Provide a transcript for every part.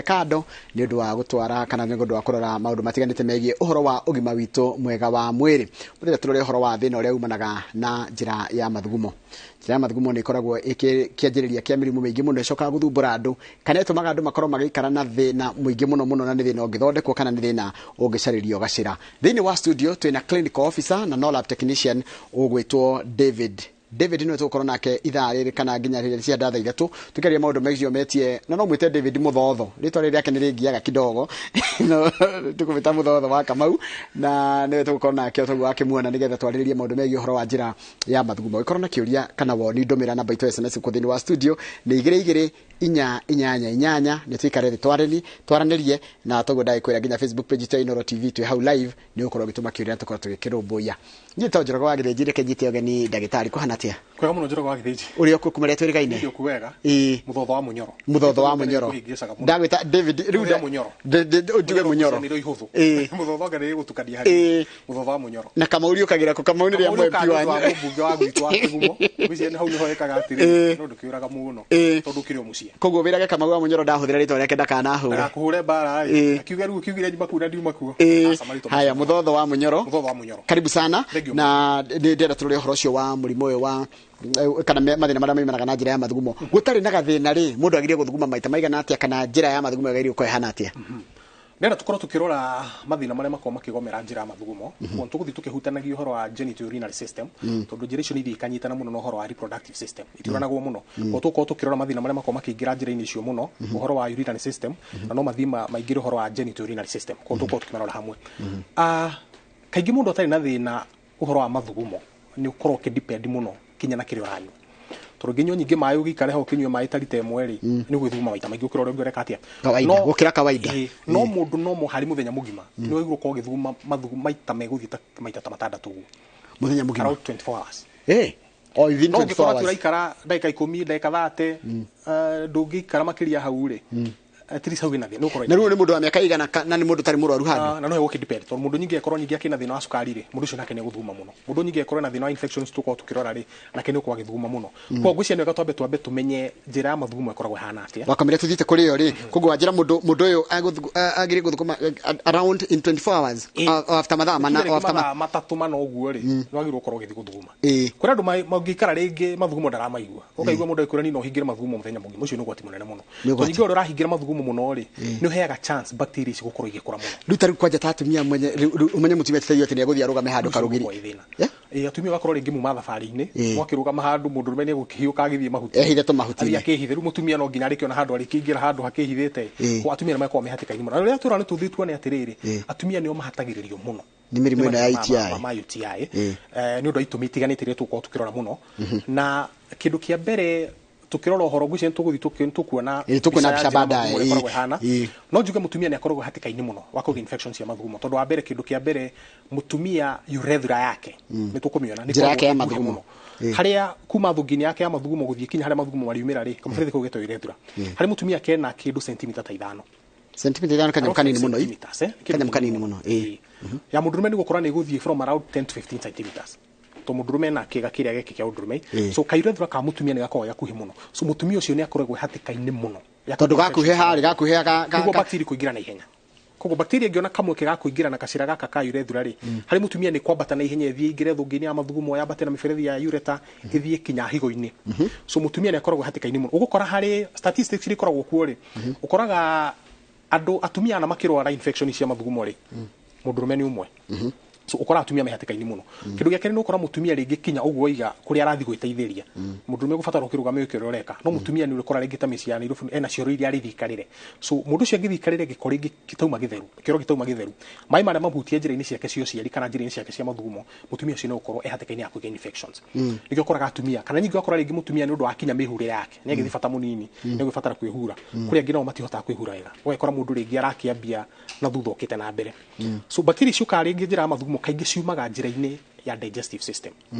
Kando nĩ ũndũ wa gũtwara kana nĩ ũndũ wa kũrora maũndũ matiganĩte megiĩ ũhoro wa ũgima witũ mwega wa mwĩrĩ. Mũthenya tũrore ũhoro wa thĩna ũrĩa umanaga na njĩra ya mathugumo. Njĩra ya mathugumo nĩ ĩkoragwo kĩanjĩrĩria kĩa mĩrimũ mĩingĩ mũno ĩcokaga gũthumbũra andũ kana ĩtũmaga andũ makorwo magĩikara na thĩna mũingĩ mũno mũno, na nĩ thĩna ũngĩthondekwo kana nĩ thĩna ũngĩcarĩrio gacĩra. Thĩinĩ wa studio twĩna clinical officer na no lab technician ũgwĩtwo David. David nĩwe tũgũkorwo nake ithaa rĩrĩ kana nginya rĩrĩa cia ndatha 3 tũkĩaria maũndũ megiĩ metie, na no mwĩte David Mũthotho, rĩtwa rĩrĩ rĩake nĩ rĩngiaga kidogo, no tũkũmwĩta Mũthotho wa Kamau, na nĩwe tũgũkorwo nake o toguo akĩmuona nĩgetha twarĩrĩrie maũndũ megiĩ ũhoro wa njĩra ya mathugumo. Ũngĩkorwo na kĩũria kana woni, ndũmĩra namba itũ ya SMS gũkũ thĩinĩ wa studio nĩ 22488, nĩ tũikare thĩ twaranĩrie na toguo ndagĩkwĩra nginya Facebook page itũ ya Inooro TV twĩ hau live, nĩ ũgũkorwo ũgĩtũma kĩũria na tũkorwo tũgĩkĩrũmbũiya. Niĩ to Njoroge wa Gĩthĩnji, reke nyite ũgeni ndagĩtarĩ. Kũhana atĩa? Kwega mũno, Njoroge wa Gĩthĩnji. Ũrĩ okuo kuma rĩrĩa twĩrĩgaine? Ndĩ okuo wega. Ĩĩ. Mũthotho wa Mũnyoro. Mũthotho wa Mũnyoro. Kũhĩngĩcaga mũno. Ndagwĩta David rĩu. Ũrĩa Mũnyoro. Njuge Mũnyoro. Nĩ ihũthũ. Ĩĩ. Mũthotho anga nĩ gũtukania Ĩĩ. harĩ. Mũthotho wa Mũnyoro. Na Kamau ũkagĩra kũ? Kamau nĩ rĩa Kamau MP nĩ wanyu. wa mũmbunge wa gwitũ wa Kĩgumo. Ngwĩciria nĩ hau nĩho ekaga atĩrĩ. Ĩĩ. No ndũkĩũraga mũno. Ĩĩ. Tondũ ũkĩrĩ o mũciĩ. Koguo wĩrage Kamau wa Mũnyoro ndahũthĩra rĩtwa rĩake ndakanahũre. Ndagakũhũre mbara Ĩĩ. ĩ. Akiuge rĩu ũkiugire nyuma kuu na ndiuma kuo. Ĩĩ. Aca, marĩtwa Haya, macio. Mũthotho wa Mũnyoro. Mũthotho wa Mũnyoro. Karibu sana. Thank you. Na nĩ ndĩrenda tũrore ũhoro ũcio wa mũrimũ ũyũ wa kana mathĩna marĩa maimanaga na njĩra ya mathugumo. Gũtarĩ na gathĩna rĩ, mũndũ agĩrĩire gũthuguma maita maigana atĩa, kana njĩra ya mathugumo ĩgĩrĩire gũkorwo ĩhana atĩa? Ndĩrenda tũkorwo tũkĩrora mathĩna marĩa makoragwo makĩgomera njĩra ya mathugumo. Kuo tũgũthiĩ tũkĩhutanagia ũhoro wa genitourinary system, tondũ njĩra icio nĩ ithiĩ ikanyitana mũno na ũhoro wa reproductive system, itiũranagwo mũno. Koguo tũgũkorwo tũkĩrora mathĩna marĩa makoragwo makĩingĩra njĩra-inĩ icio mũno, ũhoro wa urinary system, na no mathiĩ maingĩre ũhoro wa genitourinary system. Koguo tũgũkorwo tũkĩmarora hamwe. Kaingĩ mũndũ atarĩ na thĩna ũhoro wa mathugumo nĩ ũkorwo ũkĩdepend mũno kinya na kĩrĩa ũranyua, tondũ ũngĩnyua nyingĩ maĩ, ũgĩikare ho ũkĩnyua maĩ ta rita 1 rĩ, nĩ ũgwĩthuguma maita maingĩ gũkĩra ũrĩa ũngĩreka atĩa. Kawaida, gũkĩra kawaida. Ĩĩ, no mũndũ no harĩ mũthenya mũgima nĩ wagĩrĩirwo gũkorwo ũgĩthuguma mathugu maita megũthiĩ ta maita ta 6 ũguo. Mũthenya mũgima? Around 24 hours. Ĩĩ. O within No 24 ũngĩkorwo atĩ hours. ũraikara ndagĩka 10, ndagĩka 30, ndũngĩikara makĩria hau rĩ, at least hau wĩna thĩna, nĩ ũkorwo Na rĩu nĩ mũndũ wa mĩaka igana na nĩ mũndũ ũtarĩ mũrwaru handũ? Na no gũkĩ depend, tondũ mũndũ nyingĩ akorwo nyingĩ akĩna thĩna wa cukari rĩ, mũndũ ũcio nake nĩ egũthuguma mũno. Mũndũ nyingĩ akorwo na thĩna wa infections tũkorwo tũkĩrora rĩ, nake nĩ ũkorwo agĩthuguma mũno. Koguo ngwĩciria nĩ wega twambe tũmenye njĩra ya mathugumo ĩkoragwo ĩhana atĩa. Wakamĩra tũthiĩte kũrĩ yo rĩ, koguo wanjĩra mũndũ ũyũ agĩrĩire gũthuguma around in 24 hours, o after mathaa 4, Tuge o rĩngĩ after mathaa 3 4 ũguo rĩ, nĩ wagĩrĩirwo gũkorwo ũgĩthiĩ gũthuguma. Ĩĩ. Kũrĩ andũ mangĩikara rĩngĩ mathugumo ndaramaigua, ũkaigua mũndũ agĩkwĩra niĩ no hingĩre mathugumo mũthenya mũgima. Ũcio nĩ ũgwati mũnene mũno. Nĩ ũgwati. Tondũ ningĩ ũrĩa ũrahingĩra mathugumo mũno rĩ, nĩ ũheaga chance bacteria ici gũkorwo igĩkũra mũno. Rĩu ta rĩu kwanja ta atumia mwenye rĩu ũmenye mũtumia ti atĩ nĩ egũthiĩ arũgame handũ Ũcio karũgiri. ũgũkorwo wĩ thĩna. Yeah? Ĩĩ, atumia ũgakorwo rĩngĩ muma thabarĩ-inĩ, Ĩĩ. mwakĩrũgama handũ mũndũrũme nĩ egũkĩhiũka agĩthiĩ mahuti. Ehithe tũmahuti-inĩ. Athiĩ akĩhithe. Rĩu mũtumia no nginya arĩkĩona handũ arĩkĩingĩra handũ hakĩhithĩte. Ĩĩ. Koguo atumia nĩ makoragwo me hatĩka-inĩ mũno. Na rĩrĩa tũra nĩ tũthiĩ tuone atĩrĩrĩ, Ĩĩ. atumia nĩo mahatagĩrĩrio mũno Nĩ mĩrimũ ĩno ya Nĩ UTI. ma UTI. Ĩĩ. Nĩ ũndũ wa itũmi itiganĩte iria tũgũkorwo tũkĩrora mũno. Na kĩndũ kĩa mbere tũkĩrora ũhoro, ngwĩciria nĩ tũgũthiĩ tũkuona Ĩĩ, tũkuona mbica ya mbica njĩra baadaye. mathugumo Ĩĩ, ĩkoragwo ĩhana. ĩĩ. No njuge mũtumia nĩ akoragwo hatĩka-inĩ mũno wa kũgĩa infection cia mathugumo, tondũ wa mbere, kĩndũ kĩa mbere, mũtumia urethra yake nĩ tũkũmĩona nĩ Njĩra yake ya ĩkoragwo ĩ nguhĩ mathugumo. mũno. Ĩĩ. Harĩa kuma thũngĩ-inĩ yake ya mathugumo gũthiĩ kinya harĩa mathugumo mariumĩra rĩ, kamũberethi kau getagwo urethra, harĩ mũtumia kena kĩndũ sentimita ta 5. Sentimita 5, kanyamũ kanini mũno ĩ. Centimeters, eh? Kĩndũ Kanyamũ kanini mũno, ĩĩ. Ĩĩ. Ya mũndũrũme nĩ gũkora nĩ gũthiĩ from around 10 to 15 centimeters, to mũndũrũme na kĩga kĩrĩa gĩkĩ kĩa ũndũrũme. Ĩĩ. So kaurethra ka mũtumia nĩ gakoragwo gakuhĩ mũno, so mũtumia ũcio nĩ akoragwo hatĩka-inĩ mũno ya Tondũ kũgĩa gakuhĩ infection. harĩ gakuhĩ Nĩguo bacteria kũingĩra na ihenya. Koguo bacteria ĩngĩona kamweke ga kũingĩra na gacĩra gaka ka urethra rĩ, harĩ mũtumia nĩ kwambata na ihenya ĩthiĩ ĩingĩre thũngĩ-inĩ ya mathugumo, yambate na mĩberethi ya ureta ĩthiĩ kinya higo-inĩ. So mũtumia nĩ akoragwo hatĩka-inĩ mũno. Ũgũkora harĩ statistics iria ikoragwo kuo rĩ, ũkoraga andũ atumia ana makĩrwara infection cia mathugumo rĩ, mũndũrũme nĩ ũmwe. So ũkoraga atumia me hatĩka-inĩ mũno. Kĩndũ gĩa kerĩ nĩ ũkora mũtumia rĩngĩ kinya ũguo waiga kũrĩa arathiĩ gwĩteithĩria, mũndũrũme ũgũbatara ũkĩrũgame wĩke ũrĩa ũreka, no mũtumia nĩ ũrĩkora rĩngĩ ta mĩciĩ ya Nairobi ena cioro iria arĩthiĩ ikarĩre. So mũndũ ũcio angĩthiĩ ikarĩre gĩko rĩngĩ gĩtauma gĩtheru, kĩoro gĩtauma gĩtheru, maĩ marĩa mahutia njĩra-inĩ ciake cia ũciari kana njĩra-inĩ ciake cia mathugumo, mũtumia ũcio no gũkorwo e hatĩka-inĩ ya kũgĩa infections. Nĩkĩo ũkoraga atumia kana ningĩ ũgakora rĩngĩ mũtumia nĩ ũndũ wa kinya mĩhurĩre yake nĩ agĩthiĩ bata mũnini, nĩ agũbatara kwĩhura. Kũrĩ angĩ nao matihotaga kwĩhura wega, ũgakora mũndũ rĩngĩ arakĩambia na thutha ũkĩte na mbere. So bacteria ciũkaga rĩngĩ njĩra ya mathugumo kaingĩ ciumaga njĩra-inĩ ya digestive system.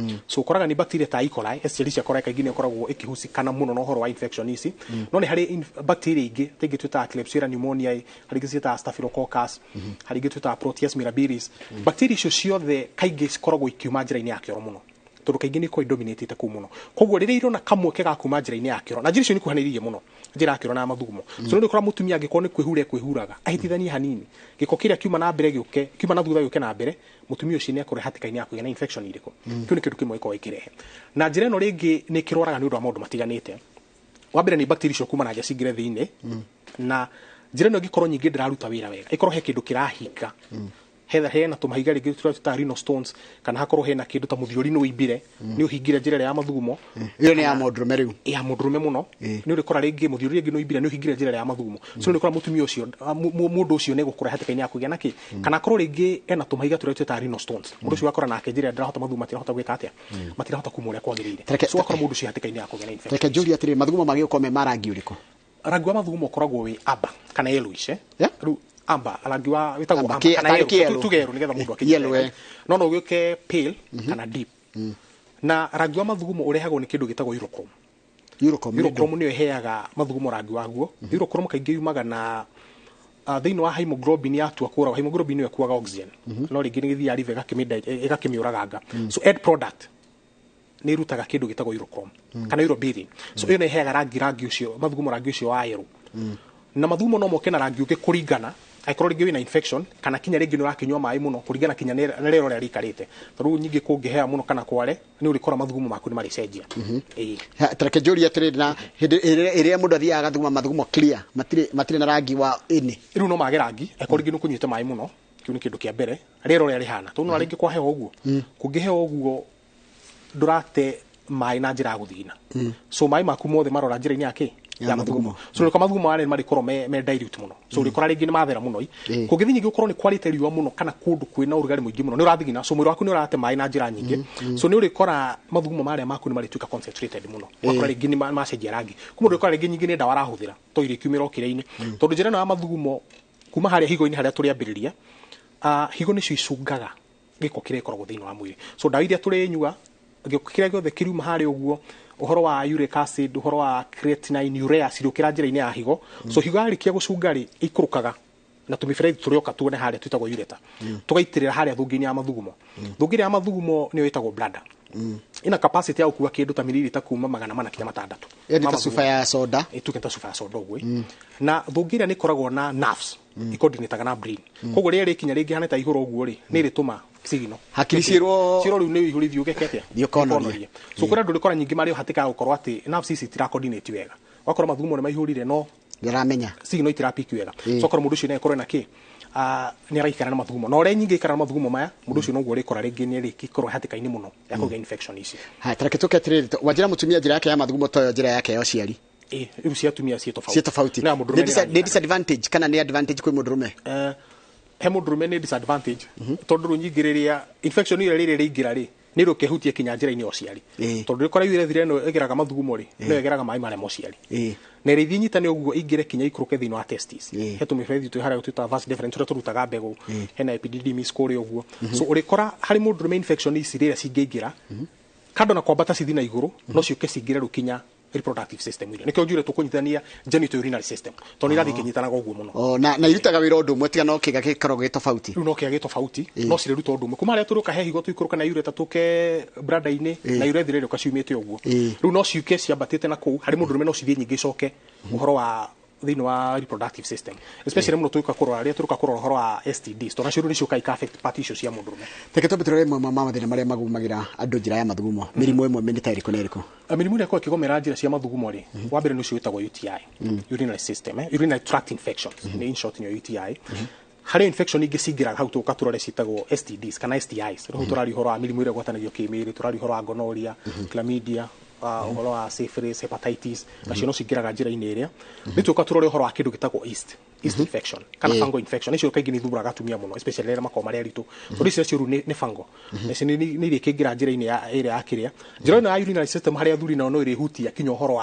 So ũkoraga nĩ bacteria ta E. coli, Escherichia coli kaingĩ nĩ ĩkoragwo ĩkĩhusikana mũno na ũhoro wa infection ici. No nĩ harĩ bacteria ingĩ ta ingĩ twĩtaga Klebsiella pneumoniae, harĩ ingĩ ciĩtaga Staphylococcus, harĩ ingĩ twĩtaga Proteus mirabilis. Bacteria icio ciothe kaingĩ cikoragwo ikiuma njĩra-inĩ ya kĩoro mũno. Tondũ kaingĩ nĩ ikoragwo idominatĩte kũu mũno. Koguo rĩrĩa irona kamweke ga kuma njĩra-inĩ ya kĩoro, na njĩra icio nĩ ikuhanĩrĩirie mũno, njĩra ya kĩoro na ya mathugumo. So nĩ ũkora mũtumia angĩkorwo nĩ kwĩhura ekwĩhuraga, ahĩtithanie hanini, gĩko kĩrĩa kiuma na mbere gĩũke, kiuma na thutha gĩũke na mbere, mũtumia ũcio nĩ akorwo hatĩka-inĩ ya kũgĩa na infection irĩkũ. Kĩu nĩ kĩndũ kĩmwe gĩkoragwo gĩkĩrehe. Na njĩra ĩno rĩngĩ nĩ ĩkĩrwaraga nĩ ũndũ wa maũndũ matiganĩte. Wa mbere nĩ bacteria icio kuma na nja cingĩre thĩinĩ, na njĩra ĩno ĩngĩkorwo nyingĩ ndĩraruta wĩra wega, ĩkorwo he kĩndũ kĩrahinga, hena tũmahiga rĩngĩ tũrĩa twĩtaga renal stones, kana hakorwo hena kĩndũ ta mũthiori nĩ ũimbire, nĩ ũhingire njĩra ĩrĩa ya mathugumo. Ĩyo nĩ ya mũndũrũme rĩu. Ya mũndũrũme mũno. Nĩ ũrĩkora rĩngĩ mũthiori rĩngĩ nĩ ũimbire, nĩ ũhingire njĩra ĩrĩa ya mathugumo. So nĩ ũrĩkora mũtumia ũcio, mũndũ ũcio nĩ egũkũra hatĩka-inĩ ya kũgĩa na kĩ, kana akorwo rĩngĩ ena tũmahiga tũrĩa twĩtaga renal stones. Mũndũ ũcio ũgakora nake njĩra ndĩrahota, mathugumo matirahota gwĩka atĩa, matirahota kuma ũrĩa kwagĩrĩire. So ũgakora mũndũ ũcio hatĩka-inĩ ya kũgĩa na infection. Reke njũrie atĩrĩrĩ, mathugumo magĩrĩirwo gũkorwo me ma rangi ũrĩkũ? Rangi wa mathugumo ũkoragwo wĩ amber kana yellowish, eh? Rĩu amber, rangi wa wĩtagwo Amber, amber kana tarĩ yellow, kĩerũ. Tuge yellow nĩgetha mũndũ akĩnyite Yellow, wega. eh. No no ũgĩũke pale kana deep. Na rangi wa mathugumo ũrehagwo nĩ kĩndũ gĩtagwo urochrome. Urochrome nĩ Urochrome nĩyo ĩheaga mathugumo rangi waguo. Urochrome kaingĩ yumaga na thĩinĩ wa hemoglobin yatua kũragwo. Hemoglobin nĩyo ĩkuaga oxygen. No rĩngĩ nĩ gĩthiaga liver ĩgakĩmĩũraganga. So end product nĩ ĩrutaga kĩndũ gĩtagwo urochrome kana urobilin. So ĩyo nĩ ĩheaga rangi ũcio, mathugumo rangi ũcio wa yellow. Na mathugumo no moke na rangi ũngĩ kũringana angĩkorwo rĩngĩ wĩna infection, kana kinya rĩngĩ nĩ ũrakĩnyua maĩ mũno, kũringana kinya na rĩera ũrĩa rĩikarĩte. Tondũ rĩu nyingĩ kũngĩhea mũno kana kware, nĩ ũrĩkora mathugumo maku nĩ marĩcenjia. Tareke njũrie atĩrĩrĩ, na hĩndĩ ĩrĩa mũndũ athiaga agathuguma mathugumo clear, matirĩ na rangi wa ĩnĩ. Rĩu no mage rangi, angĩkorwo rĩngĩ nĩ ũkũnyuĩte maĩ mũno, kĩu nĩ kĩndũ kĩa mbere. Rĩera ũrĩa rĩhana, tondũ no rĩngĩ kwaheha ũguo, kũngĩheha ũguo ndũrate maĩ na njĩra ya gũthigina. So maĩ maku mothe marora njĩra-inĩ ya kĩ? Ya mathugumo. So rĩu mathugumo marĩa marĩkorwo me dilute mũno. So ũrĩkora rĩngĩ nĩ mathera mũno. Kũngĩthiĩ nyingĩ gũkorwo nĩ kwarĩte riũa mũno kana kũndũ kwĩna ũrugarĩ mũingĩ mũno, nĩ ũrathigina. So mwĩrĩ waku nĩ ũrate maĩ na njĩra nyingĩ. So nĩ ũrĩkora mathugumo marĩa maku nĩ marĩtuĩka concentrated mũno. Ũgakora rĩngĩ nĩ macenjia rangi. Kuma ũrĩkora rĩngĩ nyingĩ nĩ ndawa arahũthĩra, to irĩkiumĩra o kĩrĩa-inĩ. Tondũ njĩra ĩno ya mathugumo kuma harĩa higo-inĩ harĩa tũrĩambĩrĩria, higo nĩcio icungaga gĩko kĩrĩa gĩkoragwo thĩinĩ wa mwĩrĩ. So ndawa iria tũrĩnyua, gĩko kĩrĩa gĩothe kĩriuma harĩa ũguo, ũhoro wa uric acid, ũhoro wa creatinine, urea cirĩũkĩra njĩra-inĩ ya higo. So higo yarĩkia gũcunga rĩ, ĩikũrũkaga na tũmĩberethi tũrĩoka tuone harĩa twĩtagwo ureter. Tũgaitĩrĩra harĩa thũngĩ-inĩ ya mathugumo. Thũngĩ ya mathugumo nĩyo ĩtagwo bladder. Ina capacity ya gũkua kĩndũ ta mililita kuma 400 kinya 600. Ĩyo nĩ ta cuba ya soda. Ĩtuĩke ta cuba ya soda ũguo. Na thũngĩ ĩrĩa nĩ ĩkoragwo na nerves, ĩcoordinataga na brain. Koguo rĩrĩa rĩkinya rĩngĩ hana ta ihũra ũguo rĩ, nĩ ĩrĩtũma signal. Hakiri ciĩrwo Ciĩrwo rĩu nĩ ihũrithio ũgeke atĩa? Thiĩ ũkonorie. So kũrĩ andũ ũrĩkora nyingĩ marĩ hatĩka ya gũkorwo atĩ nerves ici itira coordinate wega. Ũgakora mathugumo nĩ maihũrire no Ndĩramenya. signal itirapiki wega. So ũkora mũndũ ũcio nĩ akorwo na kĩ? Nĩ araikara na mathugumo. Na ũrĩa nyingĩ aikara na mathugumo maya, mũndũ ũcio noguo ũrĩkora rĩngĩ nĩ arĩkorwo hatĩka-inĩ mũno ya kũgĩa infection ici. Haya, tareke tũke atĩrĩrĩ, wanjĩra mũtumia njĩra yake ya mathugumo toyo njĩra yake ya ũciari. Rĩu cia atumia ciĩ tofauti. Ciĩ tofauti. Na mũndũrũme Nĩ disadvantage kana nĩ advantage kwĩ mũndũrũme? He mũndũrũme nĩ disadvantage. Tondũ rĩu nyingĩ rĩrĩa infection ĩrĩa rĩrĩa ĩraingĩra rĩ, nĩ ĩrũkĩhutie kinya njĩra-inĩ ya ũciari. Tondũ rĩkora urethra ĩno ĩgeraga mathugumo rĩ, nĩyo ĩgeraga maĩ marĩa ma ũciari. Na ĩrĩthiĩ nyitane ũguo ĩingĩre kinya ikũrũke thĩinĩ wa testis. He tũmĩberethi twĩ harĩa twĩtaga vas deferens tũrĩa tũrutaga mbegũ, hena epididymis kũrĩa ũguo. So ũrĩkora harĩ mũndũrũme infection ici rĩrĩa cingĩingĩra, kando na kwambata cithi na igũrũ, no ciũke cingĩre rĩu kinya reproductive system ĩrĩa. Nĩkĩo njugire tũkũnyitithania genital urinary system, tondũ nĩ irathiĩ ikĩnyitanaga ũguo mũno. O, na irutaga wĩra ũndũ ũmwe tiga no kĩga gĩkoragwo gĩ tofauti. Rĩu no kĩga gĩ tofauti, no cirĩruta ũndũ ũmwe. Kuma harĩa tũrĩũka he higo tũikũrũka na ureter tũke bladder-inĩ, na urethra ĩrĩũka ciumĩte ũguo. Rĩu no ciũke ciambatĩte na kũu, harĩ mũndũrũme no cithiĩ nyingĩ icoke ũhoro wa thĩinĩ wa reproductive system. Especially mũno tũgĩũka kũrora rĩrĩa tũrĩũka kũrora ũhoro wa STDs, tondũ nacio rĩu nĩciũkaga ika affect part icio cia mũndũrũme. Reke twambe tũrore mamwe ma mathĩna marĩa magumagĩra andũ njĩra ya mathugumo. Mĩrimũ ĩmwe nĩ ta ĩrĩkũ na ĩrĩkũ? Mĩrimũ ĩrĩa ĩkoragwo ĩkĩgomera njĩra cia mathugumo rĩ, wa mbere nĩ ũcio wĩtagwo UTI, urinary system, urinary tract infections, nĩ in short nĩyo UTI. Harĩ infection ingĩ cingĩraga hau tũka tũrore ciĩtagwo STDs kana STIs. Rĩu tũraria ũhoro wa mĩrimũ ĩrĩa ĩgwatanagio kĩmĩrĩ, tũraria ũhoro wa gonorrhea, chlamydia, ũhoro wa syphilis, hepatitis, nacio no cingĩraga njĩra-inĩ ĩrĩa. Nĩ tũka tũrore ũhoro wa kĩndũ gĩtagwo yeast, yeast infection kana fungal infection. Icio kaingĩ nĩ ithumbũraga atumia mũno, especially rĩrĩa makoragwo marĩ aritũ. Tondũ icio nacio rĩu nĩ fungal. Nacio nĩ iria ikĩingĩra njĩra-inĩ ya ĩrĩa ya kĩrĩa. Njĩra ĩno ya urinary system harĩ athuri nao no ĩrĩhutia kinya ũhoro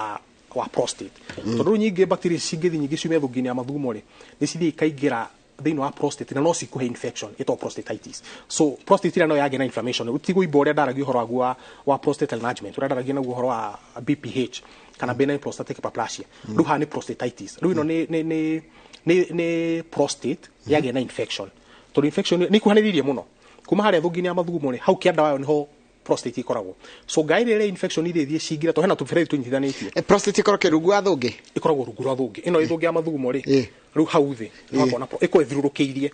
wa prostate. Tondũ rĩu nyingĩ bacteria cingĩthiĩ nyingĩ ciume thũngĩ-inĩ ya mathugumo rĩ, nĩ cithiĩ ikaingĩra thĩinĩ wa prostate na no cikũhe infection ĩtagwo prostatitis. So prostate ĩrĩa no yagĩa na inflammation, rĩu ti kũimba ũrĩa ndaragia ũhoro waguo wa prostate enlargement, ũrĩa ndaragia naguo ũhoro wa BPH kana benign prostatic hyperplasia. Rĩu haha nĩ prostatitis. Rĩu ĩno nĩ prostate yagĩa na infection. Tondũ infection nĩ ikuhanĩrĩirie mũno. Kuma harĩa thũngĩ-inĩ ya mathugumo rĩ, hau kĩanda wayo nĩho prostate ikoragwo. So ngai rĩrĩa infection iria ithiĩ cingĩra to hena tũmĩberethi tũnyitithanĩtie. Prostate ikorwo kĩrungu wa thũngĩ? Ikoragwo rungu rwa thũngĩ ĩno ĩthũngĩ ya mathugumo rĩ, rĩu hau thĩ ũgakona ĩkorwo ĩthirũrũkĩirie,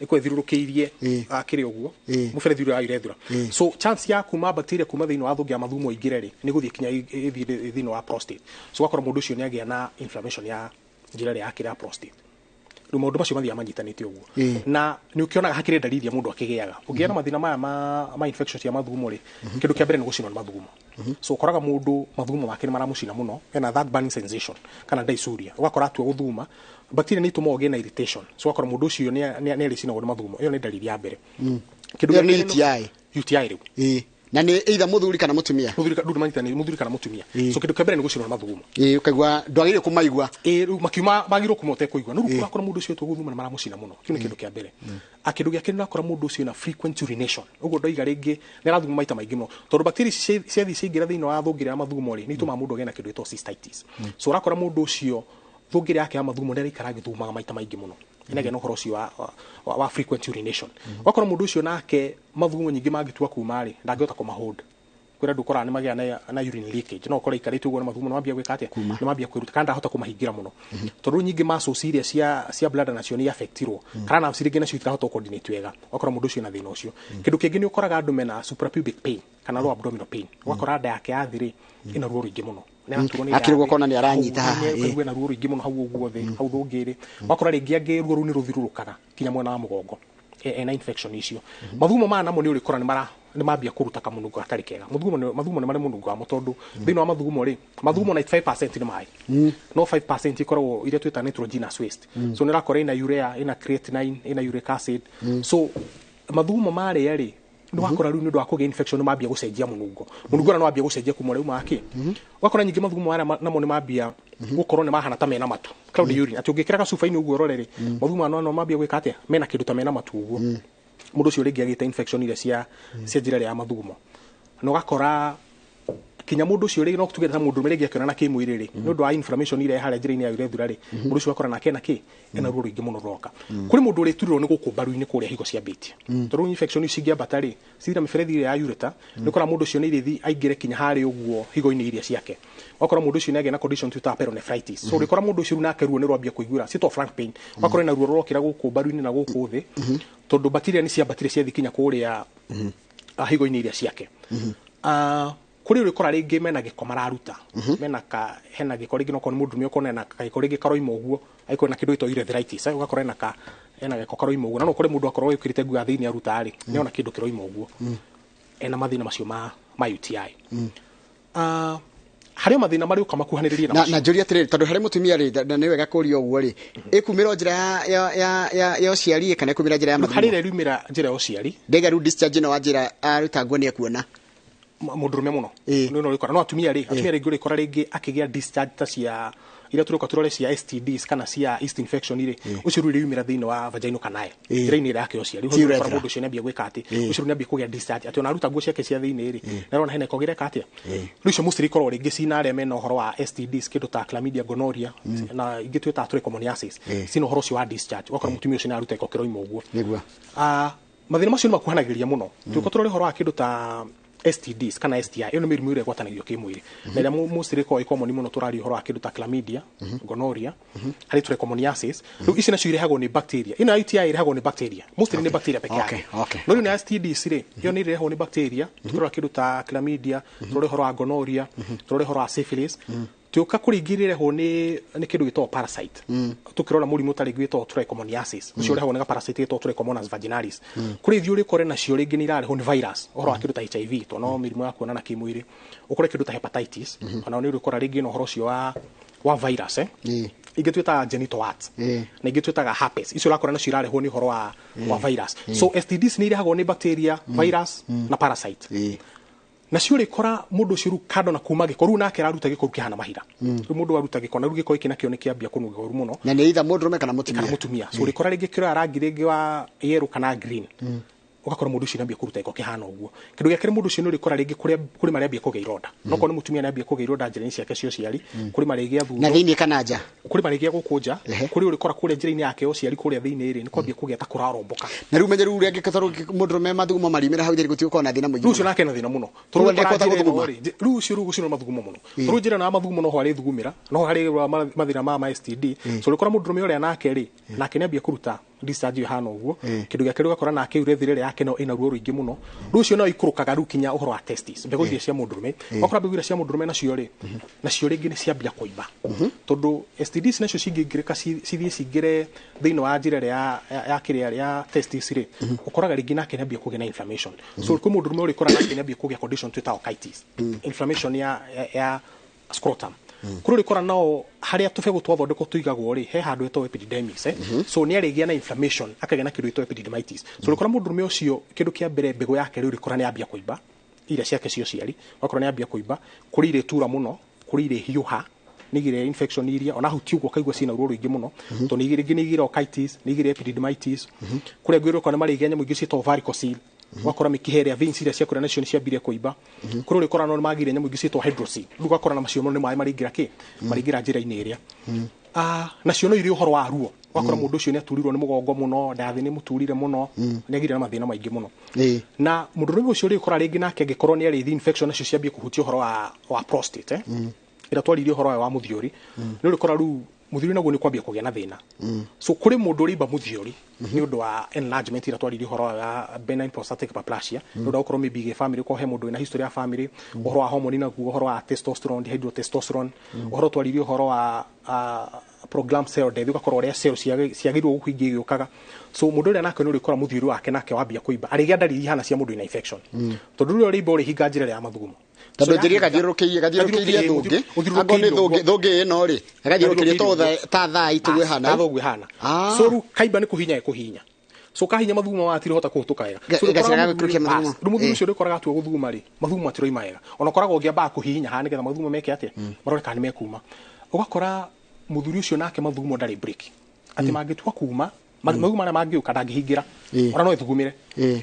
ĩkorwo ĩthirũrũkĩirie kĩrĩa ũguo mũberethi ũrĩa wa urethra. So chance ya kuma bacteria kuma thĩinĩ wa thũngĩ ya mathugumo ingĩre rĩ, nĩ gũthiĩ kinya ĩthiĩ thĩinĩ wa prostate. So ũgakora mũndũ ũcio nĩ agĩa na inflammation ya njĩra ĩrĩa yakĩra ya prostate. Rĩu maũndũ macio mathiaga manyitanĩte ũguo. Na nĩ ũkĩonaga hakĩrĩ ndariri iria mũndũ akĩgĩaga. Ũngĩgĩa na mathĩna maya ma infection cia mathugumo rĩ, kĩndũ kĩa mbere nĩ gũcinwo nĩ mathugumo. So ũkoraga mũndũ mathugumo make nĩ maramũcina mũno, ena that burning sensation kana dysuria. Ũgakora atua gũthuguma, bacteria nĩ itũmaga ũgĩe na irritation. So ũgakora mũndũ ũcio nĩ arĩcinagwo nĩ mathugumo. Ĩyo nĩ ndariri ya mbere. Kĩndũ Ĩyo gĩa nĩ kerĩ UTI. UTI rĩu. Na nĩ either mũthuri kana mũtumia? Mũthuri kana mũtumia. So kĩndũ kĩa mbere nĩ gũcinwo nĩ mathugumo. Ũkaigua ndwagĩrĩire kũmaigua. Rĩu makiuma magĩrĩirwo kuma ũtekũigua. No rĩu ũrakora mũndũ ũcio tũgũthuma nĩ maramũcina mũno. Kĩu nĩ kĩndũ kĩa mbere. Kĩndũ gĩa kerĩ ũrakora mũndũ ũcio na frequent urination. Ũguo ndoiga rĩngĩ nĩ arathuguma maita maingĩ mũno. Tondũ bacteria ici ciathiĩ ciaingĩra thĩinĩ wa thũngĩrĩ ya mathugumo rĩ, nĩ itũmaga mũndũ agĩe na kĩndũ gĩtagwo cystitis. So ũrakora mũndũ ũcio thũngĩrĩ yake ya mathugumo nĩ araikara agĩthugumaga maita maingĩ mũno. Nĩagĩa na ũhoro ũcio wa frequent urination. Ũgakora mũndũ ũcio nake mathugumo nyingĩ mangĩtua kuma rĩ, ndangĩhota kũmahold. Kwĩra andũ ũkoraga nĩ magĩa na urine leakage. No ũkore aikarĩte ũguo na mathugumo nĩ mambia gwĩka atĩa? Nĩ mambia kwĩruta kana ndahota kũmahingĩra mũno. Tondũ nyingĩ muscles iria cia bladder nacio nĩ affectirwo. Kana nerves rĩngĩ nacio itirahota coordinate wega. Ũgakora mũndũ ũcio na thĩna ũcio. Kĩndũ kĩngĩ nĩ ũkoraga andũ mena suprapubic pain kana lower abdominal pain. Ũgakora nda yake ya thĩ rĩ, ĩna ruo rũingĩ mũno. Akĩrwo ũkona nĩ aranyita haha. Ũkaigua na ruo rũingĩ mũno hau ũguo thĩ, hau thũngĩrĩ. Ũgakora rĩngĩ angĩ ruo rũu nĩ rũthirũrũkaga kinya mwena wa mũgongo. Ena infection icio. Mathugumo maya namo nĩ ũrĩkora nĩ mambia kũruta kamũnungo gatarĩ kega. Mathugumo nĩ marĩ mũnungo wamo tondũ thĩinĩ wa mathugumo rĩ, mathugumo 95% nĩ maĩ. No 5% ikoragwo iria twĩtaga nitrogenous waste. So nĩ ũrakora ina urea, ina creatinine, ina uric acid. So mathugumo marĩa rĩ, nĩ wakora rĩu nĩ ũndũ wa kũgĩa infection nĩ mambia gũcenjia mũnungo. Mũnungo ũrĩa nĩ wambia gũcenjia kuma ũrĩa umaga kĩ. Ũgakora nyingĩ mathugumo marĩa namo nĩ mambia gũkorwo nĩ mahana ta mena matu. Cloudy urine. Atĩ ũngĩkĩra gacuba-inĩ ũguo ũrore rĩ, mathugumo maya no mambia gwĩka atĩa? Mena kĩndũ ta mena matu ũguo. Mũndũ ũcio rĩngĩ agĩte infection iria cia njĩra ĩrĩa ya mathugumo. Na ũgakora kinya mũndũ ũcio rĩngĩ no tuge ta mũndũ rĩngĩ akĩonana kĩmwĩrĩ rĩ, nĩ ũndũ wa inflammation iria harĩa njĩra-inĩ ya urethra rĩ, mũndũ ũcio ũgakora nake ena kĩ? Ena ruo rũingĩ mũno rũroka. Kũrĩ mũndũ ũrĩturirwo nĩ gũkũ mbaru-inĩ kũrĩa higo ciambĩtie. Tondũ infection ici cingĩambata rĩ, cithira mĩberethi ĩrĩa ya ureter, nĩ ũkora mũndũ ũcio nĩ irĩthi aingĩre kinya harĩa ũguo higo-inĩ iria ciake. Ũgakora mũndũ ũcio nĩ agĩa na condition twĩtaga pyelonephritis. So ũrĩkora mũndũ ũcio rĩu nake ruo nĩ rwambia kũiguĩra, ciĩtagwo flank pain. Ũgakora ena ruo rũrokĩra gũkũ mbaru-inĩ na gũkũ thĩ, tondũ bacteria nĩ ciambatire ciathiĩ kinya kũrĩa higo-inĩ iria ciake. Kũrĩ ũrĩkora rĩngĩ mena gĩko mararuta. Mena ka hena gĩko rĩngĩ nokorwo nĩ mũndũ ũkona ena gĩko rĩngĩ karoima ũguo, angĩkorwo na kĩndũ gĩtagwo urethritis, ũgakora ena gĩko karoima ũguo. Na no ũkore mũndũ akorwo ĩkĩrĩte nguo ya thĩinĩ aruta rĩ, nĩ ona kĩndũ kĩroima ũguo. Ena mathĩna macio ma UTI. Harĩ o mathĩna marĩũka makuhanĩrĩrie na na njũria atĩrĩrĩ, tondũ harĩ mũtumia rĩ, na nĩ wega kũũria ũguo rĩ, ĩkumĩra njĩra ya ũciari kana ĩkumĩra njĩra ya mathugumo? Harĩ ĩrĩa ĩrumĩra njĩra ya ũciari. Ndaiga rĩu discharge ĩno wanjĩra aruta nguo nĩ ekuona. Mũndũrũme mũno. Nĩ no ũrĩkora. No atumia rĩ, atumia rĩngĩ ũrĩkora rĩngĩ akĩgĩa discharge ta cia iria tũrĩũka tũrore cia STDs kana cia yeast infection rĩ, ũcio rĩu rĩumĩra thĩinĩ wa vaginal canal. Njĩra-inĩ ĩrĩa yake ya ũciari. Ti Ũcio ũrĩkora urethra. mũndũ ũcio nĩambia gwĩka atĩ, ũcio rĩu nĩambia kũgĩa discharge. Atĩ ona aruta nguo ciake cia thĩinĩ rĩ, na arona hena gĩko gĩreka atĩa. Rĩu icio mostly ikoragwo rĩngĩ cina arĩa mena ũhoro wa STDs, kĩndũ ta chlamydia, gonorrhea, na ingĩ twĩtaga trichomoniasis. Cina ũhoro ũcio wa discharge. Ũgakora mũtumia ũcio nĩaruta gĩko kĩroima ũguo. Mathĩna macio nĩ makuhanagĩrĩria mũno. Tũgĩkorwo tũrore ũhoro wa kĩndũ ta STDs kana STI, ĩyo nĩ mĩrimũ ĩrĩa ĩgwatanagio kĩmwĩrĩ. Na ĩrĩa mostly ĩkoragwo ĩ common mũno tũraria ũhoro wa kĩndũ ta chlamydia, gonorrhea, harĩ trichomoniasis. Rĩu ici nacio irehagwo nĩ bacteria. Ĩno ya UTI ĩrehagwo nĩ bacteria. Mostly nĩ bacteria peke yake. No rĩu na STDs rĩ, ĩyo nĩ ĩrehagwo nĩ bacteria. Tũrora kĩndũ ta chlamydia, tũrore ũhoro wa gonorrhea, tũrore ũhoro wa syphilis. Tũka kũrĩ ingĩ irehagwo nĩ kĩndũ gĩtagwo parasite. Tũkĩrora mũrimũ ta rĩngĩ wĩtagwo trichomoniasis, ũcio ũrehagwo nĩ parasite ĩtagwo Trichomonas vaginalis. Kũrĩ ithuĩ ũrĩkore nacio rĩngĩ nĩ irarehwo nĩ virus, ũhoro wa kĩndũ ta HIV, tondũ no mĩrimũ ya kuonana kĩmwĩrĩ. Ũkore kĩndũ ta hepatitis, ona nĩ ũrĩkora rĩngĩ na ũhoro ũcio wa virus, Ingĩ twĩtaga genital warts, na ingĩ twĩtaga herpes. Icio ũrakora nacio irarehwo nĩ ũhoro wa virus. So STDs nĩ irehagwo nĩ bacteria, virus na parasite. Nacio ũrĩkora mũndũ ũcio rĩu kando na kuma gĩko, rĩu nake araruta gĩko rĩu kĩhana mahira. Rĩu mũndũ aruta gĩko, na rĩu gĩko gĩkĩ nakĩo nĩ kĩambia kũnunga ũru mũno. Na nĩ either mũndũrũme kana mũtumia. Kana mũtumia. So ũrĩkora rĩngĩ kĩroya rangi rĩngĩ wa yellow kana green. Ũgakora mũndũ ũcio nĩambia kũruta gĩko kĩhana ũguo. Kĩndũ gĩa kerĩ, mũndũ ũcio nĩ ũrĩkora rĩngĩ kũrĩa kũrĩ marĩa ambia kũgĩa ironda. Nokorwo nĩ mũtumia nĩambia kũgĩa ironda njĩra-inĩ ciake cia ũciari, kũrĩ marĩgĩa Na thundo, thĩinĩ kana nja? Kũrĩ marĩgĩa gũkũ nja. Kũrĩ ũrĩkora kũrĩa njĩra-inĩ yake ya ũciari kũrĩa thĩinĩ rĩ, nĩ kwambia kũgĩa ta kũraromboka. Na rĩu menye rĩu rĩngĩ mũndũrũme mathugumo mariumĩra hau thĩinĩ gũtigũkorwo na thĩna mũingĩ Rĩu ũcio mũno. nake na thĩna mũno. Koguo Tondũ ndekũhota ũrĩkora njĩra ĩno gũthuguma. rĩ, rĩu ũcio rĩu gũcinwo mathugumo mũno, tondũ njĩra ĩno ya mathugumo noho arĩthugumĩra, noho harĩ mathĩna ma STD. So ũrĩkora mũndũrũme ũrĩa nake rĩ, nake nĩambia kũruta discharge ĩyo ĩhana ũguo. Kĩndũ gĩa kerĩ, ũgakora nake urethra ĩrĩa yake no ĩna ruo rũingĩ mũno. Rĩu ũcio no ikũrũkaga rĩu kinya ũhoro wa testis, mbegũ iria cia mũndũrũme. Ũgakora mbegũ iria cia mũndũrũme nacio rĩ, nacio rĩngĩ nĩ ciambia kũimba, tondũ STDs nacio cingĩingĩrĩka cithiĩ cingĩre thĩinĩ wa njĩra ĩrĩa ya kĩrĩa ya testis rĩ, ũkoraga rĩngĩ nake nĩambia kũgĩa na inflammation. So kwĩ mũndũrũme ũrĩkora nake nĩambia kũgĩa condition twĩtaga orchitis, inflammation ya scrotum. Kũrĩ ũrĩkora nao harĩa tũbegũ twathondekwo tũigagwo rĩ, he handũ hetagwo epididymis, eh? So nĩ arĩgĩa na inflammation, akagĩa na kĩndũ gĩtagwo epididymitis. So ũrĩkora mũndũrũme ũcio, kĩndũ kĩa mbere, mbegũ yake rĩu ũrĩkora nĩ yambia kũimba, iria ciake cia ũciari ũgakora nĩ yambia kũimba. Kũrĩ irĩtura mũno, kũrĩ irĩhiũha, nĩ igĩrĩ infection iria ona huti ũguo kaigua ciĩna ruo rũingĩ mũno, tondũ nĩ rĩngĩ nĩ igĩrĩ orchitis, nĩ igĩrĩ epididymitis. Kũrĩa ngwĩrwo ũkona marĩgĩa nyamũ ingĩ ciĩtagwo varicocele, ũgakora mĩkiha ĩrĩa, veins iria ciakũrĩa nacio nĩ ciambire kũimba. Kũrĩ ũrĩkora no nĩ magire nyamũ ingĩ ciĩtagwo hydrocele, rĩu ũgakora na macio nĩ maĩ maraingĩra kĩ maraingĩra njĩra-inĩ ĩrĩa. Nacio no irĩ ũhoro wa ruo, ũgakora mũndũ ũcio nĩ aturirwo nĩ mũgongo mũno, ndathĩ nĩ mũturire mũno, nĩ agire na mathĩna maingĩ mũno. Na mũndũrũme ũcio ũrĩkora rĩngĩ nake angĩkorwo nĩ arĩthi infection nacio ciambie kũhutia ũhoro wa prostate, eh? Ĩrĩa twaririe ũhoro wa mũthiori, nĩ ũrĩkora rĩu mũthiori naguo nĩ kwambia kũgĩa na thĩna. So kũrĩ mũndũ ũrĩimba mũthiori nĩ ũndũ wa enlargement ĩrĩa twaririe ũhoro wa benign prostatic hyperplasia, nĩ ũndũ wa gũkorwo maybe gĩ family ko he mũndũ wĩna history ya family, ũhoro wa hormone naguo, ũhoro wa testosterone, dihydrotestosterone, ũhoro twaririe ũhoro wa programmed cell death, ũgakorwo ũrĩa cell ciagĩrĩirwo gũkũingĩ igĩũkaga. So mũndũ ũrĩa nake nĩ ũrĩkora mũthiori wake nake wambia kũimba, arĩgĩa ndariri ihana cia mũndũ wĩna infection, tondũ rĩrĩa ũrĩimba ũrĩhinga njĩra ĩrĩa ya mathugumo. Tondũ njĩra ĩgathiũrũrũkĩirie gathiũrũrũkĩirie thũngĩ, angorwo nĩ thũngĩ, thũngĩ ĩno rĩ, ĩgathiũrũrũkĩria ta thaa itũ ĩhana. Ta ũguo ĩhana. So rĩu kaimba nĩ kũhinya ĩkũhinya, so kahinya mathugumo matirahota kũhĩtũka wega. So Gacĩra ũrĩkoraga gagũikũrũkia mathugumo. Bas, rĩu mũthuri ũcio ũrĩkoraga atua gũthuguma rĩ, mathugumo matiroima wega, ona ũkoragwo ũngĩambaga kũhihinya haha nĩgetha mathugumo meke atĩa, marore kana nĩ mekuma. Ũgakora mũthuri ũcio nake mathugumo ndarĩ break, atĩ mangĩtua kuma mathugumo marĩa mangĩũka ndangĩhingĩra, ona no ĩthugumĩre.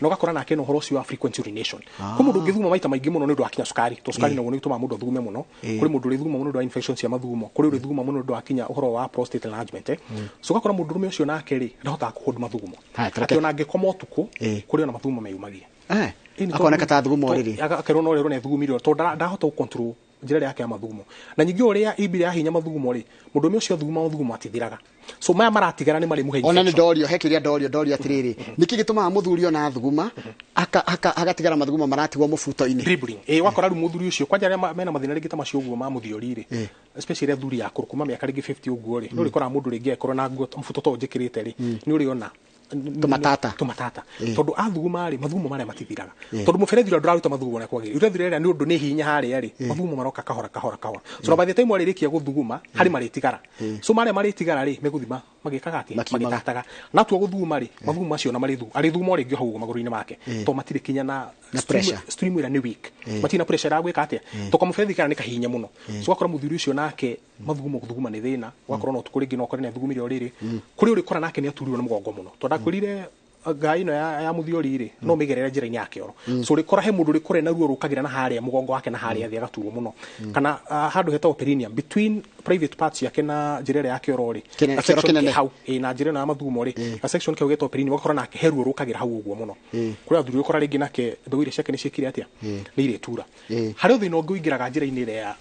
Na ũgakora nake na ũhoro ũcio wa frequent urination, kwĩ mũndũ ũngĩthuguma maita maingĩ mũno nĩ ũndũ wa kinya cukari, to cukari naguo nĩ ũtũmaga mũndũ athugume mũno. Kũrĩ mũndũ ũrĩthuguma mũno nĩ ũndũ wa infection cia mathugumo, kũrĩ ũrĩthuguma mũno nĩ ũndũ wa kinya ũhoro wa prostate enlargement, eh? So ũgakora mũndũrũme ũcio nake rĩ, ndahotaga kũhold mathugumo, Haya, tũreke. atĩ ona angĩkoma ũtukũ, kũrĩ ona mathugumo meyumagia. Ĩĩ, nĩ Akoneka tondũ- ta thugumo rĩrĩ. Akerwo no rĩrwo nĩ thugumire, tondũ ndahota gũcontrol njĩra ĩrĩa yake ya mathugumo. Na ningĩ ũrĩa imbire ya hinya mathugumo rĩ, mũndũrũme ũcio athuguma mathugumo atithiraga, so maya maratigara nĩ marĩmũhe Ona nĩ infection. ndorio he kĩrĩa ndorio atĩrĩrĩ, nĩkĩ gĩtũmaga mũthuri ona thuguma hagatigara mathugumo maratigwo mũbuto-inĩ? Dribbling, ĩ, wakora rĩu mũthuri ũcio kwanja arĩa mena mathĩna rĩngĩ ta macio ũguo ma mũthiori rĩ, especially athuri akũrũ kuma mĩaka rĩngĩ 50 ũguo rĩ, nĩ ũrĩkoraga mũndũ rĩngĩ akorwo na nguo mũbuto to njĩkĩrĩte rĩ, nĩ ũrĩona Tũmatata. Tũmatata, tondũ athuguma rĩ, mathugumo marĩa matithiraga, tondũ mũberethi ũrĩa ndũraruta mathugumo ũrĩa kwagĩrĩire. Urethra ĩrĩa nĩ ũndũ nĩ hinya harĩa rĩ, mathugumo maroka kahora kahora kahora. So na by the time warĩrĩkia gũthuguma, harĩ marĩtigara. So marĩa marĩtigara rĩ, megũthima magĩkaga atĩa? Makiumaga. Magĩtataga. Na tua gũthuguma rĩ, mathugumo macio na marĩthu arĩthuguma o rĩngĩ o hau ũguo magũrũ-inĩ make, tondũ matirĩ kinya na Na pressure. Stream ĩrĩa nĩ weak, matirĩ na pressure ya gwĩka atĩa, to kamũberethi kana nĩ kahinya mũno. So ũgakora mũthuri ũcio nake mathugumo gũthuguma nĩ thĩna, ũgakora no ũtukũ rĩngĩ no ũkore nĩ athugumire o rĩrĩ. Kũrĩ ũrĩkora nake nĩ aturirwo nĩ mũgongo mũno, tondũ ndakwĩrire ngai ĩno ya mũthiori rĩ, no mĩgerere njĩra-inĩ ya kĩoro. So ũrĩkora he mũndũ ũrĩkora na ruo rũkagĩra na harĩa mũgongo wake na harĩa thĩ, agaturwo mũno, kana handũ hetagwo perineum, between private parts yake na njĩra ĩrĩa ya kĩoro rĩ. Kĩnene- Ga kĩoro section kĩnene. ke hau, ĩ, na njĩra ĩno ya mathugumo rĩ, ga section kau getwo perineum, ũgakora nake he ruo rũkagĩra hau ũguo mũno. Kũrĩ athuri ũkora rĩngĩ nake mbegũ iria ciake nĩ ciĩkire atĩa, nĩ irĩtura. Harĩ thĩna ũngĩ ũingĩraga njĩra-inĩ ĩrĩa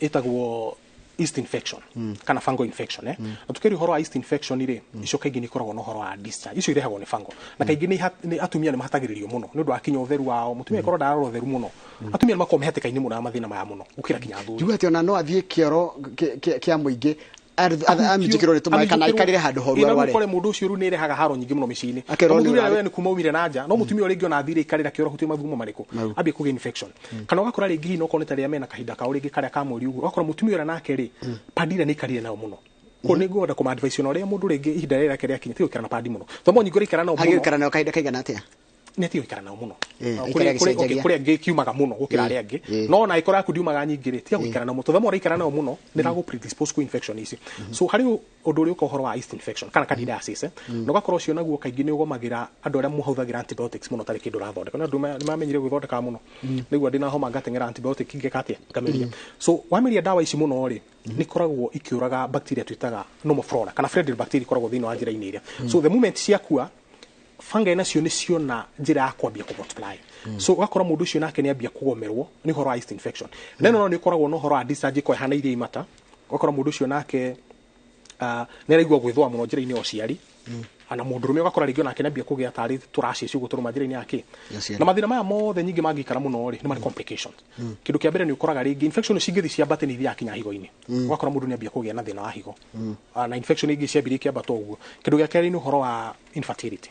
ĩtagwo yeast infection kana fungal infection, eh? Na tukĩria ũhoro wa yeast infection rĩ, icio kaingĩ nĩ ikoragwo na ũhoro wa discharge. Icio irehagwo nĩ fungal, na kaingĩ nĩ atumia nĩ mahatagĩrĩrio mũno nĩ ũndũ wa kinya ũtheru wao. Mũtumia akorwo ndararora ũtheru mũno, atumia nĩ makoragwo mehatĩka-inĩ mũno ya mathĩna maya mũno gũkĩra kinya athuri. Njuge atĩ ona no athiĩ kĩoro kĩa mũingĩ aminjũkĩrwo nĩ tũmaĩ kana aikarĩre handũ horu arware arware. Kore mũndũ ũcio rĩu nĩ ĩrehaga haro nyingĩ mũno mĩciĩ-inĩ. Akerwo nĩ Mũthuri ũrĩa ũrarĩ. we nĩ kuma umire na nja, no mũtumia ũrĩa rĩngĩ ona athire aikarĩra kĩoro hutie mathugumo marĩkũ, ambie kũgĩa infection. Kana ũgakora rĩngĩ hihi no okorwo nĩ ta rĩrĩa mena kahinda kao rĩngĩ karĩa ka mweri ũguo, ũgakora mũtumia ũrĩa nake rĩ, padi ĩrĩa nĩ aikarire nayo mũno. Koguo nĩ ngwenda kũma-advise ona ũrĩa mũndũ rĩngĩ ihinda rĩrĩa rĩake rĩakinya tiga gũikara na padi mũno, tondũ mo nyingĩ ũraikara nao mũno. Agĩikara nayo kahinda kaigana atĩa? Nĩ atige gũikara nao mũno. Aikare agĩcenjagia. Kũrĩ angĩ kiumaga mũno gũkĩra arĩa angĩ, no ona ĩkorwo yaku ndiumaga nyingĩ rĩ, tiga gũikara nao mũno, tondũ ũraikara nao mũno nĩ ragũ predispose kwĩ infection ici. So harĩ ũndũ ũrĩa ũka ũhoro wa yeast infection kana candidiasis, na ũgakorwo ũcio naguo kaingĩ nĩ ũgomagĩra andũ arĩa mũhũthagĩra antibiotics mũno tarĩ kĩndũ ũrathondeka. Nĩ andũ nĩ mamenyire gwĩthondeka mũno, nĩguo ndĩna homa ngateng'era antibiotic ngeka atĩa, ngameria. So wameria ndawa ici mũno rĩ, nĩ ikoragwo ikĩũraga bacteria twĩtaga normal flora kana friendly bacteria ikoragwo thĩinĩ wa njĩra-inĩ ĩrĩa. So the moment ciakua, fungi nacio nĩ ciona njĩra ya kwambia kũ multiply. So ũgakora mũndũ ũcio nake nĩ ambia kũgomerwo nĩ ũhoro wa yeast infection, na ĩno no nĩ ũkoragwo na ũhoro wa discharge ĩkoragwo ĩhana iria imata. Ũgakora mũndũ ũcio nake nĩ araigua gwĩthũa mũno njĩra-inĩ ya ũciari, na mũndũrũme ũgakora rĩngĩ onake nĩambia kũgĩa tarĩ tũraci ũguo tũrũma njĩra-inĩ yake. Ya ũciari. Na mathĩna maya mothe nyingĩ mangĩikara mũno rĩ, nĩ marĩ complications. Kĩndũ kĩa mbere, nĩ ũkoraga rĩngĩ infection cingĩthiĩ ciambate nĩ ithiaga kinya higo-inĩ, ũgakora mũndũ nĩambia kũgĩa na thĩna wa higo. Na infection ingĩ ciambirie ikĩambata ũguo. Kĩndũ gĩa kerĩ nĩ ũhoro wa infertility.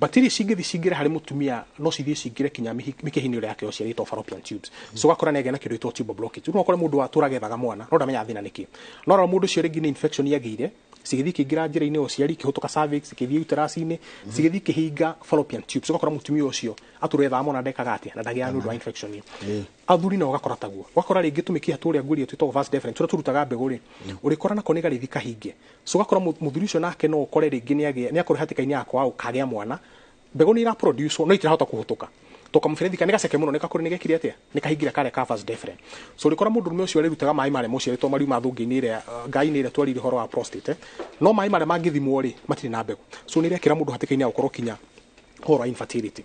Bacteria cingĩthiĩ cingĩre harĩ mũtumia, no cithiĩ cingĩre kinya mĩkiha-inĩ ĩrĩa yake ya ũciari ĩtagwo fallopian tubes. So ũgakora nĩagĩa na kĩndũ gĩtagwo tubal blockage. Rĩu no ũkore mũndũ atũraga ethaga mwana no ndamenyaga thĩna nĩkĩ, no rora mũndũ ũcio rĩngĩ nĩ infection yagĩire, cigĩthiĩ ikĩingĩra njĩra-inĩ ya ũciari, ikĩhũtũka cervix, ikĩthiĩ uterus-inĩ, cigĩthiĩ ikĩhinga fallopian tubes. Ũgakora mũtumia ũcio atũra ethaga mwana, ndekaga atĩa na ndagĩaga nĩ ũndũ wa infection ĩyo. Athuri nao ũgakora taguo, ũgakora rĩngĩ tũmĩkiha tũrĩa ngũria twĩtagwo vas deferens tũrĩa tũrutaga mbegũ rĩ, ũrĩkora nako nĩ garĩthi kahinge. So ũgakora mũthuri ũcio nake no ũkore rĩngĩ nĩ akorwo hatĩka-inĩ ya kwaga gũkagĩa mwana. Mbegũ nĩ iraproduce no itirahota kũhũtũka to kamũberethi ka nĩ gaceke mũno, nĩ kakũrĩ nĩ gekire atĩa, nĩ kahingire karĩa ka vas deferens. So ũrĩkora mũndũrũme ũcio arĩrutaga maĩ marĩa mũciari to mariuma thũngĩ-inĩ ĩrĩa ngai-inĩ ĩrĩa twarire ũhoro wa prostate, no maĩ marĩa mangĩthimwo rĩ, matirĩ na mbegũ. So nĩ ĩrekĩra mũndũ hatĩka-inĩ ya gũkorwo kinya ũhoro wa infertility.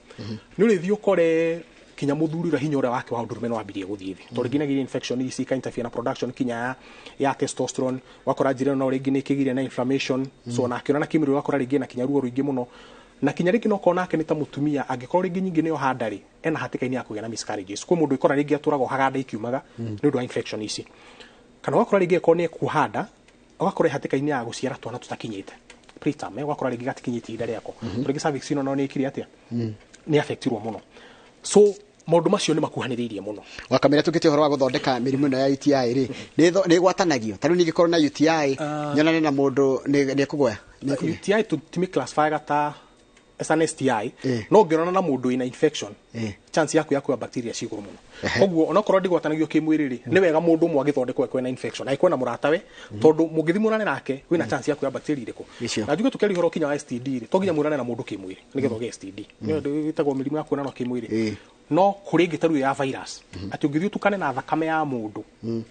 Nĩ ũrĩthiĩ ũkore kinya mũthuri ũrĩa hinya ũrĩa wake wa ũndũrũme no wambirie gũthiĩ thĩ, tondũ rĩngĩ nĩagĩire infection ici ika interfere na production kinya ya testosterone. Ũgakora njĩra ĩno no rĩngĩ nĩ ĩkĩgire na inflammation. So nake ona na kĩmĩrĩ ũgakora rĩngĩ na kinya ruo rũingĩ mũno, na kinya rĩngĩ no korwo nake nĩ ta mũtumia, angĩkorwo rĩngĩ nyingĩ nĩ oha nda rĩ, ena hatĩka-inĩ ya kũgĩa na miscarriages. Kwĩ mũndũ ũkora rĩngĩ atũraga ohaga nda ikiumaga nĩ ũndũ wa infection ici, kana ũgakora rĩngĩ angĩkorwo nĩ ekuoha nda, ũgakora hatĩka-inĩ ya gũciara twana tũtakinyĩte preterm, ũgakora rĩngĩ gatikinyĩtie ihinda rĩako, tondũ rĩngĩ cervix ĩno no nĩ ĩkire atĩa, nĩ affectirwo mũno. So maũndũ macio nĩ makuhanĩrĩirie mũno. Wakamĩra tũkĩte ũhoro wa gũthondeka mĩrimũ ĩno ya UTI rĩ, nĩ ĩgwatanagio? Ta rĩu ningĩkorwo na UTI, nyonane na mũndũ, nĩ ekũgwaya? Nĩ ekũgĩa? UTI tũtimĩ ta as an STI, no ũngĩonana na mũndũ wĩna infection, chance yaku ya kuoya bacteria ci igũrũ mũno. Koguo onokorwo ndĩgwatanagio kĩmwĩrĩ rĩ, nĩ wega mũndũ ũmwe agĩthondekwo eko ena infection angĩkorwo na mũratawe, tondũ mũngĩthiĩ mũrane nake, wĩna chance ya kuoya bacteria irĩkũ. Icio. Na njuge tũkĩaria ũhoro kinya wa STD rĩ, to nginya mũrane na mũndũ kĩmwĩrĩ nĩgetha ũgĩe STD. Nĩyo ĩtagwo mĩrimũ ya kuonana kĩmwĩrĩ. No kũrĩ ĩngĩ ta rĩu ya virus, atĩ ũngĩthiĩ ũtukane na thakame ya mũndũ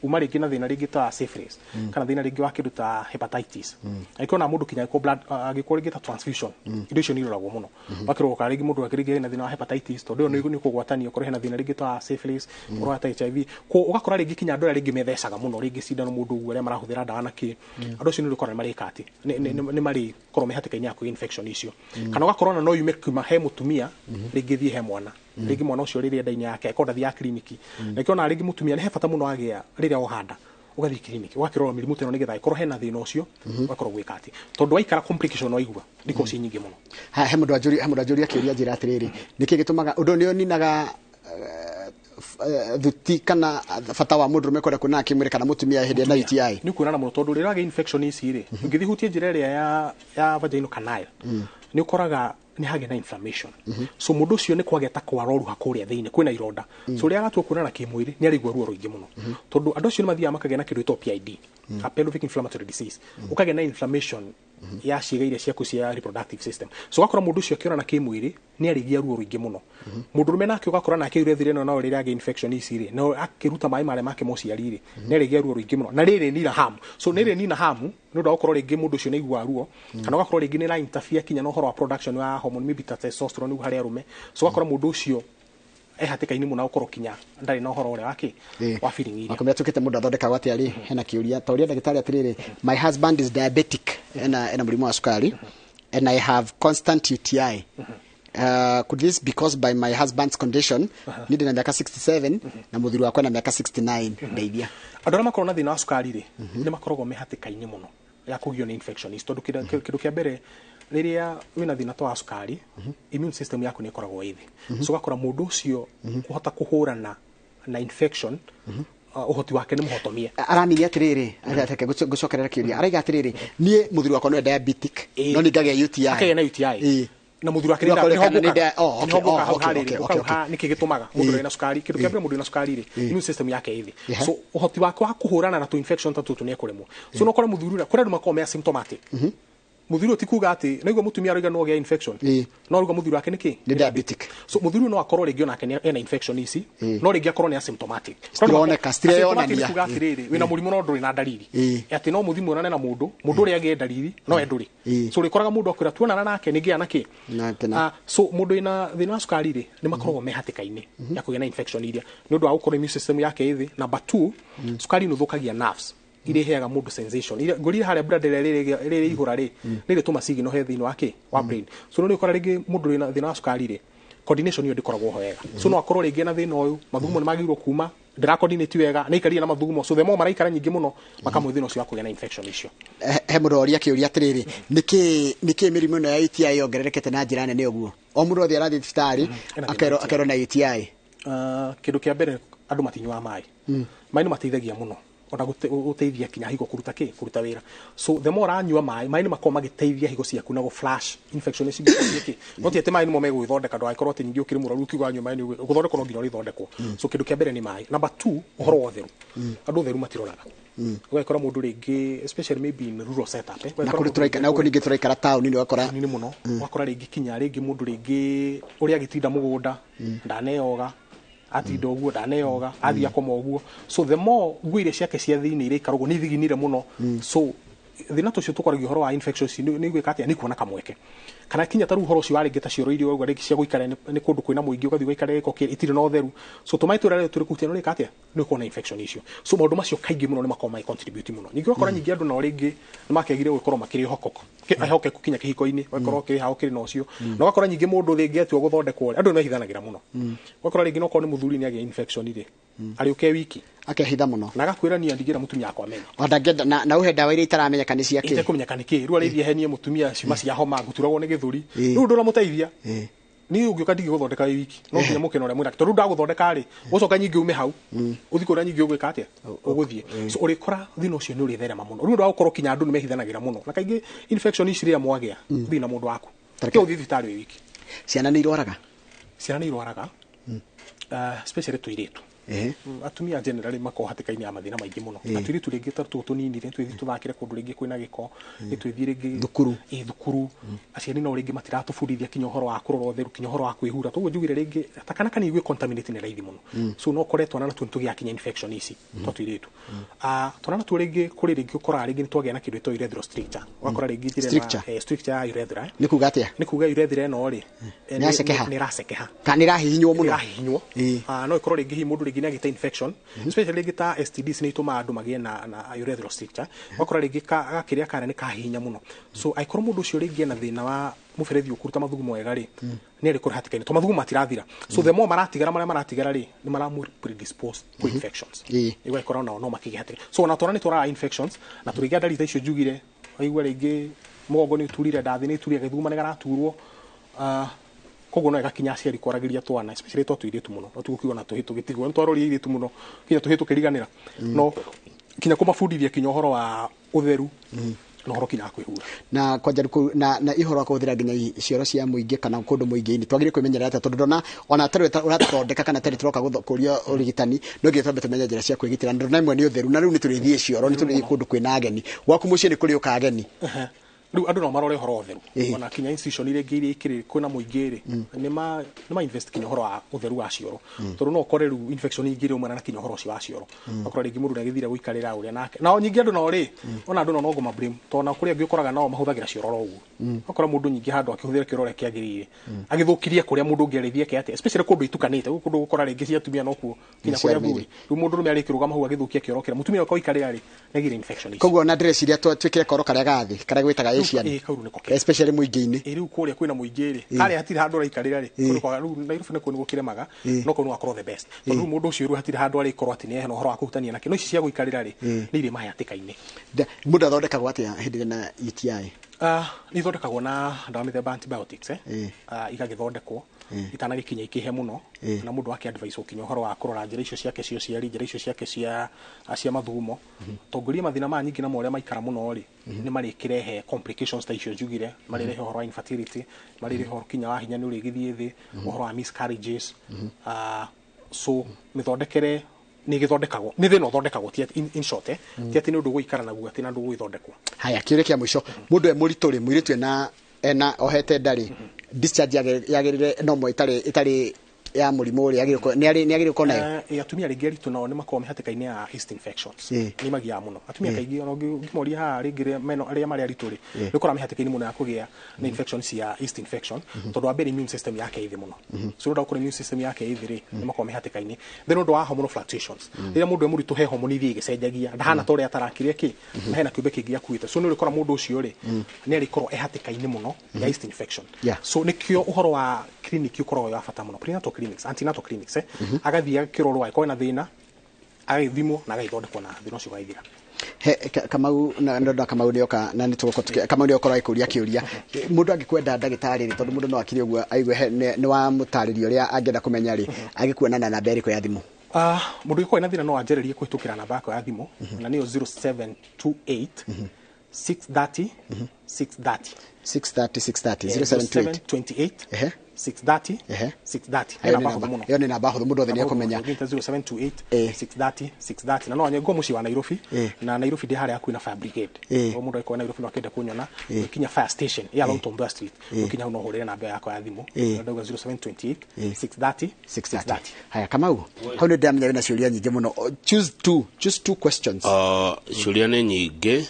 uma rĩngĩ na thĩna rĩngĩ ta syphilis kana thĩna rĩngĩ wa kĩndũ ta hepatitis, angĩkorwo na mũndũ kinya angĩkorwo blood, angĩkorwo rĩngĩ ta transfusion, indo icio nĩ iroragwo mũno, wakĩrorwo kana rĩngĩ mũndũ akĩrĩngĩ ena thĩna wa hepatitis, tondũ ĩyo nĩ kũgwatanio korwo hena thĩna rĩngĩ ta syphilis, ũhoro wa ta HIV. Ko ũgakora rĩngĩ kinya andũ arĩa rĩngĩ methecaga mũno rĩngĩ cindano mũndũ ũguo, arĩa marahũthĩra ndawa na kĩ, andũ acio nĩ ũrĩkora nĩ marĩka atĩ nĩ marĩkorwo me hatĩka-inĩ ya kũgĩa infection icio. Kana ũgakora ona no yume kuma he mũtumia rĩngĩ thiĩ he mwana, rĩngĩ mwana ũcio rĩrĩa nda-inĩ yake akorwo ndathiaga kiriniki. Na kĩona rĩngĩ mũtumia nĩ he bata mũno agĩa rĩrĩa ohanda ũgathiĩ kiriniki ũgakĩrora mĩrimũ ta ĩno, nĩgetha ĩkorwo hena thĩna ũcio ũgakorwo gwĩka atĩ, tondũ waikara complication waigua ndikorwo ciĩ nyingĩ mũno. Ha, he mũndũ anjũria kĩũria, njĩra atĩrĩrĩ, nĩkĩ gĩtũmaga ũndũ nĩ ũninaga thuti kana bata wa mũndũrũme kwenda kuonana kĩmwĩrĩ kana mũtumia hĩndĩ ena UTI? Nĩ kuonana mũno, tondũ rĩrĩa wagĩa infection ici rĩ, ũngĩthiĩ hutie njĩra ĩrĩa ya vaginal canal, nĩ ũkoraga nĩ hagĩa na inflammation. So mũndũ ũcio nĩ kwagĩa ta kwaroruha kũrĩa thĩinĩ, kwĩna ironda. So rĩrĩa agatua kuonana kĩmwĩrĩ, nĩ araigua ruo rũingĩ mũno, tondũ andũ acio nĩ mathiaga makagĩa na kĩndũ gĩtagwo PID, a pelvic inflammatory disease, ũkagĩa na inflammation ya ciĩga iria ciaku cia reproductive system. So ũgakora mũndũ ũcio akĩonana kĩmwĩrĩ nĩ arĩgia ruo rũingĩ mũno. Mũndũrũme nake ũgakora nake urethra ĩno no rĩrĩa agĩa infection ici rĩ, no akĩruta maĩ marĩa make ma ũciari rĩ, nĩ arĩgia ruo rũingĩ mũno na rĩrĩ nina hamu. So nĩ rĩ nina hamu nĩ ũndũ wa gũkorwo rĩngĩ mũndũ ũcio nĩ aiguaga ruo, kana ũgakorwo rĩngĩ nĩ ĩra interfere kinya na ũhoro wa production wa hormone, maybe ta testosterone nĩguo harĩ arũme. So ũgakora mũndũ ũcio e hatĩka-inĩ mũno gũkorwo kinya ndarĩ na ũhoro ũrĩa wake wa feeling iria. Wakamĩra tũkĩte mũndũ athondekagwo atĩa rĩ, hena kĩũria ta ũria ndagĩtarĩ atĩrĩrĩ, my husband is diabetic, ena mũrimũ wa cukari, and I have constant UTI. Could this be caused by my husband's condition? Niĩ ndĩna mĩaka 67 na mũthuri wakwa na mĩaka 69. Ndeithia. Andũ arĩa makoragwo na thĩna wa cukari rĩ, nĩ makoragwo me hatĩka-inĩ mũno ya kũgio nĩ infection ici, tondũ kĩndũ kĩa mbere, rĩrĩa wĩna thĩna ta wa cukari, immune system yaku nĩ ĩkoragwo ĩ thĩ. So ũgakora mũndũ ũcio kũhota kũhũrana na infection, ũhoti wake nĩ mũhotomie. Aramirie atĩrĩrĩ, reke ngũcokerera kĩũria, araiga atĩrĩrĩ, niĩ mũthuri wakwa nĩwe diabetic, no nĩ ngagĩa UTI. Akagĩa na UTI. Na muthuri wake Rĩu akorwo kana nĩ nĩho okay, ngũka oh, hau okay, harĩrĩ, okay, ngũka hau okay. nĩkĩ gĩtũmaga mũndũ wĩna cukari. Kĩndũ kĩa mbere, mũndũ wĩna cukari rĩ, immune system yake ĩ thĩ. Yeah. So ũhoti wake wa kũhũrana na tũ infection ta tũtũ nĩ ekũremwo. So no ũkore mũthuri ũrĩa, kũrĩ andũ makoragwo me asymptomatic. Mũthuri ũyũ ti kuga atĩ naigua mũtumia arauga no agĩa infection, no arauga mũthuri wake nĩkĩ? Nĩ diabetic. So mũthuri ũyũ no akorwo rĩngĩ onake ena infection ici, no rĩngĩ akorwo nĩ asymptomatic. Citironeka, citireyonania. Asymptomatic nĩ kuga atĩrĩrĩ, wĩna mũrimũ no ndũrĩ na ndariri, atĩ no mũthiĩ muonane na mũndũ, mũndũ ũrĩa agĩe ndariri no we ndũrĩ. So ũrĩkoraga mũndũ akwĩra tuonana nake nĩ ngĩa na kĩ. Nake na- Ah, so mũndũ wĩna thĩna wa cukari rĩ, nĩ makoragwo me hatĩka-inĩ ya kũgĩa na infection iria nĩ ũndũ wa gũkorwo immune system yake ĩ thĩ. Number two, cukari nĩ ũthũkagia nerves iria iheaga mũndũ sensation. Iria ngũrire harĩa blood ĩrĩa rĩrĩ ihũra rĩ, nĩ ĩrĩtũma signal he thĩinĩ wa kĩ wa brain. So nĩ ũkora rĩngĩ mũndũ wĩna thĩna wa cukari rĩ, coordination ĩyo ndĩkoragwo ho wega. So no akorwo rĩngĩ na thĩna ũyũ, mathugumo nĩ magĩrĩirwo kuma, ndĩra coordinate wega, nĩ aikarire na mathugumo. So the more maraikara nyingĩ mũno, makamũhe thĩna ũcio wa kũgĩa na infection icio. He mũndũ woria kĩũria atĩrĩrĩ, nĩkĩ mĩrimũ ĩno ya UTI yongererekete na njĩra nene ũguo? O mũndũ othe arathiĩ thibitarĩ Ena thĩna akerwo wa UTI. akerwo na UTI. Kĩndũ kĩa mbere, andũ matinyuaga maĩ. Maĩ nĩ mateithagia mũno ona gũteithia kinya higo kũruta kĩ kũruta wĩra. So the more ũranyua maĩ, maĩ nĩ makoragwo magĩteithia higo ciaku na gũ flush infection ici ingĩkorwo ciĩ kĩ. No ti atĩ maĩ nĩmo megũgĩthondeka, ndũgagĩkorwo atĩ ningĩ ũkĩrĩ mũrwaru ũkiuga wanyua maĩ nĩ gũthondekwo, no nginya ũrĩthondekwo. So kĩndũ kĩa mbere nĩ maĩ. Number two, ũhoro wa ũtheru. Andũ ũtheru matiroraga. Ũgakora mũndũ rĩngĩ, especially maybe in rural setup, Na ũgakora kũrĩ mũndũ tũraikara na gũkũ ningĩ tũraikara taũni-inĩ ũgakora nini mũno, ũgakora rĩngĩ kinya rĩngĩ mũndũ rĩngĩ ũrĩa agĩtinda mũgũnda ndaneyoga, atinda ũguo ndaneyoga, athiĩ akoma ũguo. So the more nguo iria ciake cia thĩinĩ iraikara ũguo nĩ ithiginire mũno. So thĩna tũcio tũkoragia ũhoro wa infection ici nĩ gwĩka atĩa, nĩ kuona kamweke kana kinya ta rĩu ũhoro ũcio wa rĩngĩ ta cioro iria ũrauga rĩngĩ cia gũikara nĩ kũndũ kwĩna mũingĩ, ũgathiĩ ũgaikara gĩko itirĩ na ũtheru. So tũmaĩ tũrĩa tũrĩ kũu nĩ ũrĩka atĩa, nĩ ũkuona infection icio. So maũndũ macio kaingĩ mũno nĩ makoragwo magĩ contribute mũno. Ningĩ ũgakora nyingĩ andũ nao rĩngĩ nĩ makĩagire gũkorwo makĩrĩ ehokeku ehokeku kinya kĩhiko-inĩ, ũgakorwo kĩrĩ hao kĩrĩ na ũcio, na ũgakora nyingĩ mũndũ rĩngĩ atua gũthondekwo rĩ, andũ nĩ mehithanagĩra mũno. Ũgakora rĩngĩ nokorwo nĩ mũthuri nĩ agĩa infection rĩ, arĩũke wiki akehitha mũno. Na agakwĩra niĩ ndigĩra mũtumia wakwa amenye. O ndangĩenda na ũhe ndawa iria itaramenyeka nĩ cia kĩ. Itekũmenyeka nĩ kĩ. Rĩu arĩthiĩ henie mũtumia ciuma cia homa, ngũturagwo nĩ gĩthũri. Rĩu ndũramũteithia. Niĩ ũngĩũka ndingĩgũthondeka wĩ wiki, no nginya mũke na ũrĩa mwĩnake, tondũ rĩu ndagũthondeka rĩ, ũcoka nyingĩ ume hau ũthiĩ kũrĩa nyingĩ ũgwĩka atĩa, ũgũthiĩ. So ũrĩkora thĩna ũcio nĩ ũrĩtherema mũno. Rĩu ũndũ wa gũkorwo kinya andũ nĩ mehithanagĩra mũno, na kaingĩ infection ici rĩrĩa mwagĩa ũthiĩ na mũndũ waku, Tareke- ke ũthiĩ thibitarĩ wĩ wiki. Ciana nĩ irwaraga? Ciana nĩ irwaraga, especially tũirĩtu. Atumia generally makoragwo hatĩka-inĩ ya mathĩna maingĩ mũno. Na tũirĩtu rĩngĩ ta tũtũ tũnini rĩ, twĩthiĩ tũthakĩre kũndũ rĩngĩ kwĩna gĩko, nĩ twĩthiĩ rĩngĩ Thukuru. Ĩ, thukuru. Aciari no rĩngĩ matiratũbundithia kinya ũhoro wa kũrora ũtheru, kinya ũhoro wa kwĩhura. Toguo njugire rĩngĩ ta kana kanini gwĩ contaminate nĩ raithi mũno. So no ũkore twana natuo nĩtũgĩaga kinya infection ici twa tũirĩtu. Ah, twana natuo rĩngĩ kũrĩ rĩngĩ ũkoraga rĩngĩ nĩtwagĩa na kĩndũ gĩtagwo urethral stricture. Ũgakora rĩngĩ njĩra ĩno Stricture? Stricture ya urethra. Nĩ kuga atĩa? Nĩ kuga urethra ĩno rĩ, Nĩ yacekeha? nĩ ĩracekeha. Kana nĩ ĩrahihinywo mũno? Ĩrahihinywo. Ah, no ĩkorwo rĩngĩ hihi mũndũ rĩngĩ nĩ agĩte infection, especially rĩngĩ ta STDs nĩ itũmaga andũ magĩe na urethral stricture. Ũgakora rĩngĩ gakĩrĩa karĩa nĩ kahihinya mũno. So angĩkorwo mũndũ ũcio rĩngĩ ena thĩna wa mũberethi ũkũruta mathugumo wega rĩ, nĩ arĩkũrĩ hatĩka-inĩ to mathugumo matirathira. So the more maratigara, marĩa maratigara rĩ, nĩ maramũ predispose kũ infections. Ĩgagĩkorwo nao no makĩgĩa hatĩka. So ona twana nĩ tũraga infections, na tũrĩgĩa ndariri ta icio njugire, waigua rĩngĩ mũgongo nĩ ũturire, ndathi nĩ ĩturire, gĩthuguma nĩ garaturwo. Ah, koguo no ĩgakinya aciari kwaragĩria twana, especially twa tũirĩtu mũno. No tũgũkiuga na tũhĩ tũgĩtigwo nĩ twaroria airĩtu mũno kinya tũhĩ tũkĩriganĩra, no kinya kũmabundithia kinya ũhoro wa ũtheru na ũhoro kinya wa kwĩhura. Na kwanja na ihoro wa kũhũthĩra nginya cioro cia mũingĩ kana kũndũ mũingĩ-inĩ, twagĩrĩire kwĩmenyerera atĩa? Tondũ ndona ona tarĩ ũratũthondeka kana tarĩ tũroka kũria ũrigitani, no nginya twambe tũmenye njĩra cia kwĩgitĩra. Na ndona imwe nĩ ũtheru, na rĩu nĩ tũrĩthiĩ cioro, nĩ tũrĩthiĩ kũndũ kwĩna ageni. Gwaku mũciĩ nĩ kũrĩũka ageni. Rĩu andũ no marore ũhoro wa ũtheru. Ona kinya institution iria ingĩ iria ikĩrĩ kwĩna mũingĩ rĩ, nĩ ma invest kinya ũhoro wa ũtheru wa cioro, tondũ no ũkore rĩu infection ingĩ iraumana na kinya ũhoro ũcio wa cioro. Ũgakora rĩngĩ mũndũ nĩagĩthire gũikarĩra ũrĩa nake. Nao nyingĩ andũ nao rĩ, ona andũ nao no ngũma blame, tondũ ona kũrĩ angĩ ũkoraga nao mahũthagĩra cioro oro ũguo. Ũgakora mũndũ nyingĩ handũ akĩhũthĩra kĩoro ũrĩa kĩagĩrĩire, agĩthũkirie kũrĩa mũndũ ũngĩ arĩthiĩ eke atĩa, especially kũndũ itukanĩte. Gũkũ kũndũ gũkora rĩngĩ cia atumia nokuo kinya Cia kũrĩa arũme. athuri. Rĩu mũndũ ũrũme arĩkĩrũgama hau agĩthũkia kĩoro kĩrĩa mũtumia oka gũikarĩra rĩ, nĩagĩire infection ici. Koguo ona ndĩreciria twĩkĩre koro karĩa gathĩ karĩa gwĩtaga Asian. Ĩ, kau rĩu nĩko kega. Especially mũingĩ-inĩ. Ĩ, rĩu kũrĩa kwĩna mũingĩ rĩ, harĩa hatirĩ handũ ũraikarĩra rĩ, kũndũ kwa rĩu Nairobi nĩkuo nĩ gũkĩremaga, no kũu no akorwo the best, tondũ rĩu mũndũ ũcio rĩu hatirĩ handũ arĩkorwo atĩ nĩ ehena ũhoro wa kũhutania nake. No ici cia gũikarĩra rĩ, nĩ irĩ mahe hatĩka-inĩ. Mũndũ athondekagwo atĩa hĩndĩ ĩrĩa na UTI? Nĩ ithondekagwo na ndawa mĩthemba antibiotics, igagĩthondekwo itanagĩkinya ikĩhe mũno, na mũndũ wake advice ũkinya ũhoro wa kũrora njĩra icio ciake cia ũciari, njĩra icio ciake cia mathugumo, tongoria mathĩna maya nyingĩ namo ũrĩa maikara mũno rĩ, nĩ marĩkĩrehe complications ta icio njugire, marĩrehe ũhoro wa infertility, marĩrehe ũhoro kinya wa hinya nĩ ũrĩgĩthiĩ thĩ, ũhoro wa miscarriages. So mĩthondekere nĩ ĩgĩthondekagwo, nĩ thĩna ũthondekagwo, ti atĩ- in short, ti atĩ nĩ ũndũ ũgũikara naguo atĩ na ndũ ũgũgĩthondekwo. Haya, kĩũria kĩa mũico, mũndũ e mũritũ rĩ, mũirĩtu ena ohete nda rĩ, discharge yagĩrĩre normal ĩtarĩ ya mũrimũ rĩ, yagĩrĩire nĩ agĩrĩire gũkorwo nayo? Atumia rĩngĩ aritũ nao nĩ makoragwo mĩhatĩka-inĩ ya yeast infections. Nĩ magiaga mũno atumia kaingĩ, ona ũngĩmoria haha rĩngĩ meno arĩa marĩ aritũ rĩ, nĩ ũkoraga mĩhatĩka-inĩ mũno ya kũgĩa na infection cia yeast infection, tondũ wa mbere immune system yake ĩ thĩ mũno. So nĩ ũndũ wa gũkorwo immune system yake ĩ thĩ rĩ, nĩ makoragwo mĩhatĩka-inĩ. Then ũndũ wa hormonal fluctuations, rĩrĩa mũndũ e mũritũ he hormone ithiĩ igĩcenjagia, ndahana ta ũrĩa atarakĩrĩa kĩ na hena kĩũmbe kĩngĩ akuĩte, so nĩ ũrĩkora mũndũ ũcio rĩ, nĩ arĩkorwo e hatĩka-inĩ mũno ya yeast infection. So nĩkĩo ũhoro wa clinic ũkoragwo wĩ wa bata mũno, prenatal clinics, antenatal clinics, agathiĩ agakĩrorwo angĩkorwo ena thĩna, agagĩthimwo na agagĩthondekwo na thĩna ũcio ũgagĩthira. He Kamau na ndonda Kamau nĩoka na nĩ tũgũkorwo Kamau nĩokorwo agĩkũria kĩũria, mũndũ angĩkwenda ndagĩtarĩ rĩ, tondũ mũndũ no akire ũguo aigue nĩ wamũtarĩria ũrĩa angĩenda kũmenya rĩ, angĩkuona na namba ĩrĩkũ ya thimũ? Mũndũ ũngĩkorwo ena thĩna no anjĩrĩrie kũhĩtũkĩra namba yakwa ya thimũ, na nĩyo 0728 630 630. 630 630, 0728. 0728 630 630. Ĩyo nĩ namba hũthũ mũno. Ĩyo nĩ namba hũthũ, mũndũ othe nĩ ekũmenya. 0728 630 630, na no anyengwo mũciĩ wa Nairobi, na Nairobi ndĩ harĩa hakuhĩ na Fire Brigade. O mũndũ angĩkorwo Nairobi no akĩenda kũnyona, ũkinya fire station ya along Tom Mboya Street, ũkinya hau no ũhũrĩre namba yakwa ya thimũ. Na ndauga 0728 630 630. Haya, Kamau, hau nĩ ndĩramenya wĩna ciũria nyingĩ mũno. Oh, choose two questions. Ciũria nĩ nyingĩ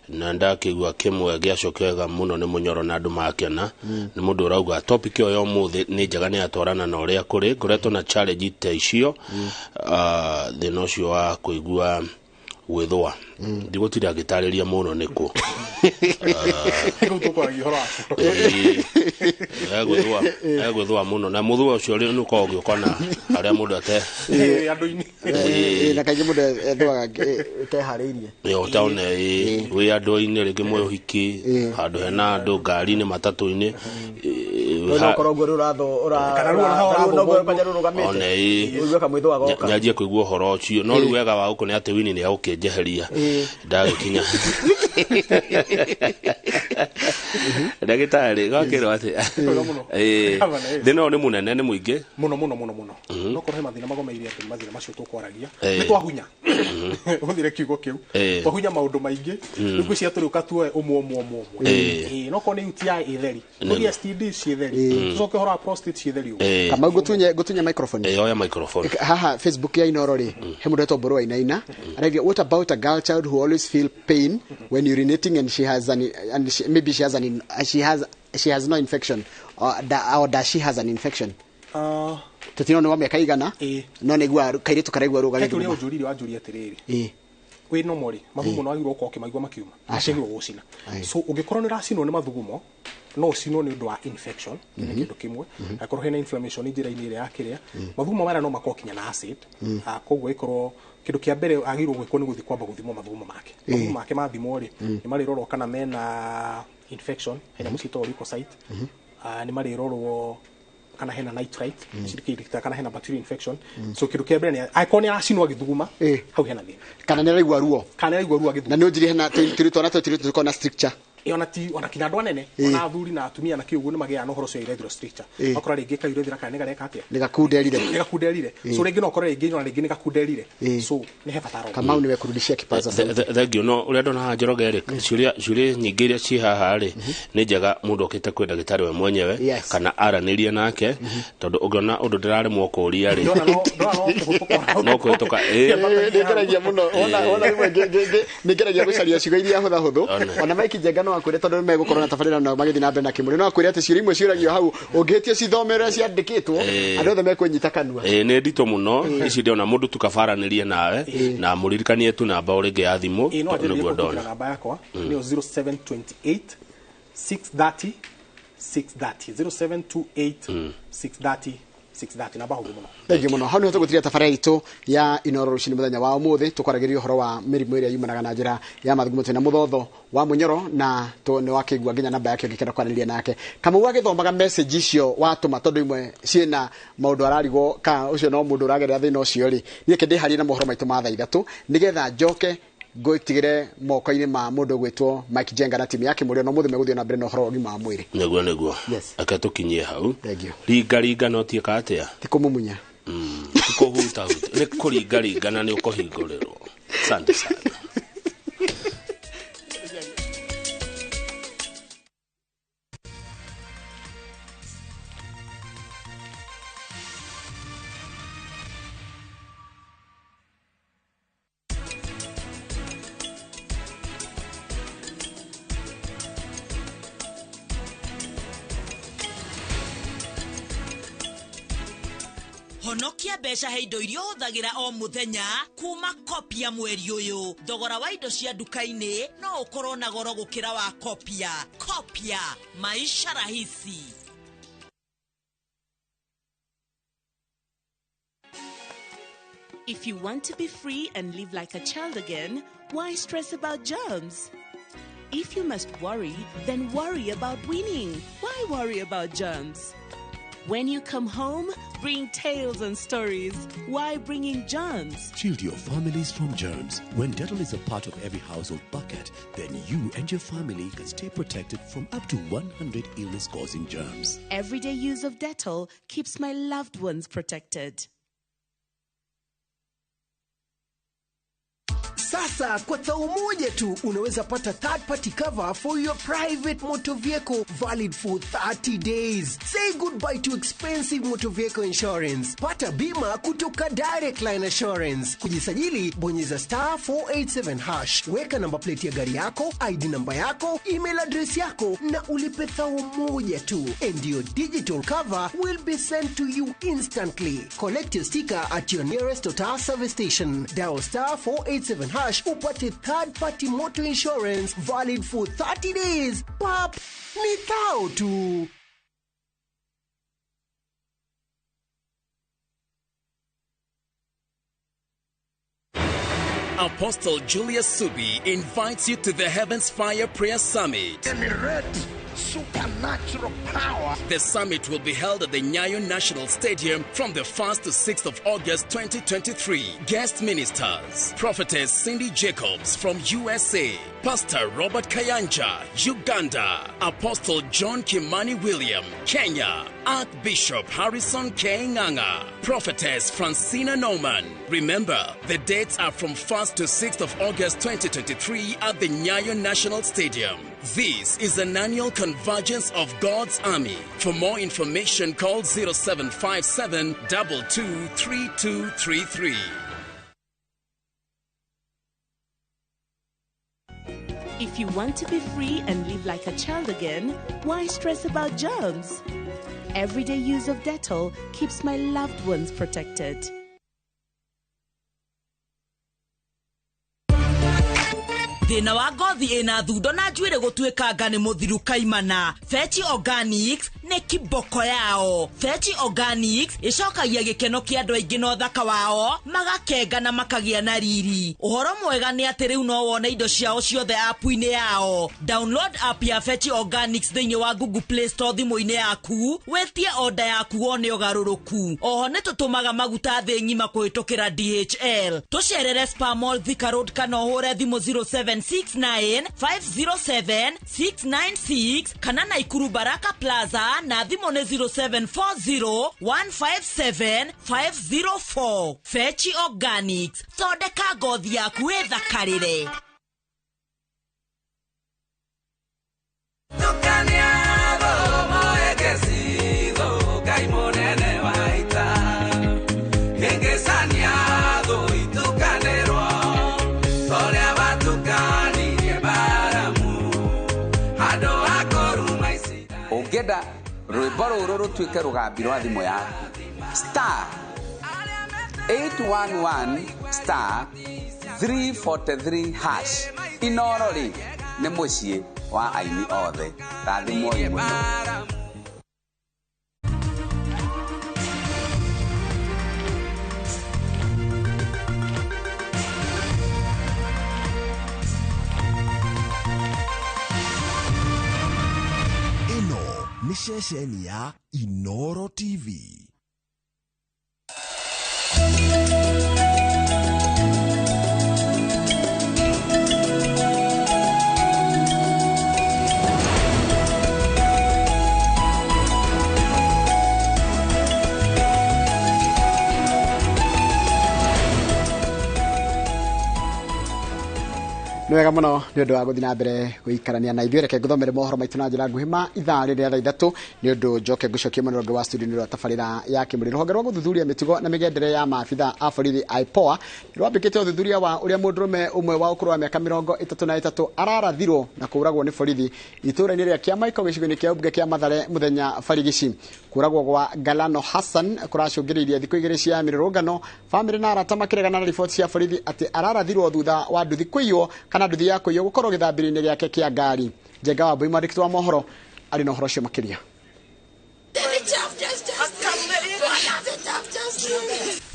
na ndakĩigua kĩmwe gĩacokio wega mũno nĩ mũnyoro na andũ makena, nĩ mũndũ ũrauga topic ĩyo ya ũmũthĩ nĩ njega, nĩ yatwarana na ũrĩa kũrĩ ngoretwo na challenge ta icio. Thĩna ũcio wa kũigua gwĩthũa, ndigũtinda ngĩtarĩria mũno nĩkũ. Rĩu tũkwaragia ũhoro waku. Egwĩthũa mũno, na mũthũa ũcio nĩ ũkoragwo ũgĩũka na harĩa mũndũ ate Andũ-inĩ. Na kaingĩ mũndũ ethũaga ĩteharĩirie. Ĩyo taone wĩ andũ-inĩ, rĩngĩ mwĩ ũhiki, handũ hena andũ, ngari-inĩ, matatũ-inĩ. No ũkorwo ũguo rĩu ũrathũ Kana ruo naho ũrathũa. Kwanja rũrũgamĩte One ĩ. ũigue kamwĩthũa goka. Nyanjie kũigua ũhoro ũcio, no rĩu wega wa gũkũ nĩ atĩ wini nĩ agũkĩnjeheria ndagĩkinya ndagĩtarĩ gakĩrwo atĩ Wega mũno. Gavana, ĩ. Thĩna ũyũ nĩ mũnene, nĩ mũingĩ. Mũno mũno mũno mũno, no korwo he mathĩna magomeire andũ nĩ mathĩna macio tũkwaragia. Nĩ twahunya ũthire kiugo kĩu, twahunya maũndũ maingĩ, rĩu ngwĩciria tũrĩũka tuoe ũmwe ũmwe ũmwe ũmwe. No korwo nĩ UTI ĩtheri, tũthiĩ STD ciĩtheri, tũcoke ũhoro wa prostate ciĩtheri ũguo. Kamau, ngũtunye microphone. Oya microphone. Haha Facebook ya Inoro rĩ, he mũndũ wetwo Mbũrũ wa Inaina arauga, "What about a girl child who always feel pain when urinating and she has an and she, maybe she has an in, she has she has no infection or does she has an infection?" Tũtinona nĩ wa mĩaka igana, no nĩigua kairĩtu karaigua ruo He kĩũria gagĩthuguma. ũnjũririe, wanjũria atĩrĩrĩ, wĩ normal rĩ, mathugumo no wagĩrĩirwo gũkorwo ũkĩmaigua makiuma, macagĩrĩirwo gũcina. So ũngĩkorwo nĩ ũracinwo nĩ mathugumo, no ũcinwo nĩ ũndũ wa infection, kĩu nĩ kĩndũ kĩmwe, angĩkorwo hena inflammation njĩra-inĩ ĩrĩa ya kĩrĩa mathugumo maya no makorwo kinya na acid. Koguo ĩkorwo kĩndũ kĩa mbere agĩrĩirwo gwĩkwo nĩ gũthiĩ kwamba gũthimwo mathugumo make. Mathugumo make mathimwo rĩ, nĩ marĩrorwo kana mena infection, hena nyamũ ciĩtagwo leukocyte. Nĩ marĩrorwo kana hena nitrite cirikirikita, kana hena bacterial infection. So kĩndũ kĩa mbere nĩ angĩkorwo nĩ aracinwo agĩthuguma, hau hena thĩna. Kana nĩ araigua ruo. Kana nĩ araigua ruo agĩthuguma. Na nĩ ũnjiri hena tũrĩ twana tũrĩ tũkoragwo na stricture. Ona ti ona kinya andũ anene, ona athuri na atumia na kĩ ũguo nĩ magĩaga na ũhoro ũcio wa urethral stricture. Wakora rĩngĩ ka urethra kana nĩ gareka atĩa, nĩ gakunderire. Nĩ gakunderire. So rĩngĩ no ũkore rĩngĩ ona rĩngĩ nĩ gakunderire, so nĩ he bata arorwo. Kamau nĩwe kurudishia kipaza sauti. Thank you. No ũrĩa ndona haha Njoroge rĩ, ciũria nyingĩ iria ciĩ haha rĩ, nĩ njega mũndũ okĩte kwĩ ndagĩtarĩ we mwenyewe kana aranĩrie nake, tondũ ũngĩona ũndũ ndĩraremwo kũũria rĩ, Ndona no ndona no kũhĩtũka. No kũhĩtũka, ĩ. Nĩ ngeragia mũno, wona rĩmwe nĩ ngeragia gũcaria ciugo iria hũthahũthũ. Ona. Ona Mike Njenga no akwĩre, tondũ nĩ megũkorwo na tabarĩra nao magĩthiĩ na mbere na kĩmũrĩ, no akwĩre atĩ ciũria imwe ciũragio hau ũngĩhĩtia cithome ũrĩa ciandĩkĩtwo, andũ othe mekwĩnyita kanua. Ĩ, nĩ nditũ mũno ici ndĩrona mũndũ tu kabaranĩrie nawe na mũririkanie tu namba o rĩngĩ ya thimũ. Ĩ, no tondũ anjĩrĩrie nĩguo kũhĩtũkĩra ndona namba yakwa nĩyo 0728 630 630, 0728 630. 6:30 namba hũthũ mũno. Thengiũ mũno. Hau nĩho tũgũtiria tabarĩra itũ ya Inoro rũcinĩ mũthenya wa ũmũthĩ, tũkwaragĩria ũhoro wa mĩrimũ ĩrĩa yumanaga na njĩra ya mathugumo twĩna mũthotho wa mũnyoro na nĩ wakĩigua nginya namba yake ũngĩkenda kwaranĩria nake. Kamau agĩthomaga message icio watũma tondũ imwe ciĩna maũndũ ararigwo ka ũcio no mũndũ ũragerera thĩna ũcio rĩ, niĩ ke ndĩharie na mohoro maitũ ma thaa 3 nĩgetha njoke ngũtigĩre moko-inĩ ma mũndũ ũgwĩtwo Mike Jenga na timu yake mũrĩo no mũthĩ megũthiĩ na mbere na ũhoro wa ũgima wa mwĩrĩ. Nĩguo nĩguo. Yes. Ake tũkinyie hau. Thank you. Ringa ringa no tiĩka atĩa? Ti kũmumunya. Ti kũhutahuta. Nĩ kũringa ringa na nĩ ũkũhingũrĩrwo. Asante sana. Honokia mbeca he indo iria ũhũthagĩra o mũthenya kuma Kopia mweri ũyũ. Thogora wa indo cia nduka-inĩ no ũkorwo na goro gũkĩra wa Kopia. Kopia, maisha rahisi. If you want to be free and live like a child again, why stress about germs? If you must worry, then worry about winning. Why worry about germs? When you come home, bring tales and stories. Why bringing germs? Shield your families from germs. When Dettol is a part of every household bucket, then you and your family can stay protected from up to 100 illness-causing germs. Everyday use of Dettol keeps my loved ones protected. Sasa kwa thao moja tu unaweza pata third party cover for your private motor vehicle valid for 30 days. Say goodbye to expensive motor vehicle insurance. Pata bima kutoka Direct Line Assurance. Kujisajili bonyeza star 487 hash. Weka namba plate ya gari yako, ID namba yako, email address yako na ulipe thao moja tu. And your digital cover will be sent to you instantly. Collect your sticker at your nearest Total service station. Dial star 487 hash upate third party motor insurance valid for 30 days. Pap, ni thao tu. Apostle Julius Subi invites you to the Heavens Fire Prayer Summit. Generate supernatural power. The summit will be held at the Nyayo National Stadium from the 1st to 6th of August 2023. Guest ministers, Prophetess Cindy Jacobs from USA, Pastor Robert Kayanja, Uganda, Apostle John Kimani William, Kenya, Archbishop Harrison K. Nganga, Prophetess Francina Norman. Remember, the dates are from 1st to 6th of August 2023 at the Nyayo National Stadium. This is an annual convergence of God's army. For more information, call 0757 223233. If you want to be free and live like a child again, why stress about germs? Everyday use of Dettol keeps my loved ones protected. Thĩna wa ngothi ĩna thundo na njuĩrĩ gũtuĩkanga nĩ mũthiru kaimana. Fetch Organics nĩ kiboko yao. Fetch Organics ĩcokagia gĩkeno kĩa andũ aingĩ na ũthaka wao, magakenga na makagĩa na riri. Ũhoro mwega nĩ atĩ rĩu no wone indo ciao ciothe app-inĩ yao. Download app ya Fetch Organics thĩinĩ wa Google Play Store thimũ-inĩ yaku, wĩtie order yaku wone ũgarũrũku. Oho nĩ tũtũmaga maguta thĩ ng'ima kũhĩtũkĩra DHL. Tũcerere Spa Mall Thika Road kana ũhũre thimũ 07 69 507 696 kana Naikuru Baraka Plaza na thimũ nĩ 0740 157 504. Fetch Organics, thondeka ngothi yaku ĩthakarĩre. Ũngĩenda rwĩmbo rũrũ rũtuĩke rũgambi rwa thimũ yaku, star 811 star 343 hash. Inoro rĩ nĩ mũciĩ wa aini othe. Rathimwoi mũno. Nĩ ceceni ya Inoro TV. Nĩ wega mũno nĩ ũndũ wa gũthiĩ na mbere gũikarania na ithuĩ. Reke ngũthomere mohoro maitũ na njĩra nguhĩ ma ithaa rĩrĩa thaa 3 nĩ ũndũ njoke ngũcokie mwena ũngĩ wa studio nĩ ũndũ wa tabarĩra ya kĩmũrĩ. Rũhonge rwa gũthuthuria mĩtugo na mĩgendere ya maabitha a borithi IPOA rwambĩkĩte ũthuthuria wa ũrĩa mũndũrũme ũmwe wa ũkũrũ wa mĩaka 33 ararathirwo na kũũragwo nĩ borithi itũũra-inĩ rĩa Kĩamaiko gĩcigo-inĩ kĩa ũmbunge kĩa Mathare mũthenya barigici. Kũũragwo gwa Galano Hassan kũracũngĩrĩirie thikũ 2 cia mĩrũrũngano, bamĩrĩ na arata makĩregana na riboti cia borithi atĩ ararathirwo thutha wa nduthi kũiywo kana nduthi ya kũiywo gũkorwo gĩthambĩrio-inĩ gĩake kĩa ngari. Njenga wa Mbui mwandĩki wa mohoro arĩ na ũhoro ũcio makĩria.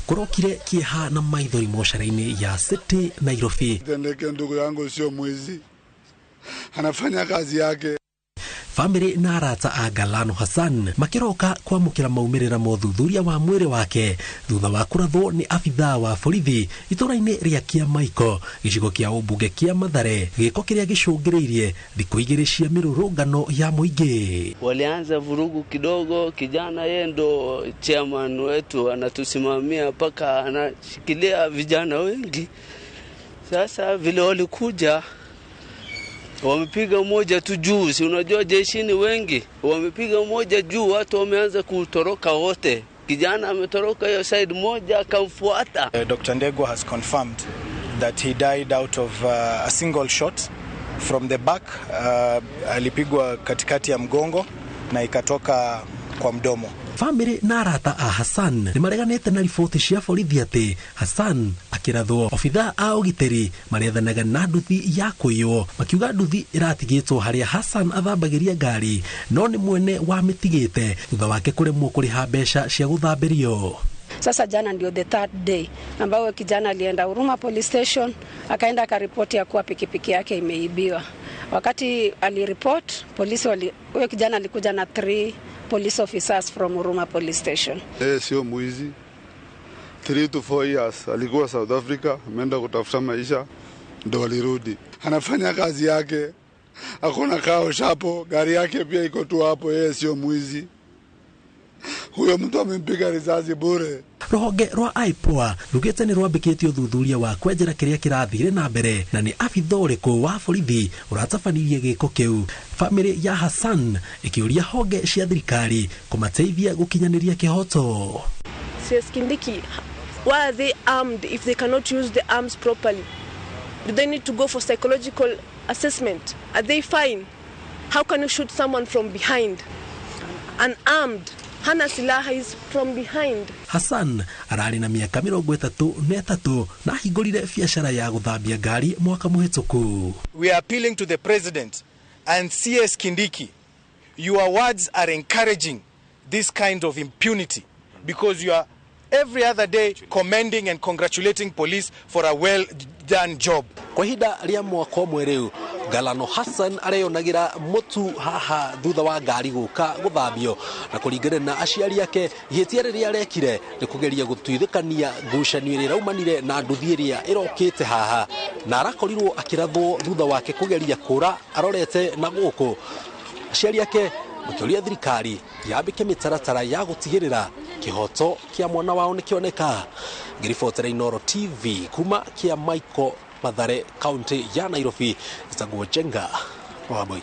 Kũrokire kĩeha na maithori mocara-inĩ ya City Nairobi. Tendeke ndugu yangu sio mwizi, anafanya kazi yake. Bamĩrĩ na arata a Galano Hassan makĩroka kwamũkĩra maumĩrĩra ma ũthuthuria wa mwĩrĩ wake thutha wa kũrathwo nĩ abithaa wa borithi itũũra-inĩ rĩa Kĩamaiko gĩcigo kĩa ũmbunge kĩa Mathare, gĩko kĩrĩa gĩcũngĩrĩirie thikũ 2 cia mĩrũrũngano ya mũingĩ. Walianza vurugu kidogo, kijana yeye ndo chairman wetu anatusimamia mpaka anashikilia vijana wengi. Sasa vile walikuja wamepiga moja tu juu, si unajua jeshini wengi wamepiga moja juu, watu wameanza kutoroka wote. Kijana ametoroka hiyo side moja akamfuata. Dr. Ndegwa has confirmed that he died out of a single shot from the back. Alipigwa katikati ya mgongo na ikatoka kwa mdomo. Bamĩrĩ na arata a Hassan nĩ mareganĩte na riboti cia borithi atĩ Hassan akĩrathwo obithaa a ũgitĩri marethanaga na nduthi ya kũiywo, makiuga nduthi ĩratigĩtwo harĩa Hassan athambagĩria ngari no nĩ mwene wamĩtigĩte thutha wake kũremwo kũrĩha mbeca cia gũthambĩrio. Sasa jana ndio the third day ambayo kijana alienda Huruma Police Station akaenda akaripoti ya kuwa pikipiki yake imeibiwa. Wakati aliripoti polisi huyo kijana alikuja na 3 police officers from Huruma Police Station. Sio mwizi. 3 to 4 years alikuwa South Africa, ameenda kutafuta maisha ndo alirudi. Anafanya kazi yake. Hakuna kao shapo, gari yake pia iko tu hapo. Yeye sio mwizi. Huyo mtu amempiga risasi bure. Rũhonge rwa IPOA rugĩte nĩ rwambĩkĩtie ũthuthuria wa kwenjera kĩrĩa kĩrathire na mbere na nĩ abitha ũrĩkũ wa borithi ũratabanirie gĩko kĩu. Bamĩrĩ ya Hassan ĩkĩũria honge cia thirikari kũmateithia gũkinyanĩria kĩhoto. CS Kindiki, why are they armed if they cannot use the arms properly? Do they need to go for psychological assessment? Are they fine? How can you shoot someone from behind? Unarmed. Hana silaha is from behind. Hassan ararĩ na mĩaka 33 na ahingũrire biacara ya gũthambia ngari mwaka mũhĩtũku. We are appealing to the president and CS Kindiki. Your words are encouraging this kind of impunity because you are every other day commending and congratulating police for a well done job. Kwa ihinda rĩa mwaka ũmwe rĩu Galano Hassan areyonagĩra mũtu haha thutha wa ngari gũka gũthambio, na kũringana na aciari ake ihĩtia rĩrĩa arekire nĩ kũgeria gũtuithũkania ngucanio ĩrĩa ĩraumanire na nduthi ĩrĩa ĩrokĩte haha, na arakorirwo akĩrathwo thutha wake kũgeria kũra arorete na gũkũ. Aciari ake makĩũria thirikari yambĩke mĩtaratara ya gũtigĩrĩra kĩhoto kĩa mwana wao nĩkĩoneka. Ngĩribotera Inoro TV kuma Kĩamaiko, Mathare, kaunti ya Nairobi, njĩtagwo Njenga wa Wambui.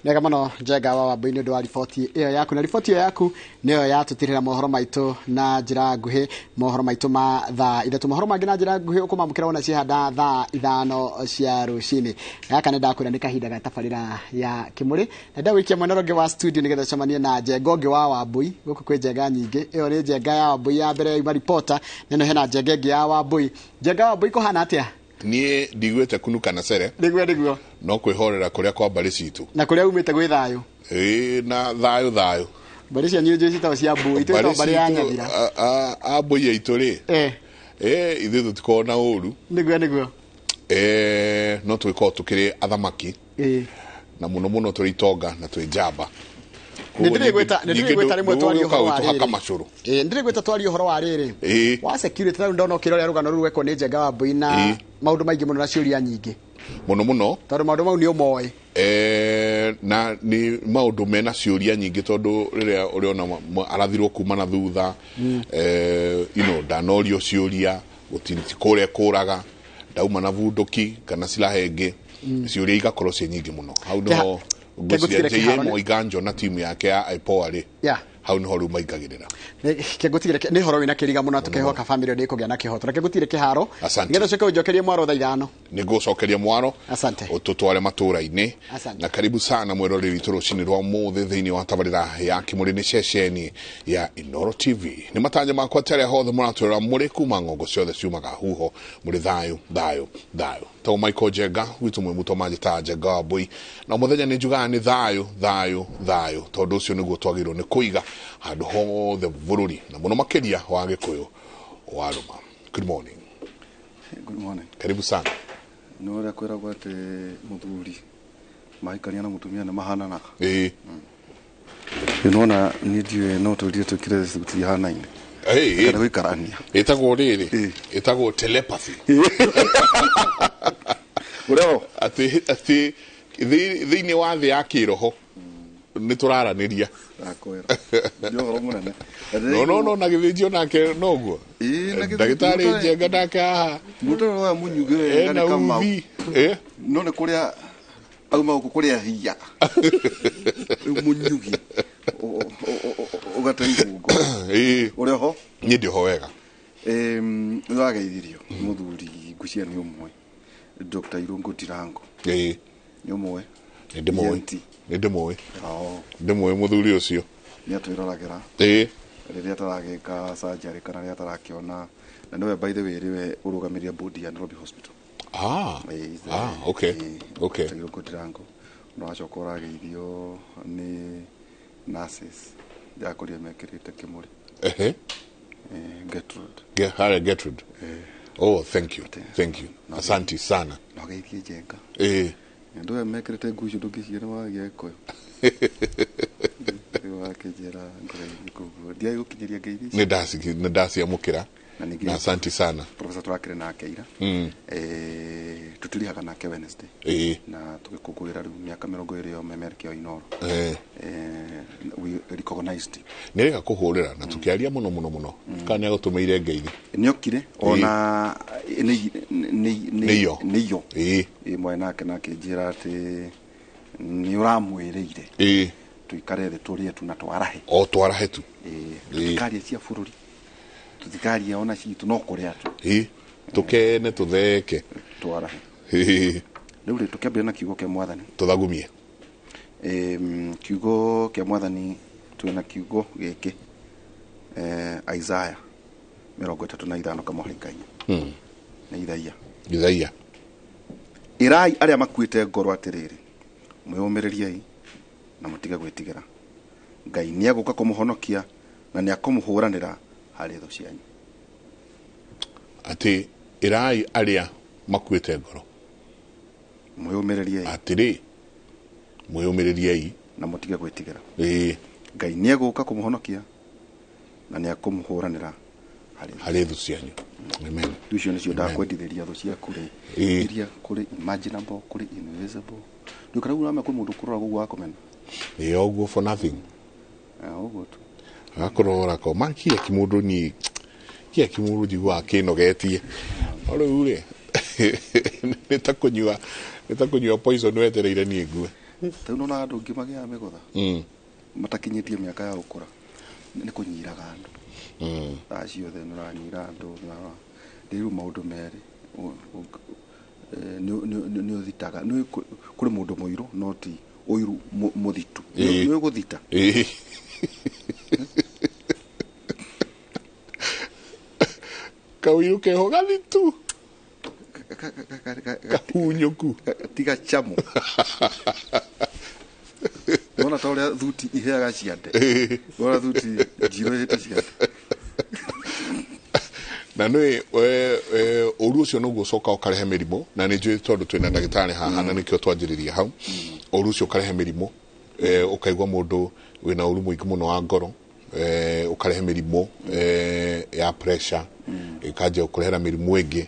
Nega mũno Njenga wa Wambui nĩ ũndũ wa riboti ĩyo yaku, na riboti ĩyo yaku nĩyo yatũtirĩra mohoro maitũ na njĩra nguhĩ, mohoro maitũ ma thaa 3, mohoro mangĩ na njĩra nguhĩ ũkũmamũkĩra wona ciehanda thaa 5 cia rũcinĩ. Gaka nĩ ndakwĩra nĩ kahinda ga tabarĩra ya kĩmũrĩ, na ndagũikia mwena ũrĩa ũngĩ wa studio nĩgetha ũcemanie na Njenga ũngĩ wa Wambui. Gũkũ kwĩ Njenga nyingĩ, ĩyo nĩ Njenga ya Wambui ya mbere yauma ripota, na ĩno hena Njenga ĩngĩ ya Wambui. Njenga wa Wambui kũhana atĩa? Niĩ ndiguĩte kunuka na cere. Nĩguo. No kwĩhorera kũrĩa kwa mbarĩ citũ. Na kũrĩa umĩte gwĩ thayũ. Ĩĩ na thayũ thayũ. Mbarĩ cianyu njũĩ citagwo cia Mbui, twĩtagwo mbarĩ ya Nyathira. A Mbui aitũ rĩ. Ithuĩ tũtikoragwo na ũru. Nĩguo. No tũgĩkorwo tũkĩrĩ athamaki. Na muno muno tũrĩ itonga na twĩ njamba. Nĩndĩrĩgwĩta rĩmwe twarie ũhoro wa rĩrĩ. Nĩndĩrĩgwĩta twarie ũhoro wa rĩrĩ. Wa security rĩu ndona ũkĩrora rũgano rũu rwekwo nĩ Njenga wa Mbui na maũndũ maingĩ mũno na ciũria nyingĩ. Mũno mũno. Tondũ maũndũ mau nĩ ũmoĩ. Na nĩ maũndũ mena ciũria nyingĩ tondũ rĩrĩa ũrĩona arathirwo kuma na thutha, you know, ndanorio ciũria, gũtirĩ kũrĩa kũraga, ndauma na bunduki kana silaha ĩngĩ, ciũria igakorwo ciĩ nyingĩ mũno. Hau nĩho ngwĩciria JM Waiganjo na timu yake ya IPOA rĩ, hau nĩho rĩu maingagĩrĩra. Kĩngũtigĩre nĩ ũhoro wĩna kĩriga mũno tũkehoka family nĩ ĩkũgĩa na kĩhoto. Reke ngũtigĩre kĩharo nĩgetha ũcoke ũnjokerie mwaro thaa 5. Nĩngũcokeria mwaro ũtũtware matũra-inĩ. Na karibu sana mwĩroreri witũ rũcinĩ rwa ũmũthĩ thĩinĩ wa tabarĩra ya Kĩmũrĩ nĩ ceceni ya Inooro TV. Nĩ matanya makwa atĩ arĩa hothe mũratwĩrora mũrĩ kuma ng'ongo ciothe ciumaga huho mũrĩ thayũ thayũ thayũ. Tagwo Michael Njenga gwitũ mwĩ mũtũ manjĩtaga Njenga wa Mbui, na mũthenya nĩ njugaga nĩ thayũ thayũ thayũ tondũ ũcio nĩguo twagĩrĩirwo nĩ kũiga handũ hothe bũrũri na mũno makĩria wa Gĩkũyũ wa Rũma. Good morning. Good morning. Karibu sana. Nĩ ũrĩa kwĩragwo atĩ mũthuri mahikania na mũtumia nĩ mahananaga. Ĩĩ. Nĩwona niĩ ndiũĩ no tũrire twĩkĩre suti ihanaine. Kana gũikarania. Ĩtagwo rĩrĩ, ĩtagwo telepathy. Ũrĩa atĩ thĩinĩ wa thĩ ya kĩroho nĩ tũraranĩria. Ndakwĩra. Nĩ ũhoro mũnene. No na gĩthĩnjio nake noguo. Ndagĩtarĩ Njenga nake haha. Mũtaro wa mũnyugĩ wega nĩ Kamau. No nĩ kũrĩa auma gũkũ kũrĩa hiya. Rĩu mũnyugi ũgate ihungo. Ũrĩ ho? Niĩ ndĩ ho wega. Nĩ wageithirio mũthuri ngwĩciria nĩ ũmwe. Dr. Irungu Ndirango. Nĩ ũmwe. Nĩ ndĩmũĩ. Nĩ ndĩmũĩ. Ndĩmũĩ mũthuri ũcio. Nĩ atwĩroragĩra. Rĩrĩa ataragĩka surgery kana rĩrĩa atarakĩona, na nĩwe by the way rĩwe ũrũgamĩrĩire board ya Nairobi Hospital. Okay. Okay. Dr. Irungu Ndirango. No acoka ũrageithio nĩ nurses ndĩrakorire mekĩrĩte kĩmũrĩ. Gertrude. Harry Gertrude. Oh, thank you. Thank you. Asante sana. No geithie Njenga. Andũ aya mekĩrĩte nguo icio ndũngĩciria nĩ wa Gĩkũyũ. Rĩu wakĩnjĩra ngũgeithie koguo ndiagĩ gũkinyĩria ngeithi icio. Nĩ ndaciamũkĩra. Na asante sana. Professor tũrakĩrĩ nake ira. Tũtirihaga nake Wednesday. Na tũgĩkũngũĩra rĩu mĩaka 20 ya ũmemerekia wa Inooro. We recognized. Nĩ rĩga kũhũrĩra na tũkĩaria mũno mũno mũno. Kana nĩ agũtũmĩire ngeithi. Nĩ okire ona nĩ iyo. Mwe nake na akĩnjĩra atĩ nĩ ũramwĩrĩire. Tũikare thĩ tũrĩe tu na twarahe. O twarahe tu. Tũtikarie cia bũrũri. Tũtikarie ona citũ no kũrĩa tu. Tũkene tũtheke. Twarahe. Rĩu rĩ tũkĩambĩrĩria na kiugo kĩa Mwathani. Tũthagumie. Kiugo kĩa Mwathani twĩna kiugo gĩkĩ. Isaiah 35 kamũhari ka 4. Nĩ Ithaia. Ithaia. Ĩrai arĩa makuĩte ngoro atĩrĩrĩ, mwĩyũmĩrĩriei na mũtige gwĩtigĩra. Ngai nĩegũka kũmũhonokia na nĩakũmũhũranĩra harĩ thũ cianyu. Atĩ ĩrai arĩa makuĩte ngoro mwĩyũmĩrĩriei. Atĩrĩ mwĩyũmĩrĩriei na mũtige gwĩtigĩra. Ngai nĩegũka kũmũhonokia na nĩakũmũhũranĩra harĩ thũ cianyu. Amen. Rĩu icio nĩcio ndakwendithĩria thũ ciaku rĩ, iria kũrĩ imaginable, kũrĩ invisible. Rĩu kana ũramenya kwĩ mũndũ ũkũrora ũguo akũmena. Ĩ ũguo for nothing. Ũguo tu. Agakorora ko ma kĩa kĩmũndũ niĩ kĩa kĩmũndũ njiguaga kĩnogetie. No rĩu rĩ nĩ ta kũnyua poison wetereire niĩ ngue. Rĩu nĩwonaga andũ angĩ magĩaga mĩgũtha matakinyĩtie mĩaka ya gũkũra nĩ kũnyiraga andũ. Thaa ciothe nĩ ũranyira andũ, rĩu maũndũ merĩ nĩ ũthitaga. Kũrĩ mũndũ mũirũ no ti ũiru mũthitu. Nĩ ũgũthita. Kaũirũ keho gathitu. Kahunyũku. Tiga chamu. Wona ta ũrĩa thuti iheaga ciande. Wona thuti njirũ ihĩte ciande. Na nĩ ũru ũcio noguo ũcoka ũkarehe mĩrimũ, na nĩ njũĩ tondũ twĩna ndagĩtarĩ haha na nĩkĩo twanjĩrĩria hau. Ũru ũcio ũkarehe mĩrimũ, ũkaigua mũndũ wĩna ũru mũingĩ mũno wa ngoro, ũkarehe mĩrimũ ya pressure, ĩkanjia gũkũrehera mĩrimũ ĩngĩ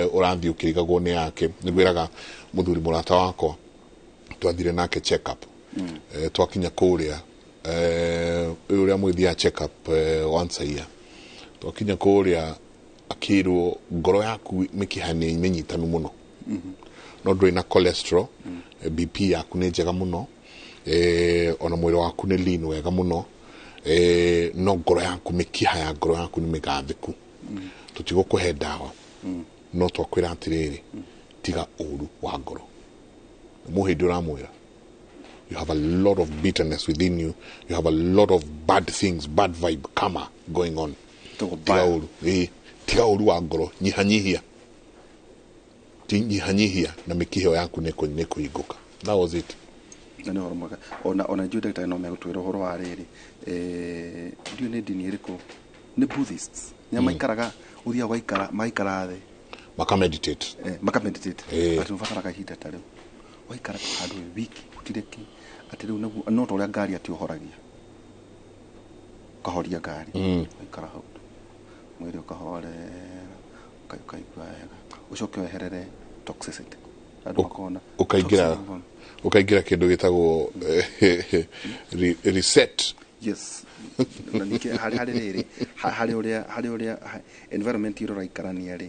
ũrathiĩ ũkĩrigagwo nĩ yake. Nĩngwĩraga mũthuri mũrata wakwa twathire nake check up, twakinya kũrĩa ũrĩa mwĩthiaga check up once a year, twakinya kũrĩa akĩrwo ngoro yaku mĩkiha nĩ mĩnyitanu mũno, no ndũrĩ na cholesterol, BP yaku nĩ njega mũno, ona mwĩrĩ waku nĩ lean wega mũno, no ngoro yaku mĩkiha ya ngoro yaku nĩ mĩgathĩku, tũtigũkũhe ndawa, no twakwĩra atĩrĩrĩ, tiga ũru wa ngoro. Mũhĩndĩ ũramwĩra you have a lot of bitterness within you, you have a lot of bad things, bad vibe, karma going on. Tiga ũru, tiga ũru wa ngoro, nyihanyihia, nyihanyihia na mĩkiha yaku nĩ kũhingũka. That was it. Na nĩ ũhoro mwega. Ona njũĩ ndagĩtarĩ no megũtwĩra ũhoro wa rĩrĩ, ndiũĩ nĩ ndini ĩrĩkũ, nĩ Buddhists nĩa maikaraga, ũthiaga ũgaikara, magaikara thĩ makameditate, makameditate, atĩ ũbataraga ihinda ta rĩu waikara handũ wĩ wiki gũtirĩ kĩ, atĩ rĩu nĩguo no ta ũrĩa ngari atĩ ũhoragia, ũkahoria ngari, waikara hau mwĩrĩ ũkahorera, ũkaigua wega, ũcoke weherere toxicity. Andũ makona ũkaingĩra kĩndũ gĩtagwo reset. Yes. Na ningĩ harĩ rĩrĩ, harĩ ũrĩa environment ĩrĩa ũraikarania rĩ,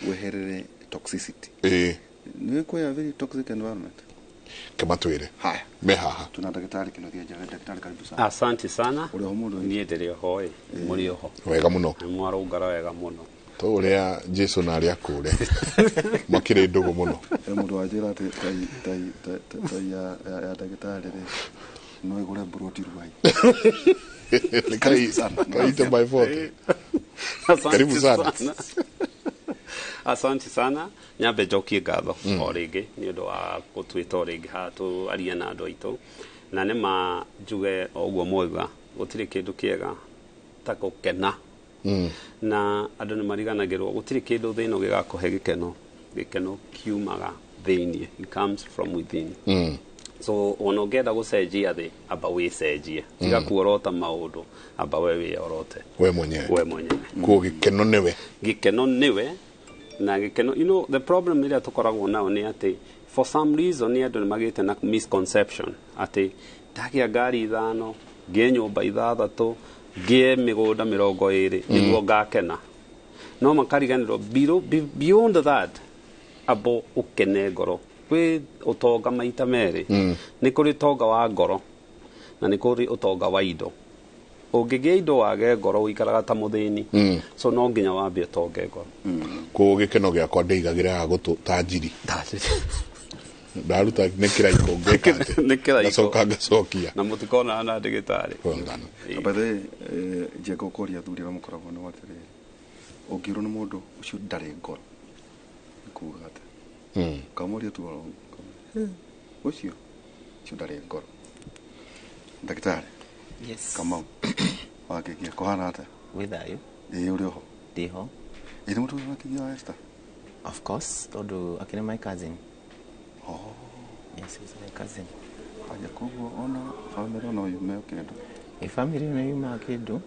weherere toxicity. Nĩ kwĩ a very toxic environment. Kematwĩre. Haya. Me haha. Tuna daktari Kinothia Njere. Daktari, karibu sana. Asante sana. Ũrĩ ho mũndũ? Niĩ ndĩrĩ ho ĩ, mũrĩ ho. Wega mũno. Mwarũngara wega mũno. To ũrĩa Jesu na arĩa akũre makĩrĩ ndũgũ mũno. He mũndũ wanjĩra atĩ tai ya ndagĩtarĩ rĩ, no ĩgũre mburoti Ruai. Kaite by 40. Karibu sana. Asante sana. Nyambe njokie ngatho o rĩngĩ nĩ ũndũ wa gũtwĩta o rĩngĩ haha tũarie na andũ aitũ. Na nĩ ma njuge o ũguo mwauga, gũtirĩ kĩndũ kĩega ta gũkena. Na andũ nĩ mariganagĩrwo gũtirĩ kĩndũ thĩ ĩno gĩgakũhe gĩkeno. Gĩkeno kiumaga thĩinĩ, it comes from within. So ona ũngĩenda gũcenjia thĩ, amba wĩcenjie. Tiga kuorota maũndũ, amba we wĩorote. We mwenyewe. We mwenyewe. Kuo gĩkeno nĩwe. Gĩkeno nĩwe. Na gĩkeno, you know, the problem ĩrĩa tũkoragwo nayo nĩ atĩ for some reason nĩ andũ nĩ magĩte na misconception atĩ ndagĩa ngari 5, ngĩe nyũmba 6, ngĩe mĩgũnda 20 nĩguo ngakena. No makariganĩrwo beyond that, abo ũkene ngoro. Kwĩ ũtonga maita merĩ. Nĩ kũrĩ ũtonga wa ngoro na nĩ kũrĩ ũtonga wa indo. Ũngĩgĩa indo wage ngoro ũikaraga ta mũthĩni. So no nginya wambe ũtonge ngoro. Koguo gĩkeno gĩakwa ndĩigagĩra gũtũ ta njiri. Ndaruta nĩ kĩraiko ngeka atĩ. Nĩ kĩraiko. Ngacoka ngacokia. Na mũtikonana na ndagĩtarĩ. By the way, Njenga ũkoria athuri arĩa mũkoragwo nao atĩrĩrĩ, ũngĩũrwo nĩ mũndũ ũcio ndarĩ ngoro, nĩ kuga atĩa? Ũkamũria tu oro ũguo, ũcio ndarĩ ngoro. Ndagĩtarĩ. Yes. Kamau. Wakĩgia kũhana atĩa? Wĩ thayũ. Ĩĩ ũrĩ oho? Ndĩ ho. Ĩĩ nĩ mũtũrĩ wakĩgia wa Esther? Of course, tondũ akĩrĩ my cousin. Oh. Yes, he's my cousin. Aya koguo ona family no yume kĩndũ. Ĩ family no yumaga kĩndũ,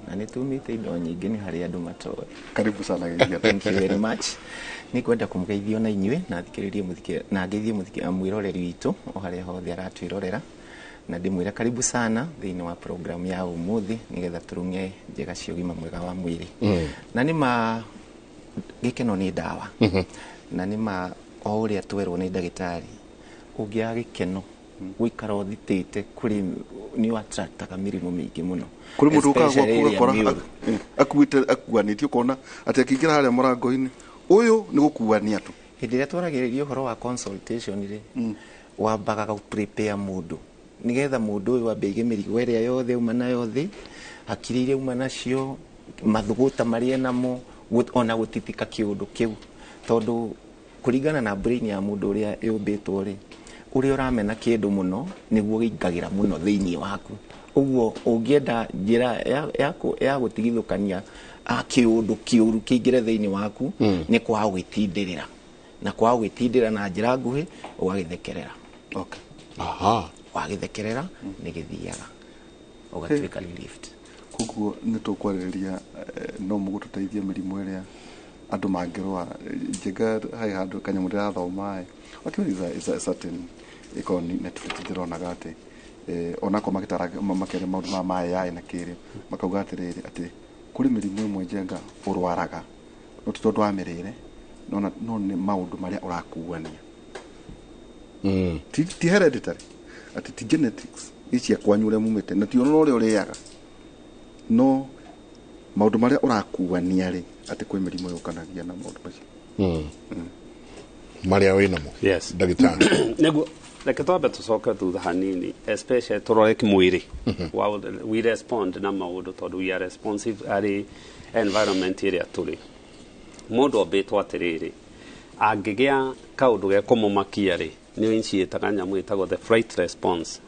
na nĩ tumĩte indo nyingĩ nĩ harĩ andũ matoĩ. Karibu sana Gĩgia. Thank you very much. Nĩ ngwenda kũmũgeithia ona inyuĩ na thikĩrĩrie na ngeithie mwĩroreri witũ o harĩa hothe aratwĩrorera, na ndĩmwĩre karibu sana thĩinĩ wa program ya ũmũthĩ nĩgetha tũrung'e njĩra cia ũgima mwega wa mwĩrĩ. Na nĩ ma gĩkeno nĩ ndawa. Na nĩ ma o ũrĩa twerwo nĩ ndagĩtarĩ, ũngĩaga gĩkeno gũikara ũthitĩte kũrĩ nĩ attractaga mĩrimũ mĩingĩ mũno. Kũrĩ mũndũ ũkaga gwaku ũgakora akuĩte akuanĩtie, ũkona atĩ akĩingĩra harĩa mũrango-inĩ ũyũ nĩ gũkuania tu. Hĩndĩ ĩrĩa twaragĩrĩria ũhoro wa consultation rĩ, wambaga gũ prepare mũndũ nĩgetha mũndũ ũyũ ambe aige mĩrigo ĩrĩa yothe auma nayo thĩ, hakiri iria auma nacio, mathũgũta marĩa enamo, ona gũtitika kĩũndũ kĩu, tondũ kũringana na brain ya mũndũ ũrĩa yũmbĩtwo rĩ, ũrĩa ũramena kĩndũ mũno nĩguo gĩingagĩra mũno thĩinĩ waku. Ũguo ũngĩenda njĩra ya gũtigithũkania kĩũndũ kĩũru kĩingĩre thĩinĩ waku, nĩ kwaga gwĩtindĩrĩra, na kwaga gwĩtindĩra na njĩra nguhĩ ũgagĩthekerera. Okay. Wagĩthekerera nĩ gĩthiaga ũgatuĩka relieved. Koguo nĩ tũkwarĩrĩria no mũgũtũteithia mĩrimũ ĩrĩa andũ mangĩrwara. Njega hai handũ kanyamũ ndĩrathoma ĩ actually is a certain ĩkorwo nĩ Netflix ndĩronaga atĩ onakorwo makĩaria maũndũ ma AI na kĩrĩ makauga atĩrĩrĩ atĩ kũrĩ mĩrimũ ĩmwe Njenga ũrwaraga no ti tondũ wa mĩrĩre no nĩ maũndũ marĩa ũrakuania. Ti hereditary atĩ ti genetics ici kwanyu ũrĩa mumĩte na ti ona ũrĩa ũrĩaga no maũndũ marĩa ũrakuania rĩ atĩ kwĩ mĩrimũ yũkanagia na maũndũ macio marĩa wĩ namo. Yes. Ndagĩtarĩ. Nĩguo reke twambe tũcoke thutha hanini especially tũrore kĩmwĩrĩ. We respond na maũndũ tondũ we are responsive harĩ environment ĩrĩa tũrĩ. Mũndũ ombĩtwo atĩrĩrĩ angĩgĩa kaũndũ gekũmũmakia rĩ nĩ initiataga nyamũ ĩtagwo the flight response.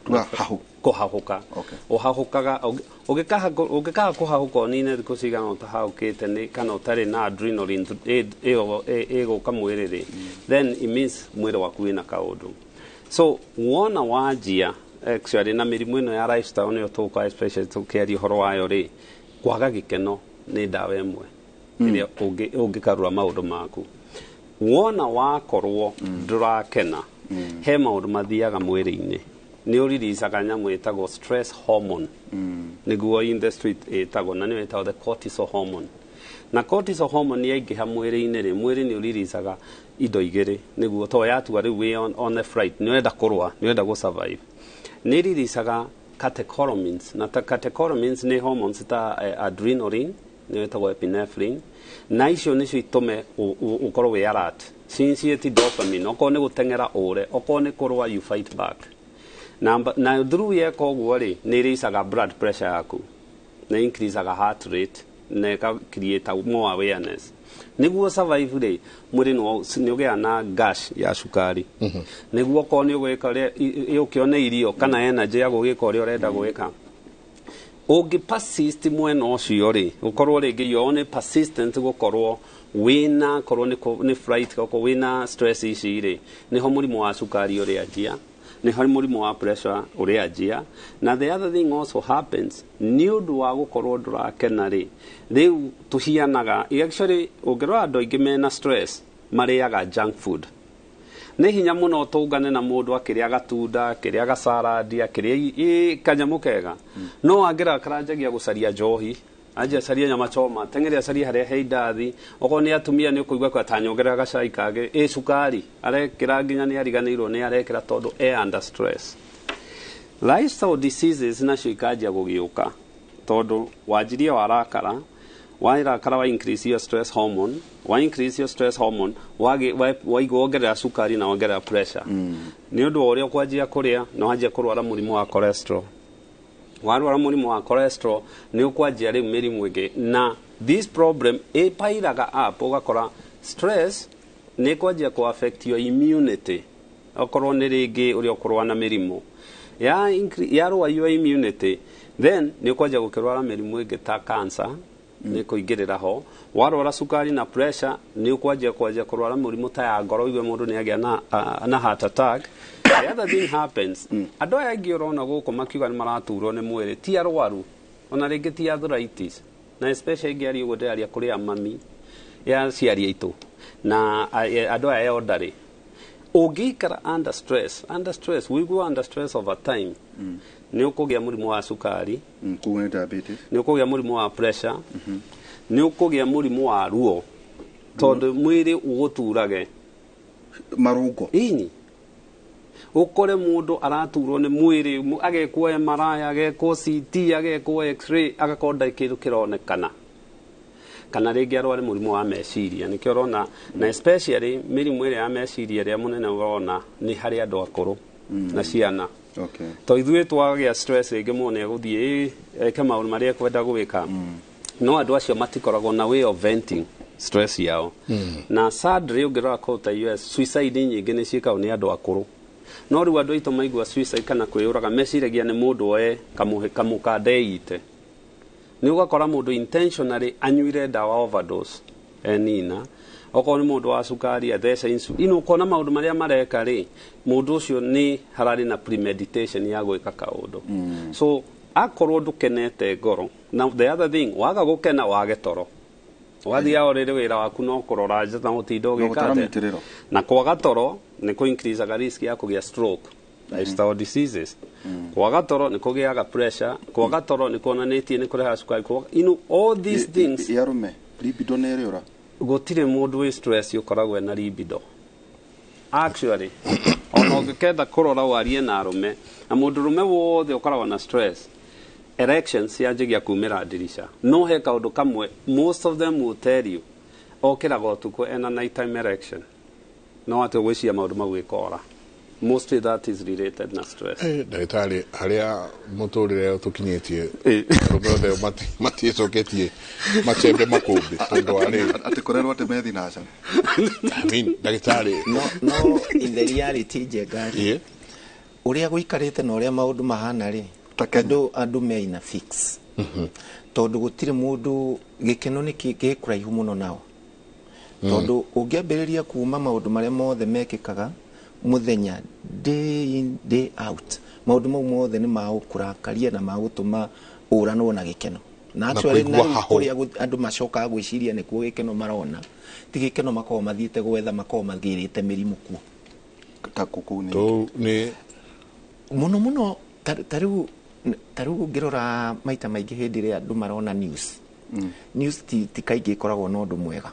Kũhahũka. Ũhahũkaga ũngĩkaga kũhahũka ũnine thikũ cigana ũtahahũkĩte nĩ kana ũtarĩ na adrenaline ĩgũka mwĩrĩ rĩ then it means mwĩrĩ waku wĩna kaũndũ. So wona wanjia actually na mĩrimũ ĩno ya lifestyle nĩyo tũgũka especially tũkĩaria ũhoro wayo rĩ kwaga gĩkeno nĩ ndawa ĩmwe ĩrĩa ũngĩkarũra maũndũ maku. Wona wakorwo ndũrakena he maũndũ mathiaga mwĩrĩ-inĩ nĩ ũriricaga nyamũ ĩtagwo stress hormone nĩguo in the street ĩtagwo na nĩyo ĩtagwo the cortisol hormone. Na cortisol hormone yaingĩha mwĩrĩ-inĩ rĩ mwĩrĩ nĩ ũriricaga indo igĩrĩ nĩguo to yatua rĩu wĩ on the flight nĩ ũrenda kũrũa nĩ ũrenda gũ survive nĩ ĩriricaga catecholamines na catecholamines nĩ hormones ta adrenaline nĩyo ĩtagwo epinephrine na icio nĩcio itũme ũkorwo wĩ alert ciniciĩti dopamine okorwo nĩ gũteng'era ũre okorwo nĩ kũrũa you fight back na through yeka ũguo rĩ nĩ ĩraisaga blood pressure yaku nĩ increasaga heart rate na ĩka create more awareness nĩguo survive rĩ mwĩrĩ nĩ ũgĩaga na gas ya cukari nĩguo okorwo nĩ ũgwĩka ũrĩa ũkĩone irio kana energy ya gũgĩka ũrĩa ũrenda gwĩka. Ũngĩ persist mwena ũcio rĩ ũkorwo rĩngĩ you only persistent gũkorwo wĩna korwo nĩ flight okorwo wĩna stress ici rĩ nĩho mũrimũ wa cukari ũrĩanjia nĩho mũrimũ wa pressure ũrĩanjia. Na the other thing also happens nĩ ũndũ wa gũkorwo ndũrakena rĩ rĩu tũhianaga actually ũngĩrora andũ aingĩ mena stress marĩaga junk food. Nĩ hinya mũno tũngane na mũndũ akĩrĩa gatunda akĩrĩa gacaradi akĩrĩa kanyamũ kega no angĩrakara anjagia gũcaria njohi anjia caria nyama choma teng'ere acarie harĩa he indathi okorwo nĩ atumia nĩ ũkũigua kwa tanyongerera gacai kangĩ ĩ cukari arekĩra nginya nĩ ariganĩirwo nĩ arekĩra tondũ e under stress. Lifestyle diseases nacio ikanjia gũgĩũka tondũ wanjirie warakara wa increase your stress hormone wa increase your stress hormone waigua wongerera cukari na wongerera pressure nĩ ũndũ wa ũrĩa ũkwanjia kũrĩa na wanjia kũrwara mũrimũ wa cholesterol. Warwara mũrimũ wa cholesterol nĩ ũkwanjia rĩu mĩrimũ ĩngĩ na this problem ĩpairaga up ũgakora stress nĩ ĩkwanjia kũ affect your immunity okorwo nĩ rĩngĩ ũrĩa ũkũrũa na mĩrimũ yarũa your immunity then nĩ ũkwanjia gũkĩrwara mĩrimũ ĩngĩ ta cancer nĩ kũingĩrĩra ho. Warwara cukari na pressure nĩ ũkwanjia kũrwara mũrimũ ta ya ngoro igue mũndũ nĩ agĩa na heart attack. The other thing happens andũ aya aingĩ ũrona gũkũ makiuga nĩ maraturwo nĩ mwĩrĩ ti arwaru ona rĩngĩ ti arthritis na especially ingĩaria ũguo ndĩraria kũrĩ a mami ya aciari aitũ na andũ aya elderly ũngĩikara under stress wĩigua under stress over time nĩ ũkũgĩa mũrimũ wa cukari nĩ ũkũgĩa mũrimũ wa pressure nĩ ũkũgĩa mũrimũ wa ruo tondũ mwĩrĩ ũgũturage marũngo ini ũkore mũndũ araturwo nĩ mwĩrĩ agekwo MRI agekwo CT agekwo X-ray agakorwo ndarĩ kĩndũ kĩronekana kana rĩngĩ arware mũrimũ wa meciria nĩkĩo ũrona na especially mĩrimũ ĩrĩa ya meciria ĩrĩa mũnene ũrona nĩ harĩ andũ akũrũ na ciana. To ithuĩ twagĩa stress rĩngĩ mũndũ nĩegũthiĩ eke maũndũ marĩa ekwenda gwĩka no andũ acio matikoragwo na way of venting stress yao. Na sadly ũngĩrora kũu ta US suicide nyingĩ nĩ ciĩkagwo nĩ andũ akũrũ no rĩu andũ aitũ maigua suicide kana kwĩyũraga meciragia nĩ mũndũ oe kamũkanda eite nĩ ũgakora mũndũ intentionally anyuire ndawa overdose enina Okorwo nĩ mũndũ wa cukari atheca insulin. Ino ũkona maũndũ marĩa mareka rĩ, mũndũ ũcio nĩ hararĩ na premeditation ya gwĩka kaũndũ. So akorwo ndũkenete ngoro. Now the other thing, waga gũkena wage toro. Wathiaga ũrĩrĩ wĩra waku no kũrora nja na ũtinda Na ũgĩka gũtara atĩa. mĩitĩrĩro. Na kwaga toro nĩ kũ increaseaga risk ya kũgĩa stroke, lifestyle diseases. Kwaga toro nĩ kũgĩaga pressure, kwaga toro nĩ kuonanĩtie nĩ kũrehaga cukari. You know, all these things. Ya arũme libido nĩ ĩrĩ ũra. Gũtirĩ mũndũ wĩ stress ũkoragwo ena libido. Actually, ona ũngĩkenda kũrora warie na arũme, na mũndũrũme wothe ũkoragwo na stress, erections cianjagia kumĩra ndirica. No he kaũndũ kamwe, most of them will tell you, okĩraga ũtukũ ena nighttime erection. No atĩ ũgwĩciria maũndũ mau ĩkora. Mostly that is related na stress. Ndagĩtarĩ, harĩa mũtũrĩre tũkinyĩtie, arũme othe matiĩcoketie macembe makũmbĩ tondũ wa rĩu. Atĩ kũrerwo atĩ methi na aca. I mean, ndagĩtarĩ. No in the reality Njenga rĩ, Yeah. ũrĩa gũikarĩte na ũrĩa maũndũ mahana rĩ, andũ me ina fix, tondũ gũtirĩ mũndũ gĩkeno nĩ gĩ kũraihu mũno nao, tondũ ũngĩambĩrĩria kuma maũndũ marĩa mothe mekĩkaga mũthenya, day in day out, maũndũ mau mothe nĩ magũkũrakaria na magũtũma ũranwo na gĩkeno na Na actually kũigua na rĩu hahũ. kũrĩa andũ macokaga gwĩciria nĩkuo gĩkeno marona, ti gĩkeno makoragwo mathiĩte gwetha, makoragwo magĩrĩte mĩrimũ kuo. Ta kũkũ nĩ Tũu nĩ mũno mũno ta rĩu ũngĩrora maita maingĩ hĩndĩ ĩrĩa andũ marona news, news ti kaingĩ ĩkoragwo na ũndũ mwega,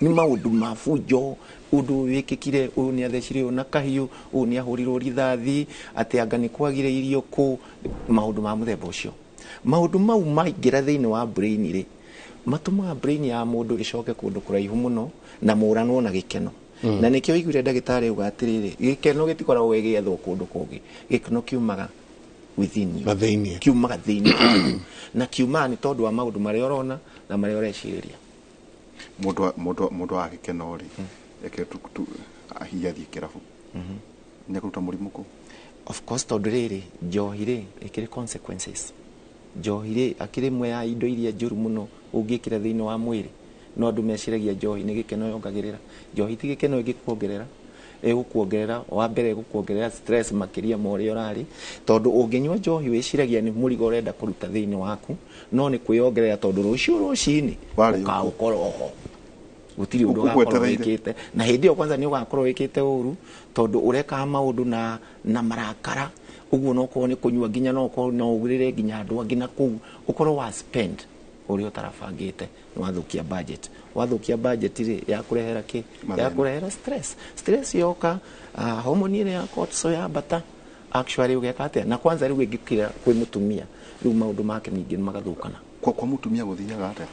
nĩ maũndũ ma bunjo, ũndũ wĩkĩkire, ũyũ nĩ athecire ũyũ na kahiũ, ũyũ nĩ ahũrirwo rithathi, atĩ anga nĩ kwagire irio kũ, maũndũ ma mũthemba ũcio. Maũndũ mau maingĩra thĩinĩ wa brain rĩ, matũmaga brain ya mũndũ ĩcoke kũndũ kũraihu mũno na mũranwo na gĩkeno. Na nĩkĩo ũiguire ndagĩtarĩ auga atĩrĩrĩ, gĩkeno gĩtikoragwo gĩgĩethwo kũndũ kũngĩ, gĩkeno kiumaga within you. Na thĩinĩ. Kiumaga thĩinĩ waku. Na kiumaga nĩ tondũ wa maũndũ marĩa ũrona na marĩa ũrecirĩria. Mũndũ wa gĩkeno rĩ, reke hihi athiĩ kĩrabu, nĩ ekũruta mũrimũ kũ? Of course, tondũ rĩrĩ, njohi rĩ ĩkĩrĩ consequences. Njohi rĩ akĩrĩ ĩmwe ya indo iria njũru mũno ũngĩkĩra thĩinĩ wa mwĩrĩ. No andũ meciragia njohi nĩ gĩkeno yongagĩrĩra. Njohi ti gĩkeno ĩngĩkuongerera, ĩgũkuongerera wa mbere ĩgũkuongerera stress makĩria ma ũrĩa ũrarĩ, tondũ ũngĩnyua njohi wĩciragia nĩ mũrigo ũrenda kũruta thĩinĩ waku, no nĩ kwĩyongerera, tondũ rũciũ rũcinĩ Warĩ ũkaũkorwo ho gũtirĩ ũndũ ũgakorwo Ũgwetereire. wĩkĩte, na hĩndĩ ĩyo kwanza nĩ ũgakorwo wĩkĩte ũru, tondũ ũrekaga maũndũ na marakara ũguo, no ũkorwo nĩ kũnyua nginya no ũkorwo no ũgũrĩre nginya andũ angĩ na kũu ũkorwo wa spend ũrĩa ũtarabangĩte, nĩ wathũkia budget. Wathũkia budget rĩ, yakũrehera kĩ? Mathĩna. Yakũrehera stress. Stress yoka, hormone ĩrĩa ya cortisol yambata, actually ũgeka atĩa? Na kwanza rĩu ĩngĩkĩra kwĩ mũtumia, rĩu maũndũ make ningĩ nĩ magathũkana. Kwa mũtumia gũthiaga atĩa?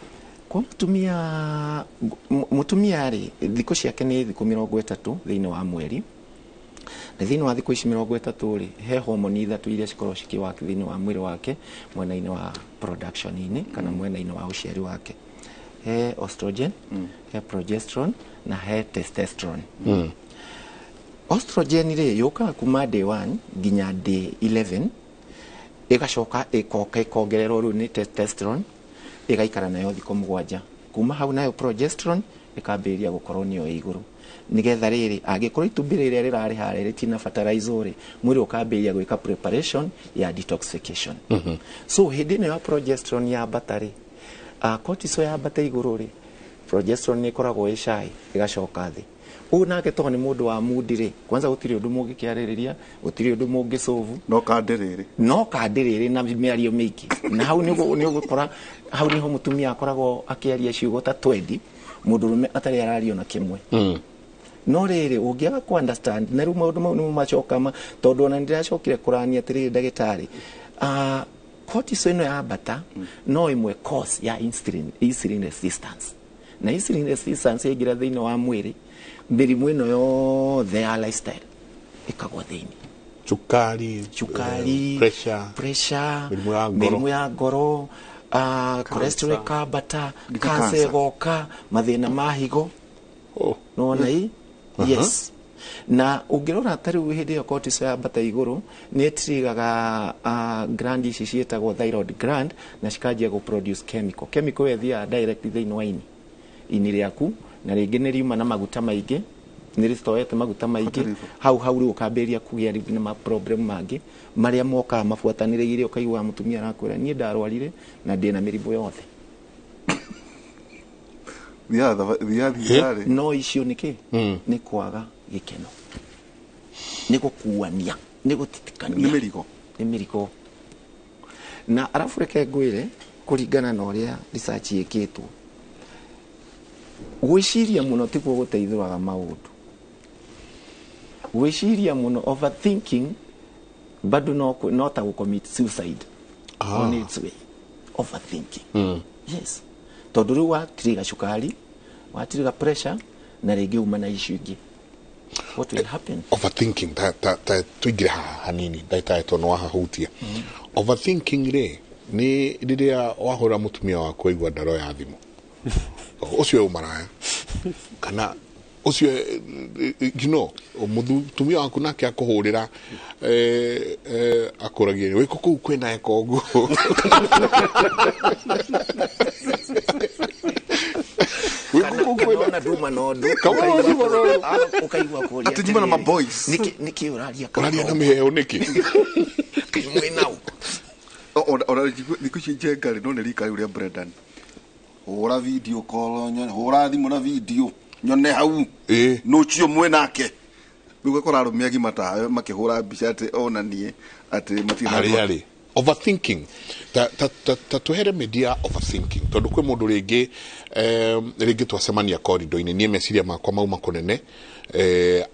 Kwa mũtumia, mũtumia rĩ, thikũ ciake nĩ thikũ 30 thĩinĩ wa mweri, na thĩinĩ wa thikũ ici 30 rĩ, he homoni ithatũ iria cikoragwo cikĩwaki thĩinĩ wa mwĩrĩ wake, mwena-inĩ wa production-inĩ kana mwena-inĩ wa ũciari wake. He estrogen, he progesterone na he testosterone. Estrogen rĩ, yũkaga kuma day 1 nginya day 11, ĩgacoka ĩkoka ĩkongererwo rĩu nĩ testosterone, ĩgaikara nayo thikũ 7. Kuma hau nayo progesterone ĩkambĩrĩria gũkorwo nĩyo ĩ igũrũ, nĩgetha rĩrĩ, angĩkorwo itumbĩ rĩrĩa rĩrarĩ harĩa rĩtina fertilizer rĩ, mwĩrĩ ũkambĩrĩria gwĩka preparation ya detoxification. So hĩndĩ ĩno ya progesterone yambata rĩ, cortisol yambata igũrũ rĩ, progesterone nĩ ĩkoragwo ĩ shy, ĩgacoka thĩ. Ũyũ nake tondũ nĩ mũndũ wa mood rĩ, kwanza gũtirĩ ũndũ mũngĩkĩarĩrĩria, gũtirĩ ũndũ mũngĩsolve. No kandĩ rĩrĩ. No kandĩ rĩrĩ na mĩario mĩingĩ, na hau nĩ ũgũkora hau nĩho mũtumia akoragwo akĩaria ciugo ta 20, mũndũrũme atarĩ araria ona kĩmwe. No rĩrĩ, ũngĩaga ku understand, na rĩu maũndũ mau nĩmo macoka ma, tondũ ona nĩndĩracokire kũrania atĩrĩrĩ ndagĩtarĩ, cortisol ĩno yambata no ĩmwe cause ya insulin resistance, na insulin resistance yaingĩra thĩinĩ wa mwĩrĩ, mĩrimũ ĩno yothe ya lifestyle ĩkagwa thĩinĩ. Cukari, cukari, pressure, pressure, mĩrimũ ya ngoro. Mĩrimũ ya ngoro, cholesterol ĩkambata, Nginya cancer cancer. ĩgoka, mathĩna ma higo. Nona i? Yes. Na ũngĩrora ta rĩu hĩndĩ ĩyo cortisol yambata igũrũ, nĩ ĩtirigaga gland ici ciĩtagwo thyroid gland, na cikanjia gũ produce chemical. Chemical ĩyo ĩthiaga direct thĩinĩ wa ini rĩaku, Na rĩngĩ nĩ riuma na maguta maingĩ, nĩ rĩtoete maguta maingĩ hau hau rĩu ũkambĩrĩria kũgĩa rĩu na ma problem mangĩ marĩa mokaga mabuatanĩrĩire. Ũkaigua mũtumia arakwĩra niĩ ndarwarire na ndĩna mĩrimũ yothe. No icio nĩ kĩ? Nĩ kwaga gĩkeno, nĩ gũkuania, nĩ gũtitikania, nĩ mĩrigo, nĩ mĩrigo. Na arabu reke ngwĩre, kũringana na ũrĩa research ĩkĩtwo, gwĩciria mũno tikuo gũteithũraga maũndũ. Gwĩciria mũno, overthinking, bado no ta gũcommit suicide on its way. Overthinking. Yes, tondũ rĩu watiriga cukari, watiriga pressure, na rĩngĩ uma na icio ingĩ, what will happen? Overthinking, ta tuingire haha hanini, ndagĩtarĩ, tondũ nĩ wahahutia. Overthinking rĩ, nĩ rĩrĩa wahũra mũtumia waku aigua ndaroya thimũ, ũcio wĩ maraya kana ũcio mũtumia waku nake akũhũrĩra, akũragia wĩkũ kũu kwĩna eko ũguo. Kana nduma na ũndũ. Kana nduma na ũndũ. Ũkaigua kũria Atĩ njuma na ma boys. Nĩkĩ ũraria? Ũraria na mĩheo nĩkĩ? Mwĩnau. Ona thikũ ici njenga rĩ, no nĩ rika rĩu rĩa Brendan, hũra video call nyone, hũra thimũ na video nyone hau nũcio mwĩ nake. Rĩu ũgakora arũme agima tawe makĩhũra mbica atĩ onanie atĩ matirĩ na harĩa rĩ overthinking, ta twehe remedy ya overthinking, tondũ kwĩ mũndũ rĩngĩ, rĩngĩ twacemania corridor-inĩ, niĩ meciria makwa mauma kũnene,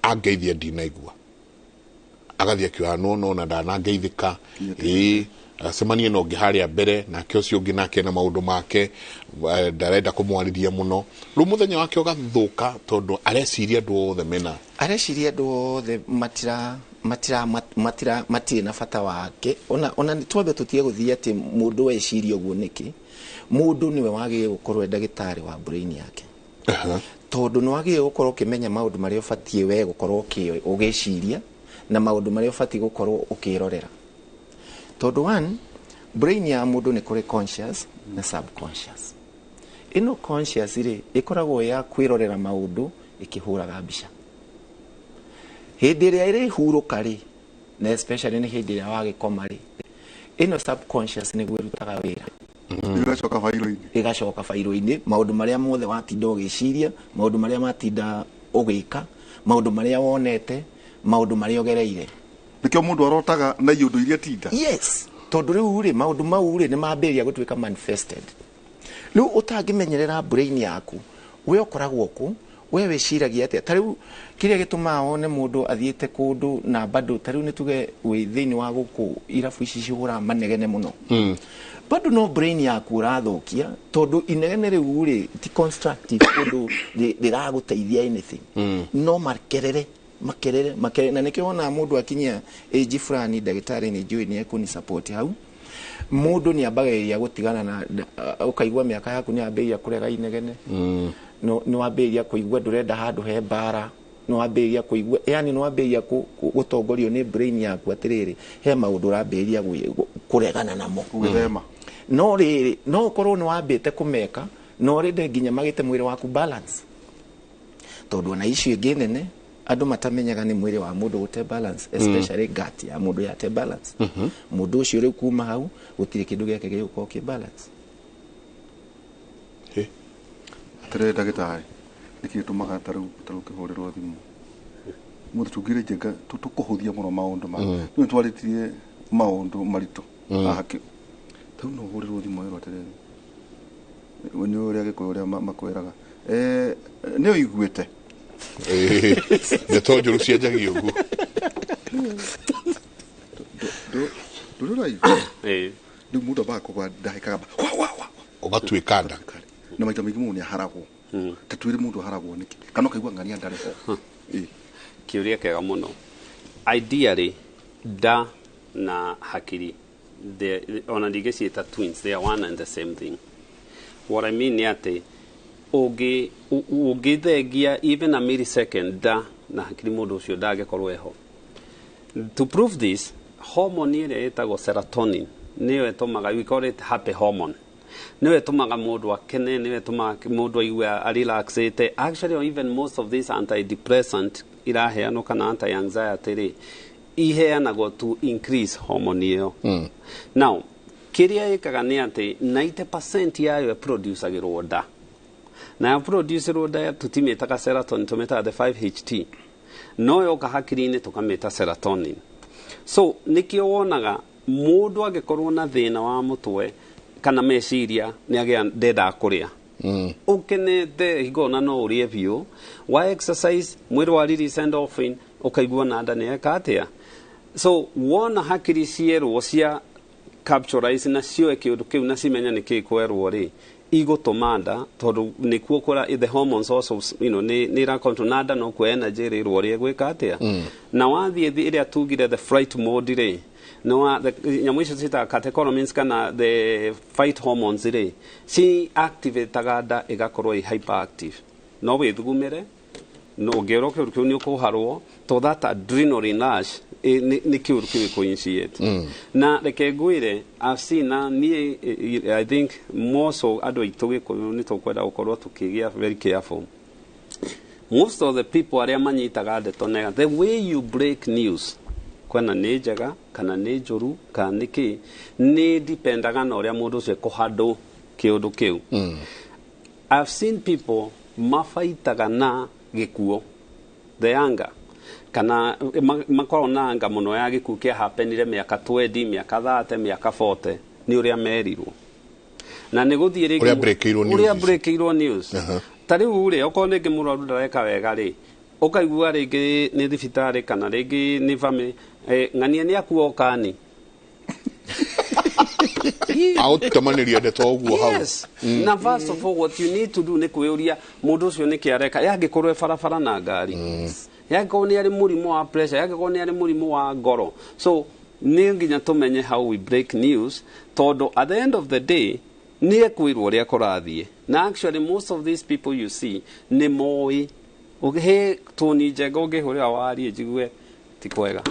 angeithia ndinaigua, agathiĩ akiuga no no na ndanangeithĩka, ĩĩ acemanie na ũngĩ harĩa mbere, nake ũcio ũngĩ nake na maũndũ make, ndarenda kũmwarĩria mũno, rĩu mũthenya wake ũgathũka tondũ areciria andũ othe mena Areciria andũ othe matira matira matira matirĩ na bata wake. Ona nĩ twambe tũtige gũthiĩ atĩ mũndũ eciria ũguo nĩkĩ. Mũndũ nĩwe wagĩrĩire gũkorwo e ndagĩtarĩ wa brain yake, tondũ nĩ wagĩrĩire gũkorwo ũkĩmenya maũndũ marĩa ũbatiĩ we gũkorwo ũgĩciria na maũndũ marĩa ũbatiĩ gũkorwo ũkĩrorera, tondũ one, brain ya mũndũ nĩ kũrĩ conscious na subconscious. Ĩno conscious rĩ, ĩkoragwo ya kwĩrorera maũndũ ĩkĩhũraga mbica. Hĩndĩ ĩrĩa ĩrĩhurũka rĩ, na especially nĩ hĩndĩ ĩrĩa wagĩkoma rĩ, ĩno subconscious nĩguo ĩrutaga wĩra. Ĩgacoka bairo-inĩ. Ĩgacoka bairo-inĩ, maũndũ marĩa mothe watinda ũgĩciria, maũndũ marĩa matinda ũgĩka, maũndũ marĩa wonete, maũndũ marĩa ũgereire. Nĩkĩo mũndũ arotaga na iũndũ iria tinda. Yes, tondũ rĩu rĩ, maũndũ mau rĩ, nĩ mambĩrĩria gũtuĩka manifested. Rĩu ũtangĩmenyerera brain yaku, we ũkoragwo kũ? We wĩciragia atĩa? Ta rĩu kĩrĩa gĩtũmaga wone mũndũ athiĩte kũndũ na bado, ta rĩu nĩ tuge wĩ thĩinĩ wa gũkũ irabu ici cihũraga manegene mũno, bado no brain yaku ũrathũkia, tondũ inegene rĩu rĩ ti constructive, ũndũ rĩragũteithia anything, no makerere makerere makerere. Na nĩkĩo wonaga mũndũ akinyia age fulani, ndagĩtarĩ nĩ njũĩ nĩ ekũni support hau, mũndũ nĩ ambagĩrĩria gũtigana na ũkaigua mĩaka yaku nĩ ambĩrĩria kũrega inegene, no nĩ wambĩrĩria kũigua ndũrenda handũ he mbara, nĩ wambĩrĩria kũigua, yani nĩ wambĩrĩria gũtongorio nĩ brain yaku atĩrĩrĩ, he maũndũ ũrambĩrĩria kũregana namo. Gwĩthema. No rĩrĩ, no ũkorwo nĩ wambĩte kũmeka, no rĩndĩ nginya magĩte mwĩrĩ waku balance, tondũ ona icio ingĩ nene andũ matamenyaga nĩ mwĩrĩ wa mũndũ gũte balance, especially gut ya mũndũ yate balance, mũndũ ũcio rĩu kuma hau gũtirĩ kĩndũ gĩake gĩgũkorwo kĩ balance. Atĩrĩrĩ ndagĩtarĩ, nĩkĩ gĩtũmaga ta rĩu ũkĩhũrĩrwo thimũ mũndũ tungire njenga tũkũhũthia mũno maũndũ ma rĩu nĩtwarĩtie maũndũ maritũ haha ta rĩu no ũhũrĩrwo thimũ ĩrwo atĩrĩrĩ, nĩ ũrĩa Gĩkũyũ ũrĩa makwĩraga, nĩ ũiguĩte. Ndeto njũru cianjagia ũguo. Ndũrĩ ũraigua rĩu mũndũ ambaga kũgwa ndagĩka gamba wa wa wa. Ũgatuĩka nda. Na maita maingĩ mũndũ nĩ aharagwo. Ta twĩre mũndũ aharagwo nĩkĩ, kana ũkaigua ng'ania ndarĩ ho? Kĩũria kĩega mũno. Ideally, nda na hakiri, ona ndingĩciĩta twins, they are one and the same thing. What I mean nĩ atĩ ũngĩthengia even a millisecond nda na hakiri, mũndũ ũcio ndangĩkorwo eho. To prove this, hormone ĩrĩa ĩtagwo serotonin nĩyo ĩtũmaga, we call it happy hormone. Nĩwe ĩtũmaga mũndũ akene, nĩwe ĩtũmaga mũndũ aigue arelaxĩte. Actually, even most of these antidepressant iraheanwo kana anti anxiety rĩ, iheanagwo to increase hormone ĩyo. Now kĩrĩa ĩkaga nĩ atĩ 90% yayo ĩproducagĩrwo nda, na yaproducerwo nda tũtimĩtaga serotonin, tũmĩtaga the 5-HT, no yoka hakiri-inĩ tũkamĩta serotonin. So nĩkĩo wonaga mũndũ angĩkorwo na thĩna wa mũtwe kana meciria nĩ agĩa ndendaga kũrĩa, ũkenete hingo ona no ũrĩe biũ, wa exercise mwĩrĩ wa release endorphin, ũkaigua na nda nĩ eka atĩa. So wona hakiri cierwo cia capturize na cioe kĩũndũ kĩu na cimenya nĩ kĩĩ kwerwo rĩ, igũtũma nda, tondũ nĩkuo kũra the hormones also nĩ ira control na nda, no kuo energy ĩrĩrwo ũrĩa ĩgwĩka atĩa. Na wathiĩ ĩrĩa tugire the fright mode rĩ, no nyamũ icio ciĩtaga catecholamines kana the fight hormones rĩ, ci activataga nda ĩgakorwo ĩ hyperactive, no wĩthugumĩre, no ũngĩrwo kĩũndũ kĩu nĩ ũkũharwo, to that adrenaline rush nĩ kĩũndũ kĩu ĩkũ-initiate. Na reke ngwĩre, I've seen, na niĩ I think more so andũ aitũ Gĩkũyũ nĩ tũkwenda gũkorwo tũkĩgĩa very careful. Most of the people arĩa manyitaga ndeto nega, the way you break news, kwena nĩ njega kana nĩ njũru kana nĩ kĩ, nĩ dipendaga na ũrĩa mũndũ ũcio ekũhandũ kĩũndũ kĩu. I've seen people mabaitaga na gĩkuo, the anger, kana makoragwo na anga mũno ya gĩkuũ kĩa happenire mĩaka 20, mĩaka 30, mĩaka 40, nĩ ũrĩa merirwo na nĩ gũthiĩ rĩngĩ ũrĩa breakĩirwo news ũrĩa ici. Breakĩirwo news. Ta rĩu rĩ, okorwo rĩngĩ mũrwaru ndareka wega rĩ, ũkaigua rĩngĩ nĩ thibitarĩ kana rĩngĩ nĩ family, ng'ania nĩ akua ũkani. Agũtemanĩria ndeto ũguo hau. Yes. Na first of all, what you need to do nĩ kwĩyũria mũndũ ũcio nĩkĩ areka, yangĩkorwo e barabara na ngari, yangĩkorwo nĩ arĩ mũrimũ wa pressure, yangĩkorwo nĩ arĩ mũrimũ wa ngoro. So nĩ nginya tũmenye how we break news, tondũ at the end of the day nĩ ekwĩrwo ũrĩa kũrathiĩ. Na actually most of these people you see nĩ moĩ he tũni njega ũngĩhũrĩra warie njigue ti kwega,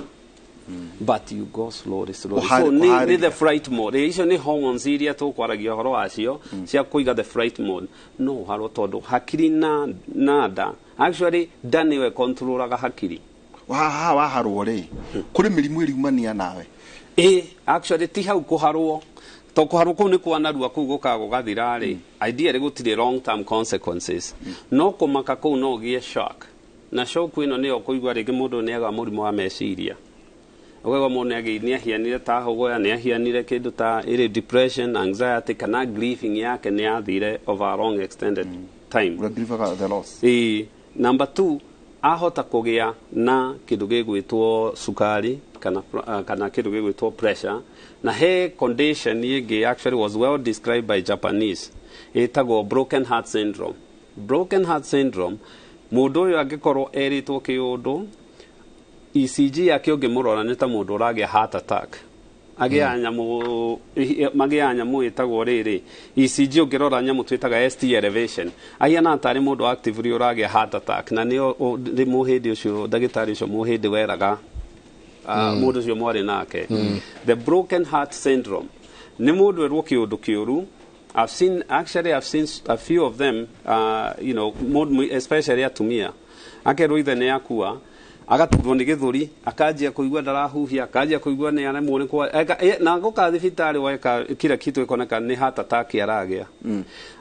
but you go slowly slowly. So nĩ the fright mode. Icio nĩ hormones iria tũkwaragia ũhoro wacio cia kũiga the fright mode, no ũharwo tondũ hakiri na nda, actually nda nĩyo ĩkontrolaga hakiri. Haha waharwo rĩ, kũrĩ mĩrimũ ĩriumania nawe? Ĩ, actually ti hau kũharwo, to kũharwo kũu nĩ kwa narua, kũu gũkaga gũgathira rĩ, ideally gũtirĩ long term consequences. No kũmaka kũu no ũgĩe shock, na shock ĩno nĩyo kũigua rĩngĩ mũndũ nĩ aga mũrimũ wa meciria, ũkaigua mũndũ nĩ ahianire ta hũgũya, nĩ ahianire kĩndũ ta ĩrĩ depression, anxiety kana grieving yake nĩ yathire over a long extended time. Ũrĩa grievaga the loss. Ĩĩ. Number two, ahota kũgĩa na kĩndũ gĩgwĩtwo cukari kana kĩndũ gĩgwĩtwo pressure. Na he condition ĩngĩ actually was well described by Japanese, ĩtagwo broken heart syndrome. Broken heart syndrome, mũndũ ũyũ angĩkorwo erĩtwo kĩũndũ, ECG yake ũngĩmũrora nĩ ta mũndũ ũragĩa heart attack, agĩa nyamũ, magĩa nyamũ ĩtagwo rĩrĩ, ECG ũngĩrora nyamũ twĩtaga ST elevation, ahiana tarĩ mũndũ actively ũragĩa heart attack. Na nĩo nĩ mũhĩndĩ ũcio, ndagĩtarĩ ũcio mũhĩndĩ weraga mũndũ ũcio mwarĩ nake. The broken heart syndrome nĩ mũndũ erwo kĩũndũ kĩũru. I've seen, actually I've seen a few of them, especially atumia, akerwo ithe nĩ akua, agaturwo nĩ gĩthũri, akanjia kũigua ndarahuhia, akanjia kũigua nĩ aremwo nĩ na gũka thibitarĩ weka kila kitu ĩkoneka nĩ heart attack aragĩa.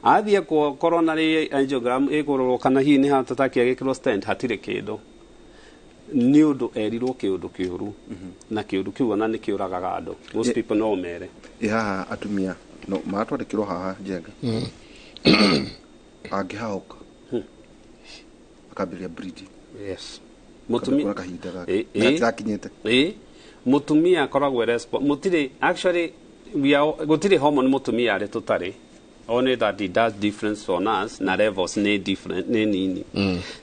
Athiĩ coronary angiogram ĩkũrorwo kana hihi nĩ heart attack, agĩkĩrwo stent, hatirĩ kĩndũ, nĩ ũndũ erirwo kĩũndũ kĩũru, na kĩũndũ kĩu ona nĩ kĩũragaga andũ. Most people no mere. Ĩ haha atumia no maratwandĩkĩrwo haha njenga, angĩhahũka akambĩrĩria bleeding. Yes. Mutumia kahinda gake gatigakinyĩte. Ĩ, mutumia akoragwo mutirĩ, actually we are, gũtirĩ hormone mutumia arĩ tũtarĩ, only that it does difference on us na levels nĩ different, nĩ nini.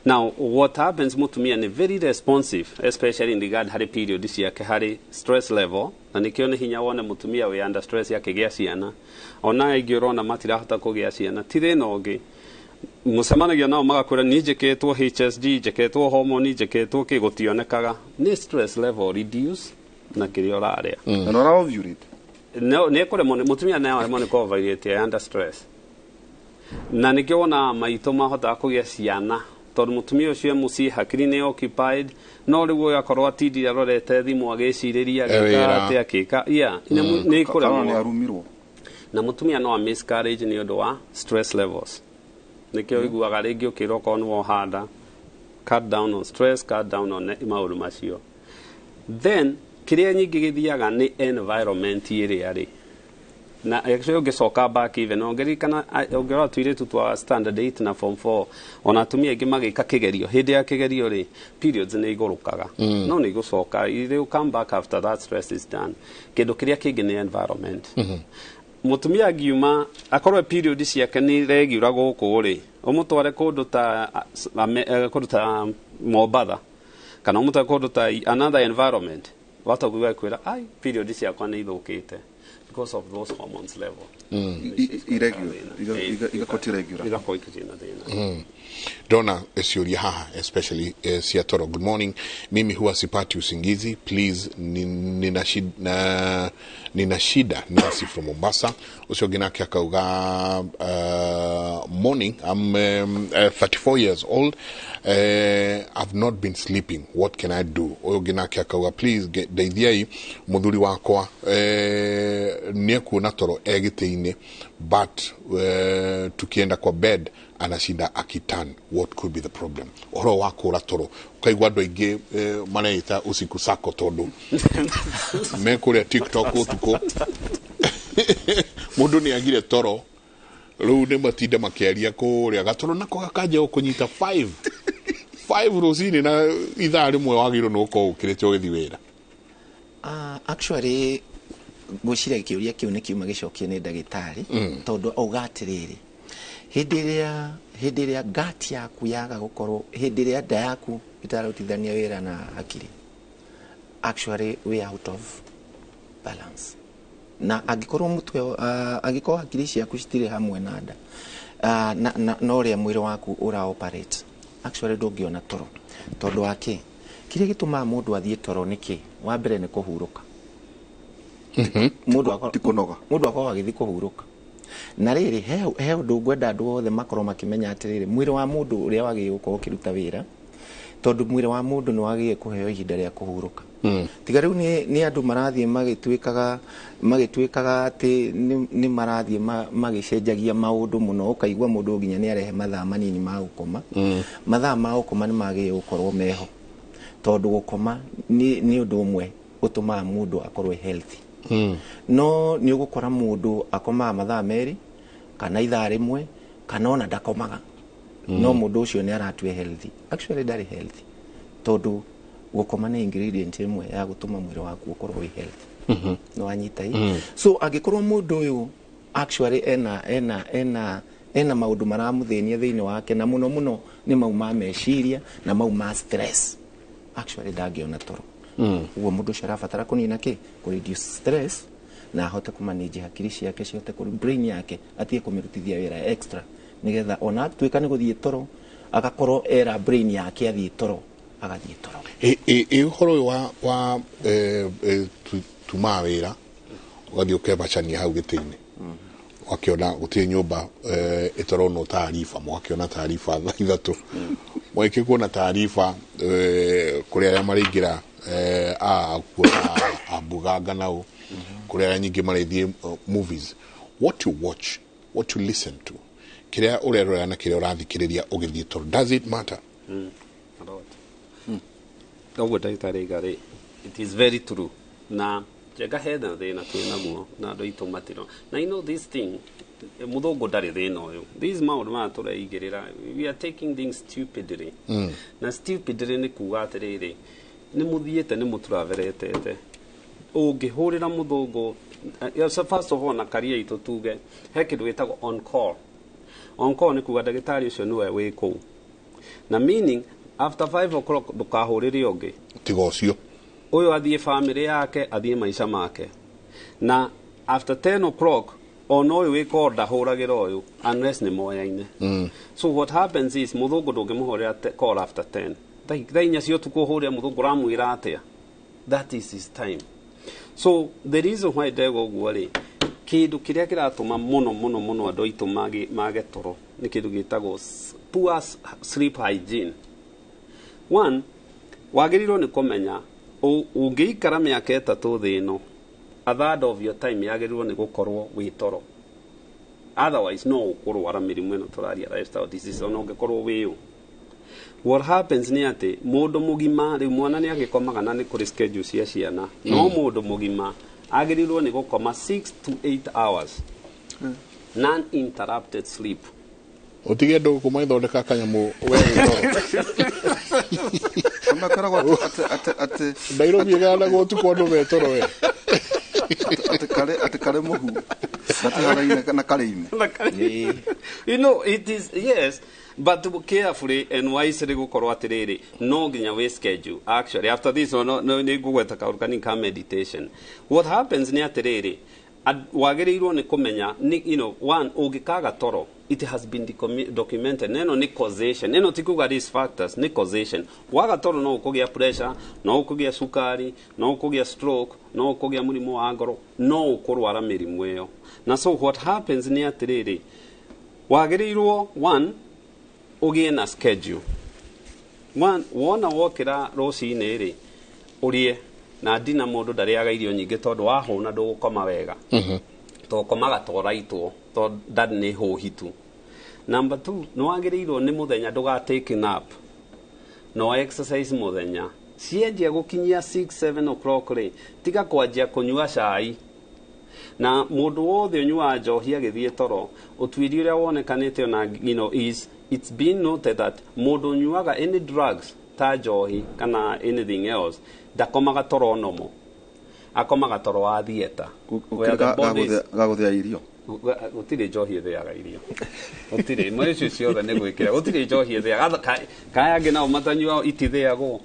Now what happens, mutumia nĩ very responsive, especially in regard harĩ period ciake, harĩ stress level, na nĩkĩo nĩ hinya wone mutumia wĩ under stress akĩgĩa ciana. Ona aingĩ ũrona matirahota kũgĩa ciana, ti thĩna ũngĩ, mũcemanagia nao magakwĩra niĩ njĩkĩtwo HSG, njĩkĩtwo hormone, njĩkĩtwo kĩ, gũtionekaga, nĩ stress level reduce na kĩrĩa ũrarĩa. Na nĩ ũra ovulate. No nĩ ekũremwo mũtumia naye aremwo nĩ kũ-ovulate under stress. Na nĩkĩo wonaga maitũ mahotaga kũgĩa ciana, tondũ mũtumia ũcio e mũciĩ, hakiri nĩ occupied, no rĩu ũyũ akorwo atindire arorete thimũ agĩcirĩria E agĩka wĩra. atĩa akĩka, yeah, nĩ Kana nĩ kũremwo. arumirwo. Na mũtumia no a miscarriage nĩ ũndũ wa stress levels. Nĩkĩo ũiguaga rĩngĩ ũkĩrwo okorwo nĩ wohanda, cut down on stress, cut down on maũndũ macio. Then kĩrĩa nyingĩ gĩthiaga nĩ environment ĩrĩa rĩ na actually ũngĩcoka back even ũngĩririkana, ũngĩrora tũirĩtu twa standard 8 na form 4, ona atumia aingĩ magĩka kĩgerio, hĩndĩ ya kĩgerio rĩ, periods nĩ igũrũkaga. No nĩ igũcoka, they will come back after that stress is done. Kĩndũ kĩrĩa kĩngĩ nĩ environment. Mũtumia angiuma akorwo period ciake nĩ regular gũkũ rĩ, ũmũtware kũndũ ta kũndũ ta Mombatha kana ũmũtware kũndũ ta another environment, wataguga kwĩra ai period ciakwa nĩ ithũkĩte because of those hormones level. Irregular, igakorwo ti regular. Igakorwo ikĩrĩ na thĩna. Ndona ciũria haha, especially cia toro. Good morning, mimi huwa sipati usingizi, please nina shida. Nancy from Mombasa. Ũcio ũngĩ nake akauga, morning, I'm 34 years old, I've not been sleeping, what can I do? Ũyũ ũngĩ nake akauga, please ndeithiai, mũthuri wakwa nĩekuona toro e gĩtĩ-inĩ, but tukienda kwa bed anashinda akitan, what could be the problem? Ũhoro wa kũra toro, ũkaigua andũ aingĩ mareita usiku sako tondũ me kũrĩa TikTok ũtukũ. Mũndũ nĩ agire toro, rĩu nĩ matinda makĩaria kũrĩa, gatoro nako gakanjia gũkũnyita 5 5 rũcinĩ, na ithaa rĩmwe wagĩrĩirwo nĩ gũkorwo ũkĩrĩte ũgĩthiĩ wĩra. Actually ngwĩciria kĩũria kĩu nĩ kiuma gĩcokie nĩ ndagĩtarĩ. Tondũ auga atĩrĩrĩ, hĩndĩ ĩrĩa gut yaku yaga gũkorwo, hĩndĩ ĩrĩa nda yaku ĩtararutithania wĩra na hakiri, actually we are out of balance. Na angĩkorwo mũtwe, angĩkorwo hakiri ciaku citirĩ hamwe na nda, na ũrĩa mwĩrĩ waku ũra operate, actually ndũngĩona toro. Tondũ wa kĩ? Kĩrĩa gĩtũmaga mũndũ athiĩ toro nĩ kĩ? Wa mbere nĩ kũhurũka. Mũndũ Ti kũnoga. Mũndũ akorwo agĩthiĩ kũhurũka. Na rĩrĩ, he ũndũ ngwenda andũ othe makorwo makĩmenya atĩrĩrĩ, mwĩrĩ wa mũndũ ũrĩa wagĩrĩirwo gũkorwo ũkĩruta wĩra, tondũ mwĩrĩ wa mũndũ nĩ wagĩrĩire kũheo ihinda rĩa kũhurũka. Tiga rĩu nĩ andũ marathiĩ magĩtuĩkaga atĩ nĩ marathiĩ magĩcenjagia maũndũ mũno, ũkaigua mũndũ nginya nĩ arehe mathaa manini ma gũkoma. Mathaa ma gũkoma nĩ magĩrĩire gũkorwo meho, tondũ gũkoma nĩ ũndũ ũmwe ũtũmaga mũndũ akorwo e healthy. No nĩ ũgũkora mũndũ akomaga mathaa 2 kana ithaa 1 kana ona ndakomaga. No mũndũ ũcio nĩ aratue healthy, actually ndarĩ healthy, tondũ gũkoma nĩ ingredient ĩmwe ya gũtũma mwĩrĩ waku ũkorwo wĩ healthy. Nĩ wanyita ĩ? So angĩkorwo mũndũ ũyũ actually ena maũndũ maramũthĩnia thĩinĩ wake, na mũno mũno nĩ mau ma meciria na mau ma stress, actually ndangĩona toro. Ũguo mũndũ ũcio arabatara kũnina kĩ? Kũ reduce stress na ahote kũmanage hakiri ciake, cihote kũ brain yake atige kũmĩrutithia wĩra extra, nĩgetha ona atuĩka nĩ gũthiĩ toro, agakorwo era brain yake athiĩ toro, agathiĩ toro. Ĩ ũhoro ũyũ wa tumaga wĩra ũgathiĩ ũkebacania hau gĩtĩ-inĩ, ũgakĩona gũtirĩ nyũmba ĩtaronwo taariba, mũgakĩona taariba thaa 3, mwĩke kuona taariba kũrĩ arĩa maraingĩra a kuona ambuganga nao, kũrĩ arĩa nyingĩ marathiĩ movies. What you watch, what you listen to, kĩrĩa ũrerorera na kĩrĩa ũrathikĩrĩria ũgĩthiĩ toro, does it matter? A lot. Ũguo ndagĩtarĩ aiga rĩ, it is very true. Na njenga hena thĩna twĩ naguo na andũ aitũ matiro na, you know, this thing, mũthũngũ ndarĩ thĩna ũyũ. These maũndũ maya tũreigĩrĩra, we are taking things stupidly. Na stupidly nĩ kuga atĩrĩrĩ, nĩ mũthiĩte nĩ mũturaveretete ũngĩhũrĩra mũthũngũ. So first of all, na karia itũ tuge he kĩndũ gĩtagwo on call. On call nĩ kuga ndagĩtarĩ ũcio nĩwe wĩ kũu, na meaning after 5 o'clock ndũkahũrĩre ũngĩ. Tiga ũcio. Ũyũ athiĩ family yake, athiĩ maica make. Na after 10 o'clock ona ũyũ wĩ call ndahũragĩra ũyũ unless nĩ moyaine. So what happens is mũthũngũ ndũngĩmũhũrĩra call after 10. Thaa 4 cia ũtukũ ũhũrĩre mũthũngũ, ũramwĩra atĩa? That is his time. So the reason why ndego ũguo rĩ, kĩndũ kĩrĩa kĩratũma mũno mũno mũno andũ aitũ mage toro nĩ kĩndũ gĩtagwo poor sleep hygiene. One, wagĩrĩirwo nĩ kũmenya ũngĩikara mĩaka 3 thĩ ĩno, a third of your time yagĩrĩirwo nĩ gũkorwo wĩ toro. Otherwise no ũkũrwara mĩrimũ ĩno tũraria, lifestyle disease, ona ũngĩkorwo wĩ ũ. What happens nĩ atĩ mũndũ mũgima rĩu mwana nĩ agĩkomaga na nĩ kũrĩ schedule cia ciana, no mũndũ mũgima agĩrĩirwo nĩ gũkoma 6 to 8 hours non interrupted sleep. Ũtige andũ kuma ithondeka kanyamũ we wĩ toro. Atĩ Nairobi ĩgayanagwo ũtukũ andũ me toro we. Atĩ karĩ mũhu gatihanaine na karĩ ime. You know, it is, yes, but carefully and wisely gũkorwo atĩrĩrĩ, no nginya wĩ schedule. Actually, after this one, no nĩ ngũgweta kaũndũ kanini ka meditation. What happens nĩ atĩrĩrĩ, wagĩrĩirwo nĩ kũmenya nĩ, you know, one, ũngĩkaga toro, it has been documented, neno nĩ causation, neno ti kuga risk factors, nĩ causation. Waga toro no ũkũgĩa pressure, no ũkũgĩa cukari, no ũkũgĩa stroke, no ũkũgĩa mũrimũ wa ngoro, no ũkũrwara mĩrimũ ĩyo. Na so what happens nĩ atĩrĩrĩ, wagĩrĩirwo one, ũgĩe na schedule. One, wona wokĩra rũcinĩ rĩ, ũrĩe na ndina mũndũ ndarĩaga irio nyingĩ tondũ wahũna ndũgũkoma wega. Tũkomaga toraitwo tondũ nda nĩ hũhitu. Number 2, nĩ wagĩrĩirwo nĩ mũthenya ndũga take nap. No exercise mũthenya. Cienjia gũkinyia 6 7 o'clock rĩ, tiga kwanjia kũnyua cai. Na mũndũ wothe ũnyuaga njohi agĩthiĩ toro, ũtuĩria ũrĩa wonekanĩte ona, you know, is it's been noted that mũndũ ũnyuaga any drugs ta njohi kana anything else ndakomaga toro nomo, akomaga toro wa theater. Where the body is- Gagũthĩa irio. Gũtirĩ njohi ĩthĩaga irio, gũtirĩ imwe icio ciothe nĩ gwĩkĩra, gũtirĩ njohi ĩthĩaga. Kaya angĩ nao matanyuao itithĩagwo.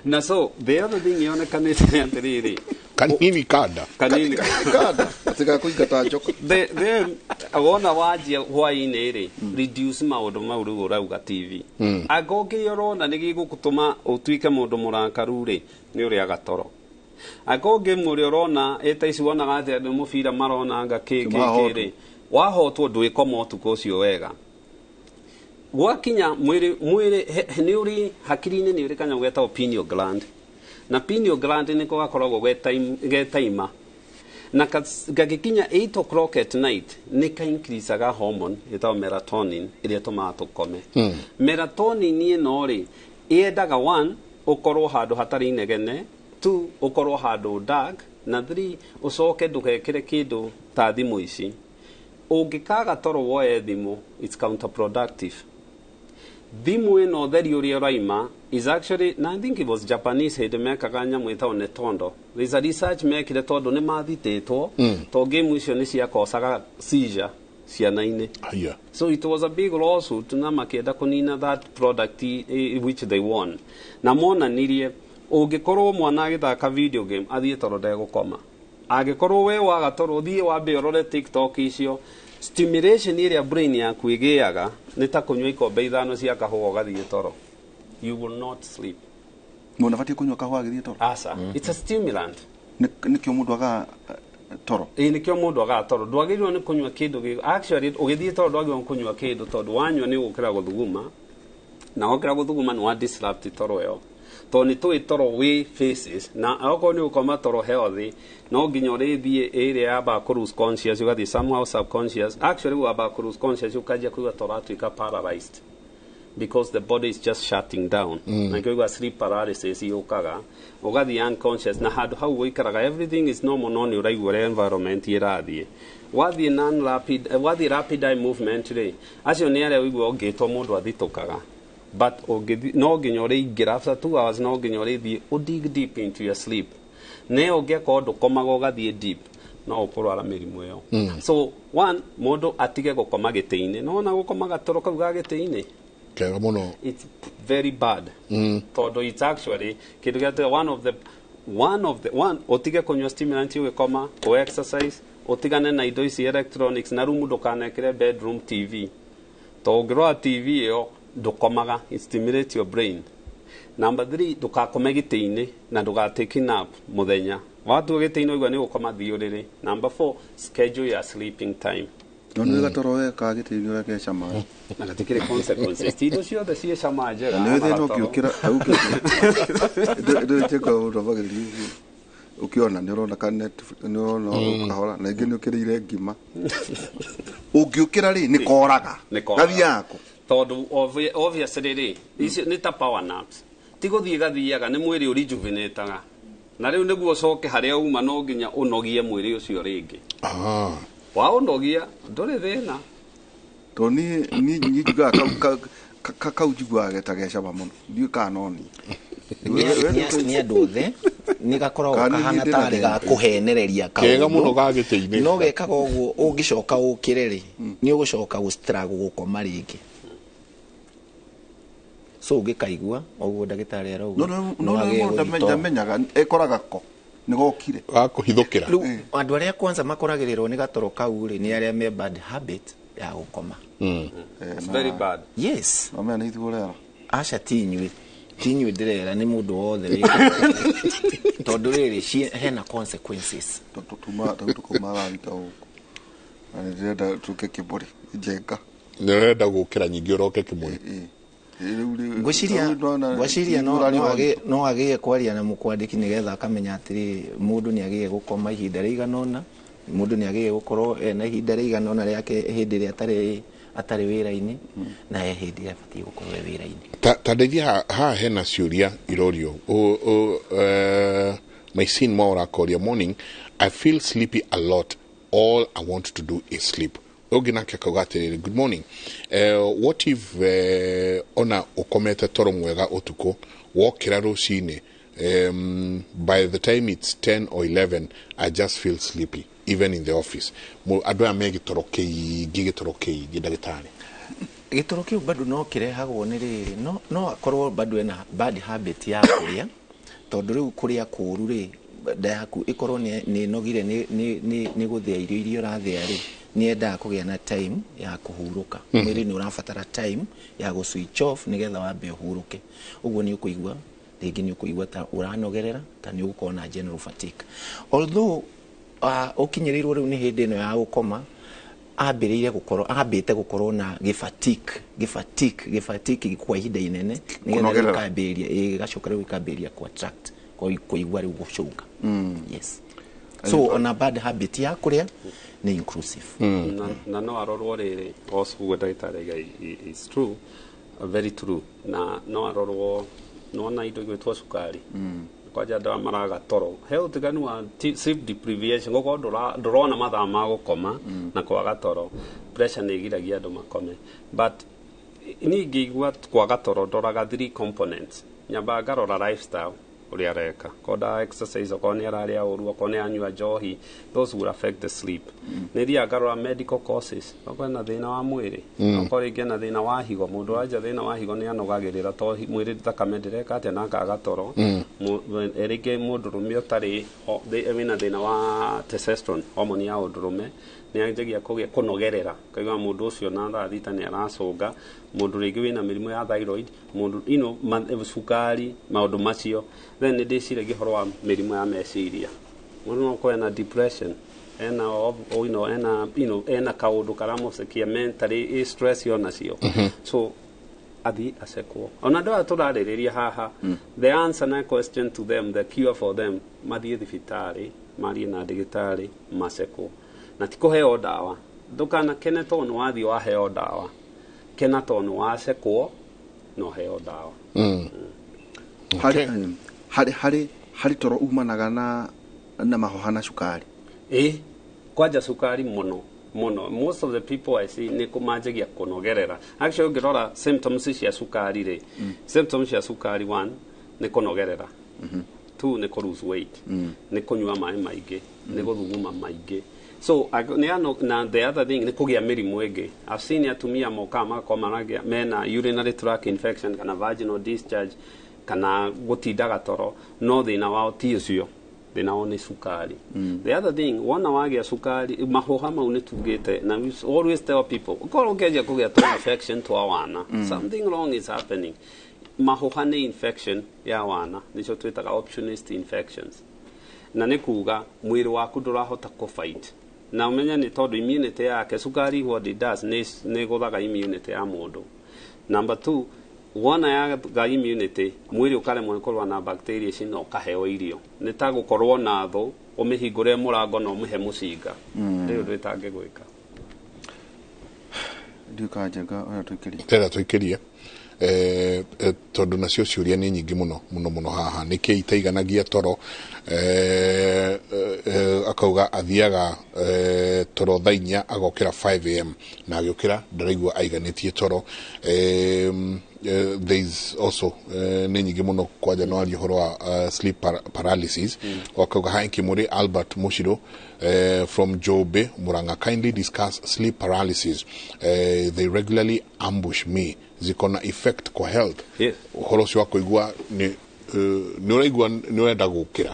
Na so the other thing yonekanĩte nĩ atĩrĩrĩ, kanini kanda kanini kanda atigakũingata njoka. Then wona wanjia hwaĩ-inĩ rĩ, reduce maũndũ mau rĩu ũrauga TV. Angĩkorwo kĩrĩa ũrona nĩ gĩgũgũtũma ũtuĩke mũndũ mũrakaru rĩ, nĩ ũrĩaga toro. Angĩkorwo game ũrĩa ũrona ĩta ici wonaga atĩ andũ mũbira maronanga kĩ kĩ kĩ rĩ, wahotwo ndwĩkoma ũtukũ ũcio wega. Gwakinya mwĩrĩ nĩ ũrĩ hakiri-inĩ nĩ ũrĩ kanyamũ getagwo pineal gland. Na pineal gland nĩko gakoragwo getaima. Na gagĩkinya 8 o'clock at night nĩ ka increaseaga hormone ĩtagwo melatonin ĩrĩa ĩtũmaga tũkome. Melatonin ĩno rĩ, ĩendaga 1 ũkorwo handũ hatarĩ inegene, 2 ũkorwo handũ dark, na 3 ũcoke ndũgekĩre kĩndũ ta thimũ ici. Ũngĩkaga toro woe thimũ, it's counterproductive. Thimũ ĩno theri ũrĩa ũraima is actually, na I think it was Japanese hĩndĩ mekaga nyamũ ĩtagwo netondo. There's a research mekire tondũ nĩ mathitĩtwo, tondũ game icio nĩ ciakosaga seizure ciana-inĩ. So it was a big lawsuit na makĩenda kũnina that product which they won. Na monanirie ũngĩkorwo mwana agĩthaka video game athiĩ toro ndegũkoma. Angĩkorwo we waga toro ũthiĩ wambe ũrore TikTok icio, stimulation ĩrĩa brain yaku ĩgĩaga nĩ ta kũnyua ikombe 5 cia kahũa ũgathiĩ toro. You will not sleep. Mũndũ abatiĩ kũnyua kahũa agĩthiĩ toro? Aca, it's a stimulant. Nĩkĩo mũndũ agaga toro? Ĩĩ, nĩkĩo mũndũ agaga toro. Ndwagĩrĩirwo nĩ kũnyua kĩndũ actually ũgĩthiĩ toro ndwagĩrĩirwo nĩ kũnyua kĩndũ tondũ wanyua nĩ ũgũkĩra gũthuguma, na wokĩra gũthuguma nĩ wa disrupt toro ĩyo. Tondũ nĩ tũĩ toro wĩ faces, na okorwo nĩ ũgũkoma toro healthy, no nginya ũrĩthiĩ ĩrĩa yambaga kũ lose conscious, ũgathiĩ somehow subconscious. Actually wambaga kũ lose conscious ũkanjia kũigua toro atuĩka paralyzed because the body is just shutting down. Na nĩkĩo ũiguaga sleep paralysis yũkaga, ũgathiĩ unconscious, na handũ hau ũikaraga everything is normal, no nĩ ũraigua ũrĩa environment ĩrathiĩ. Wathiĩ non rapid, wathiĩ rapid eye movement rĩ, acio nĩ arĩa ũigua ũngĩtwo mũndũ athitũkaga. But no nginya ũrĩingĩra after 2 hours, no nginya ũrĩthiĩ ũ dig deep into your sleep. Ne ũngĩkorwo ndũkomaga ũgathiĩ deep, no ũkũrwara mĩrimũ ĩyo. So one, mũndũ atige gũkoma gĩtĩ-inĩ. No ona gũkoma gatoro kau ga gĩtĩ-inĩ kega mũno. It's very bad. Tondũ it's actually kĩndũ gĩa one ũtige kũnyua stimulant ũgĩkoma, ũ exercise, ũtigane na indo ici electronics, na room ndũkanekĩre bedroom TV. Tondũ ũngĩrora TV ĩyo ndũkomaga, it stimulates your brain. Number 3, ndũgakome gĩtĩ-inĩ na ndũgatake nap mũthenya. Watua gĩtĩ-inĩ waigua nĩ gũkoma thiĩ ũrĩrĩ. Number 4, schedule your sleeping time. No nĩ gatoro we ka gĩtĩ-inĩ ũrĩa ke cama. Na gatikĩrĩ consequences. Ti indo ciothe ciĩ cama njega. Na nĩ thĩna ũngĩũkĩra ndũĩtĩka ũndũ ũkĩona nĩ ũrona ka Netflix nĩ ũrona kahora na ingĩ nĩ ũkĩrĩire ngima. Ũngĩũkĩra rĩ nĩ koraga. Gathiaga kũ? Tondũ obviously rĩ icio nĩ ta power naps. Ti gũthiĩ gathiaga nĩ mwĩrĩ ũrejuvenataga. Na rĩu nĩguo ũcoke harĩa uma no nginya ũnogie mwĩrĩ ũcio rĩngĩ. Wa ũnogia ndũrĩ thĩna. Tondũ niĩ njiguaga kau njiguaga geta ge cama mũno. Ndiũĩ kana no niĩ. Nĩ andũ othe nĩ gakoragwo kahana tarĩ ga kũhenereria kega mũno ga gĩtĩ-inĩ. No gekaga ũguo ũngĩcoka ũkĩre rĩ nĩ ũgũcoka gũ-struggle gũkoma rĩngĩ. So ũngĩkaigua ũguo ndagĩtarĩ arauga no ndamenyaga ĩkoraga ko nĩ gokire gakũhithũkĩra. Rĩu andũ arĩa kwanza makoragĩrĩrwo nĩ gatoro kau rĩ nĩ arĩa me bad habit ya gũkoma. It's very bad. Yes. No mena ithuĩ ũrera. Aca ti inyuĩ. Ti inyuĩ ndĩrera nĩ mũndũ wothe tondũ rĩrĩ hena consequences. Tũkuma thita gũkũ. Na nĩ ndĩrenda tũke kĩbũrĩ njenga. Nĩ ũrenda gũkĩra nyingĩ ũroke kĩmũrĩ. Ngwĩciria no agĩe kwaria na mũkwandĩki nĩgetha akamenya atĩrĩ mũndũ nĩ agĩe gũkoma ihinda rĩigana ũna, mũndũ nĩ agĩe gũkorwo ena ihinda rĩigana ũna rĩake hĩndĩ ĩrĩa atarĩ wĩra-inĩ na he hĩndĩ ĩrĩa abatiĩ gũkorwo e wĩra-inĩ. Ta ndeithia haha hena ciũria irorio. My sin Maura Korea morning, I feel sleepy a lot. All I want to do is sleep. Ũngĩ nake akauga atĩrĩrĩ, good morning. What if ona ũkomete toro mwega ũtukũ wokĩra rũcinĩ, by the time it's 10 or 11 I just feel sleepy even in the office. Andũ aya me gĩtoro kĩingĩ gĩtoro kĩingĩ ndagĩtarĩ. Gĩtoro kĩu bado no kĩrehagwo nĩ rĩrĩ no akorwo bado ena bad habit ya kũrĩa tondũ rĩu kũrĩa kũũru rĩ nda yaku ĩkorwo nĩ ĩnogire nĩ gũthĩa irio iria ũrathĩa rĩ nĩ yendaga kũgĩa na time ya kũhurũka. Mwĩrĩ nĩ ũrabatara time ya gũ switch off nĩgetha wambe ũhurũke. Ũguo nĩ ũkũigua rĩngĩ nĩ ũkũigua ta ũranogerera ta nĩ ũgũkorwo na general fatigue. Although ũkinyĩrĩirwo rĩu nĩ hĩndĩ ĩno ya gũkoma ambĩrĩire gũkorwo ambĩte gũkorwo na gĩfatigue kwa ihinda inene nĩgetha gĩkambĩrĩria gĩgacoka rĩu gĩkambĩrĩria ku attract kũigua rĩu gũcũnga. Yes. So on a bad habit ya kũrĩa nĩ inclusive. Na no arorwo rĩrĩ ocuguo ndagĩtarĩ is true, very true. Na no arorwo nona indo igwĩtwo cukari kwanja andũ aya maraga toro he ũtiganu wa sleep deprivation gũkorwo ndũrona mathaa ma gũkoma na kwaga toro. Pressure nĩ ĩgiragia andũ makome but niĩ ingĩigua kwaga toro ndoraga 3 components. Nyambaga ngarora lifestyle ũrĩa areka, korwo nda exercise, okorwo nĩ ararĩa ũru, okorwo nĩ anyua njohi, those will affect the sleep. Nĩ thiaga ngarora medical causes, okorwo ena thĩna wa mwĩrĩ, okorwo rĩngĩ ena thĩna wa higo, mũndũ wanja thĩna wa higo nĩ anogagĩrĩra to mwĩrĩ thakame ndĩreka atĩa na akaga toro. Rĩngĩ mũndũrũme ũtarĩ wĩna thĩna wa testosterone, hormone ya ũndũrũme, nĩ anjagia kũgĩa kũnogerera, kaigua mũndũ ũcio na thaa thita nĩ aracũnga. Mũndũ rĩngĩ wĩna mĩrimũ ya thyroid, mũndũ cukari, maũndũ macio. Then nĩ ndĩciragia ũhoro wa mĩrimũ ya meciria. Mũndũ no akorwo ena depression, ena ena kaũndũ karamũcekia mentally, stress onacio. So athiĩ acekwo. Ona andũ aya tũrarĩrĩria haha, the answer na question to them, the cure for them, mathiĩ thibitarĩ, marie na ndagĩtarĩ, macekwo. Na ti kũheo ndawa. Ndũkanakene tondũ nĩ wathiĩ waheo ndawa. Kena tondũ nĩ wacekwo na ũheo ndawa. Harĩ toro umanaga na mahoha na cukari. Kwanja cukari mũno mũno. Most of the people I see nĩ kũmanjagia kũnogerera. Actually ũngĩrora symptoms cia cukari rĩ, symptoms cia cukari 1 nĩ kũnogerera, 2 nĩ kũ lose weight, nĩ kũnyua maĩ maingĩ, nĩ gũthuguma maingĩ. So na the other thing nĩ kũgĩa mĩrimũ ĩngĩ. I've seen atumia mokaga magakorwo maragĩa mena urinary tract infection kana vaginal discharge kana gũtindaga toro, no thĩna wao ti ũcio, thĩna wao nĩ cukari. The other thing, wona wagĩa cukari mahoha mau nĩ tugĩte, na we always tell people ũkorwo ũkĩanjia kũgĩa twa infection twa wana, something wrong is happening. Mahoha nĩ infection ya wana, nĩcio twĩtaga opportunist infections. Na nĩ kuga mwĩrĩ waku ndũrahota kũ fight. Na ũmenye nĩ tondũ immunity yake, cukari what it does nĩ ĩgũthaga immunity ya mũndũ. Number 2, wona yaga immunity, mwĩrĩ ũkaremwo nĩ kũrũa na bacteria ici na ũkaheo irio. Nĩ ta gũkorwo na thũ, ũmĩhingũre mũrango na ũmĩhe mũcinga. Ndĩrĩ ũndũ ĩtangĩgwĩka. Ndiũĩ kana Njenga ũrĩa tũikĩrie. Tera tũikĩrie. Tondũ nacio ciũria nĩ nyingĩ mũno mũno mũno haha. Nĩkĩ itaiganagia toro? Akauga athiaga toro thaa 4 agokĩra 5 am na agĩũkĩra ndaraigua aiganĩtie toro. There is also nĩ nyingĩ mũno kwanja no arie ũhoro wa sleep paralysis. Wakauga hi Kimuri Albert Mushiro from Jobe Muranga, kindly discuss sleep paralysis. They regularly ambush me, ziko na effect kwa health. Yes. Ũhoro ũcio wa kũigua nĩ ũraigua nĩ ũrenda gũkĩra.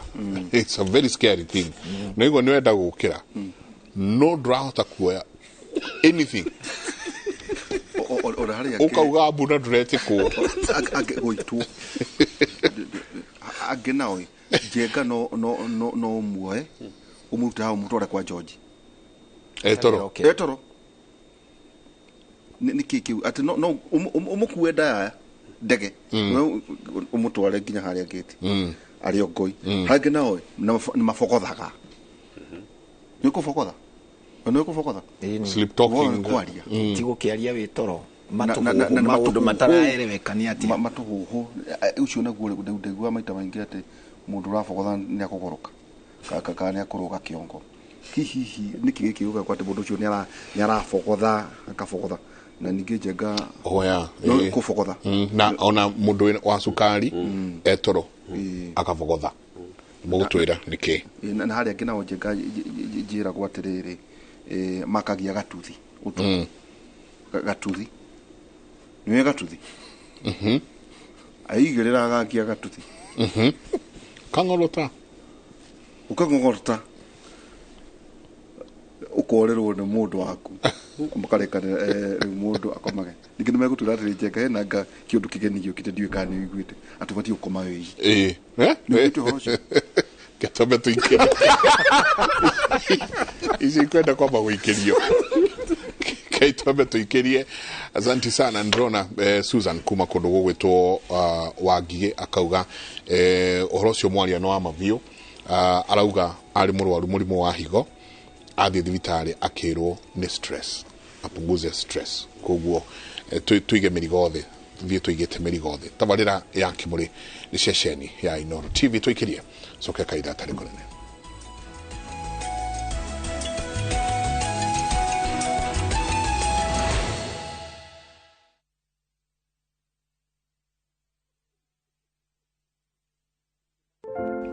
It's a very scary thing. Nĩ ũraigua nĩ ũrenda gũkĩra no ndũrahota kuoya anything. Ũkauga mbu na ndũretĩkwo. Gũitwo angĩ nao Njenga no ũmuoe ũmũrute hau ũmũtware kwa George. Etoro. Etoro. Nĩ kĩ kĩu atĩ no ũmũkue ndaya ndege ũmũtware nginya harĩa gate arĩ o ngoi. Hangĩ nao nĩ mabogothaga. Nĩ ũkũbogotha? Nĩ ũkũbogotha? Sleep talking. Kwaria. Ti gũkĩaria wĩ toro. Matũhũhũ maũndũ mataraereweka nĩ atĩa. Matũhũhũ ũcio naguo ndaiguaga maita maingĩ atĩ mũndũ ũrabogotha nĩ akũgũrũka kana nĩ akũrũga kĩongo. Hihi nĩkĩ gĩkĩ gĩũkaga atĩ mũndũ ũcio nĩ arabogotha akabogotha na ningĩ Njenga kũbogotha. Na ona mũndũ wa cukari etoro akabogotha. Mũgũtwĩra nĩkĩ? Na harĩa angĩ nao Njenga njĩragwo atĩrĩrĩ makagia gatuthi ũtukũ. Gatuthi. Nĩwe gatuthi? Aigĩrĩra agakia gatuthi. Kang'orota. Ũkang'orota. Ũkorerwo nĩ mũndũ waku. Mũkarekanĩra rĩu mũndũ akomage. Ningĩ nĩ megũtwĩra atĩrĩ Njenga hena anga kĩũndũ kĩgeni gĩũkĩte ndiũĩ kana nĩ ũiguĩte atĩ ũbatiĩ gũkoma wĩ iki. Nĩ ũiguĩte ũhoro ũcio? Gĩtũme tũikĩrie. Ici ikwenda kwamba gũikĩrio. Kaitwambe tuikirie. Asante sana ndrona Susan kuma kundu gugwitwo Wangigĩ akauga ũhoro ũcio mwaria no wa mabiũ. Arauga arĩ mũrwaru mũrimũ wa higo, athiĩ thibitarĩ akĩrwo nĩ stress, apunguze stress. Koguo tuige mĩrigo thĩ, thiĩ tũigĩte mĩrigo thĩ. Tabarĩra ya Kĩmũrĩ nĩ ceceni ya Inooro TV. Tũikĩrie coke kaitha tarĩ kũnene.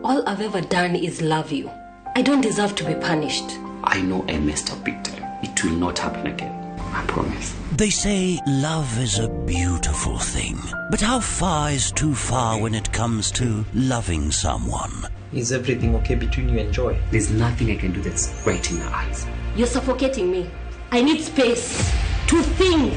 All I've ever done is love you. I don't deserve to be punished. I know I messed up big time. It will not happen again. I promise. They say love is a beautiful thing. But how far is too far when it comes to loving someone? Is everything okay between you and Joy? There's nothing I can do that's right in her eyes. You're suffocating me. I need space to think.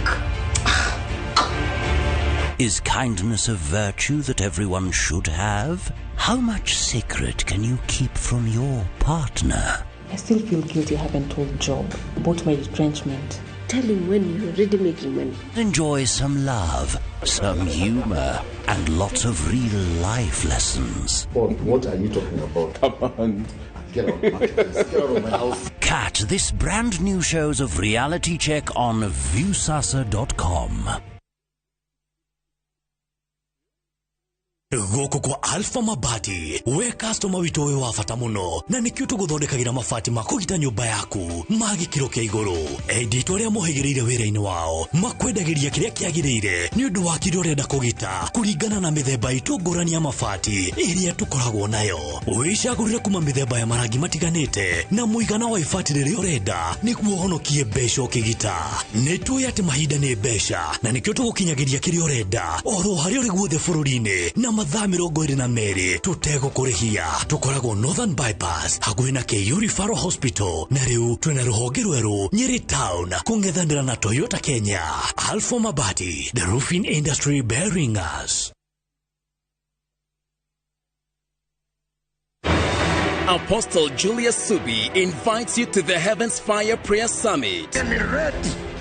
Is kindness a virtue that everyone should have? How much secret can you keep from your partner? I still feel guilty I haven't told Job about my retrenchment. Tell him when you're already making money. Enjoy some love, some humor, and lots of real life lessons. What are you talking about? Come on. Get out of my house. Catch this brand new shows of Reality Check on Viusasa.com. Gũkũ kwa Alpha Mabati, we customer witũ wĩ wa bata mũno, na nĩkĩo tũgũthondekagĩra mabati ma kũgita nyũmba yaku ma gĩkĩro kĩa igũrũ. Endi itũ arĩa mohĩgĩrĩire wĩra-inĩ wao makwendagĩria kĩrĩa kĩagĩrĩire nĩ ũndũ wa kĩrĩa ũrenda kũgita kũringana na mĩthemba itũ ngũrani ya mabati ĩrĩa tũkoragwo nayo. Wĩcagũrĩre kuma mĩthemba ya marangi matiganĩte na mũigana wa ibati rĩrĩa ũrenda nĩguo ũhonokie mbeca ũkĩgita. Nĩ tũĩ atĩ mahinda nĩ mbeca na nĩkĩo tũgũkinyagĩria kĩrĩa ũrenda oro harĩa ũrĩ guothe bũrũri-inĩ na mathaa 22 tũtegũkũrĩhia. Tũkoragwo Northern Bypass hakuhĩ na KU Referral Hospital, na rĩu twĩna rũhonge rwerũ Nyeri Town kũng'ethanĩra na Toyota Kenya. Alpha Mabati, the roofing industry bearing us. Apostle Julius Subi invites you to the Heavens Fire Prayer Summit. Generate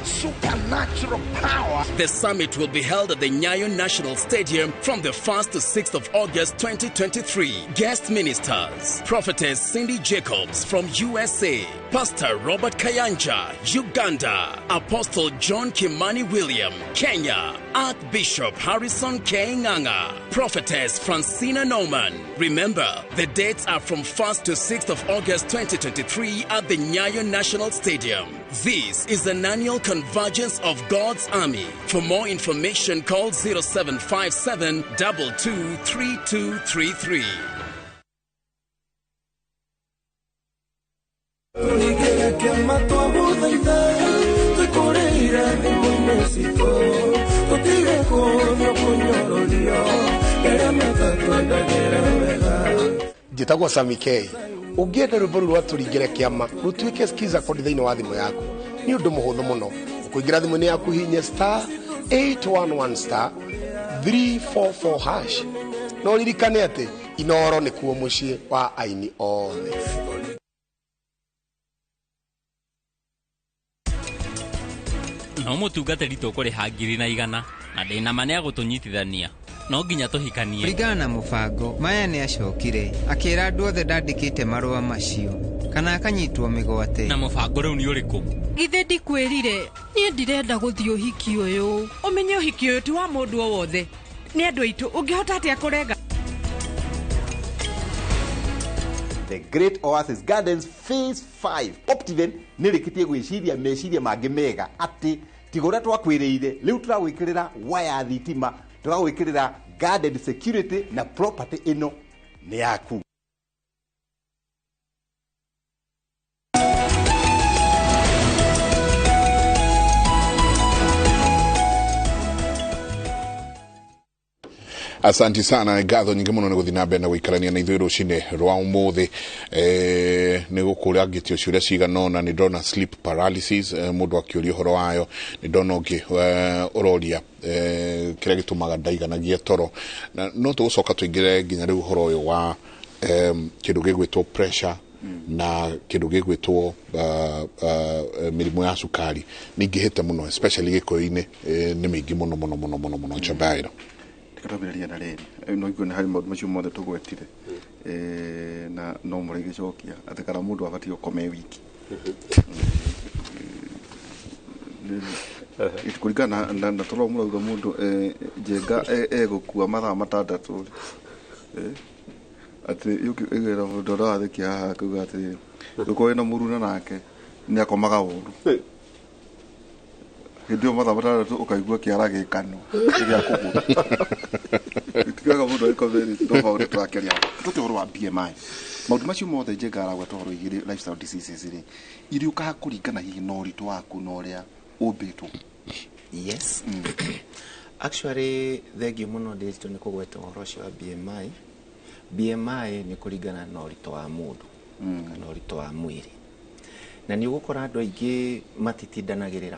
supernatural power. The summit will be held at the Nyayo National Stadium from the 1st to 6th of August 2023. Guest ministers, Prophetess Cindy Jacobs from USA, Pastor Robert Kayanja, Uganda, Apostle John Kimani William, Kenya, Archbishop Harrison K. Nganga, Prophetess Francina Norman. Remember, the dates are from 1st to 6th of August 2023 at the Nyayo National Stadium. This is an annual convergence of God's army. For more information, call 0757 223233. Njĩtagwo Sami K. Ũngĩenda rwĩmbo rũu rwa tũringĩre kĩama rũtuĩke skiza code thĩinĩ wa thimũ yaku nĩ ũndũ mũhũthũ mũno. Ũkũingĩra thimũ-inĩ yaku hihinye star 811 star 344 hash na ũririkane atĩ Inoro nĩkuo mũciĩ wa aini othe. No mũtungatĩri tũkũrĩha 1,100 na ndĩna ma nĩagũtũnyitithania no nginya tũhikanie. Kũringana na mũbango, Maya nĩ acokire akĩra andũ othe ndandĩkĩte marũa macio kana akanyitwo mĩgwate. Na mũbango rĩu nĩ ũrĩkũ? Githĩ ndikwĩrire niĩ ndirenda gũthiĩ ũhiki ũyũ. Ũmenye ũhiki ũyũ ti wa mũndũ o wothe, nĩ andũ aitũ, ũngĩhota atĩa kũrenga? The Great Oasis Gardens Phase 5 Optiven nä rä kä tie gwä ciria meciria mangä mega atä tiga å rä a twakwä rä ire rä u tå ragwä kä rä ra waya thitima tå ragwä kä rä ra garden security na property ĩno nĩ yaku. Asanti sana ngatho nyingĩ mũno nĩ gũthiĩ na mbere na gũikarania na ithuĩ rũcinĩ rwa ũmũthĩ. Nĩ gũkũrĩa ngĩtio ciũria cigana ũna. Nĩ ndona sleep paralysis, mũndũ akĩũria ũhoro wayo. Nĩ ndona ũngĩ ũroria kĩrĩa gĩtũmaga ndaiganagia toro. Na no tũgũcoka tũingĩre nginya rĩu ũhoro ũyũ wa kĩndũ gĩgwĩtwo pressure na kĩndũ gĩgwĩtwo mĩrimũ ya cukari. Nĩ ingĩhĩte mũno especially gĩkũyũ-inĩ, nĩ mĩingĩ mũno mũno mũno mũno mũno Nchabairo. Twambĩrĩria na rĩrĩ no igue nĩ harĩ maũndũ macio mothe tũgwetire na no mũrĩgĩcokia atĩ kana mũndũ abatiĩ gũkoma e wiki kũringana na tũrĩa mũrauga mũndũ Njenga egũkua mathaa 6 atĩ ĩgwĩra mũndũ ũrĩa wathĩkia haha akauga atĩrĩrĩ ũkorwo wĩna mũruna nake nĩ akomaga ũru hĩndĩ ĩyo mathaa 6 ũkaigua kĩara gĩkano gĩa kũgũrũ tigaga mũndũ agĩkomerĩ no maũndũ tũrakĩaria tũke ũhoro wa BMI maũndũ macio mothe Njenga aragweta ũhoro igĩrĩ lifestyle diseases rĩ iriũkaga kũringana hihi na ũritũ waku na ũrĩa ũmbĩtwo. Yes. Actually thengiũ mũno Ndĩritũ nĩ kũgweta ũhoro ũcio wa BMI. BMI nĩ kũringana na ũritũ wa mũndũ kana ũritũ wa mwĩrĩ, na nĩ ũgũkora andũ aingĩ matitindanagĩrĩra,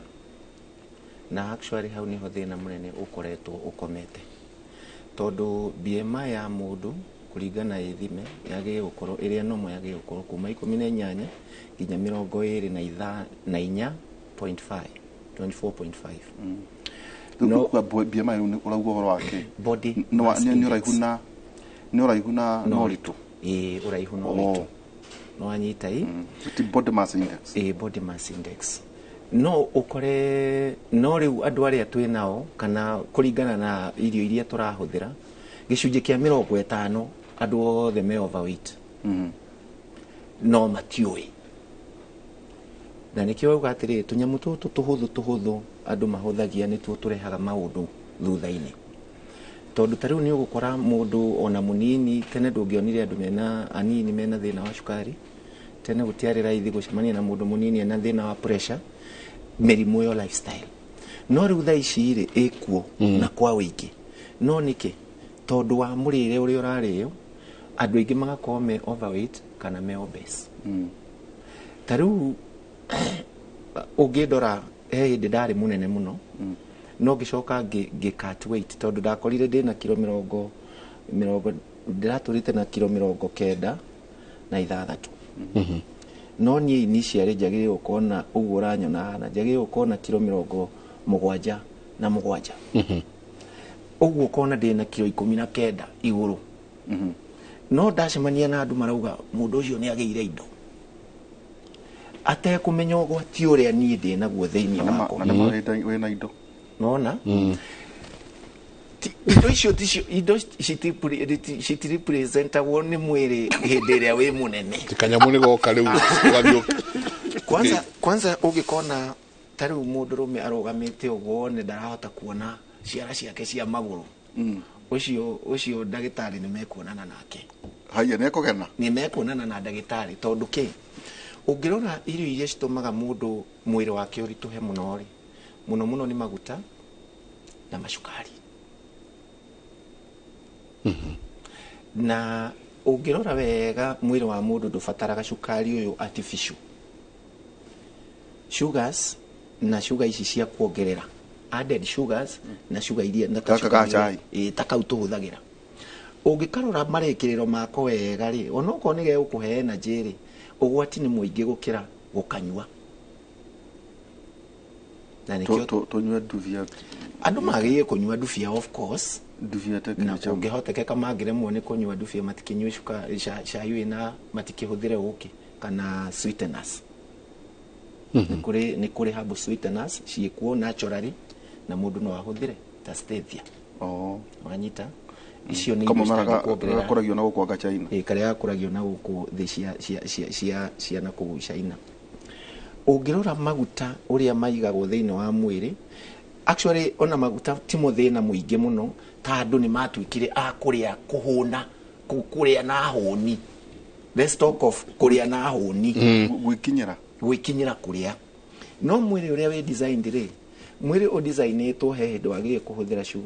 na actually hau niho thĩna mũnene ũkoretwo ũkomete, tondũ BMI ya mũndũ kũringana ĩthime yagĩrĩire gũkorwo ĩrĩa normal yagĩrĩire gũkorwo kuma 18 nginya 24.5 24.5. No BMI rĩu ũrauga ũhoro wake body nĩ ũraihu na nĩ ũraihu na ũritũ. Ĩĩ ũraihu na ũritũ no wanyita ĩ ti body mass index. Ĩĩ body mass index no ukore no riu andu aria twi nao kana kuringana na irio iria turahuthira gicunji kia 50 andu othe me overweight no matiui na nikio uga atiri tunyamu tutu tuhuthu tuhuthu andu mahuthagia nituo turehaga maundu thutha-ini tondu ta riu ni ugukora mundu ona munini tene ndungionire andu mena anini mena thina wa cukari tene gutiari raithi gucemania na mundu munini ena thina wa pressure mirimu yo lifestyle no riu thaa ici ri ikuo na kwa wiki no niki tondu wa murire uria urario andu aingi magakorwo me overweight kana me obese ta riu ungindora he hindi ndari munene muno no ngicoka ngi cut weight tondu ndakorire ndina kilo mirongo ndiraturite na kilo 90 na 6. No niĩ initially njagĩrĩirwo gũkorwo na ũguo ũranyona haha, njagĩrĩirwo gũkorwo na kiro 77. Ũguo ũkona ndĩna kiro 19 igũrũ. No ndacemania na andũ marauga mũndũ ũcio nĩ agĩire indo atekũmenya ũgwati ũrĩa niĩ ndĩ naguo thĩinĩ wakwa. Na nĩ ma wĩna indo. Nona indo icio ticio indo citirepresentagwo nĩ mwĩrĩ hĩndĩ ĩrĩa wĩ mũnene. Kanyamũ nĩ goka rĩu ũgathiĩ. Kwanza ũngĩkona ta rĩu mũndũrũme arũgamĩte ũguo, wone ndarahota kuona ciara ciake cia magũrũ, ũcio ndagĩtarĩ nĩ mekuonana nake. Haya, nĩ ekũgena. Nĩ mekuonana na ndagĩtarĩ, tondũ kĩ, ũngĩrora irio iria citũmaga mũndũ mwĩrĩ wake ũritũhe mũno rĩ, mũno mũno nĩ maguta na macukari. Na ũngĩrora wega, mwĩrĩ wa mũndũ ndũbataraga cukari ũyũ artificial sugars na sugar ici cia kuongerera, added sugars, na sugar iria na ta Gaka ga cukari chai. Ĩ, ta kau tũhũthagĩra, ũngĩkarora marĩkĩrĩro mako wega rĩ, onokorwo nĩ gegũkũhe energy rĩ, ũgwati nĩ mũingĩ gũkĩra gũkanyua, na nĩkĩo Tũnyue ndubia. Andũ magĩrĩire kũnyua ndubia, of course. Ndubia. Na kũngĩhotekeka, mangĩremwo nĩ kũnyua ndubia, matikĩnyue cai wĩna, matikĩhũthĩre ũkĩ kana sweeteners. Nĩ kũrĩ herbal sweeteners ciĩkuo naturally na mũndũ no ahũthĩre ta stevia. Wanyita, icio nĩ Kamwe indo mara citangĩkuongerera. gakũragio na gũkũ anga China. Ĩ, karĩa gakũragio na gũkũ thĩ cia na kũu China. Ũngĩrora maguta ũrĩa maigagwo thĩinĩ wa mwĩrĩ, actually ona maguta timo thĩna mũingĩ mũno, ta andũ nĩ matuĩkire a kũrĩa kũhũna, kũrĩa na hũni. Let's talk of kũrĩa na hũni. Gwĩkinyĩra. Gwĩkinyĩra kũrĩa. No mwĩrĩ ũrĩa wĩ designed rĩ, mwĩrĩ ũdesignĩtwo he hĩndĩ wagĩrĩire kũhũthĩra.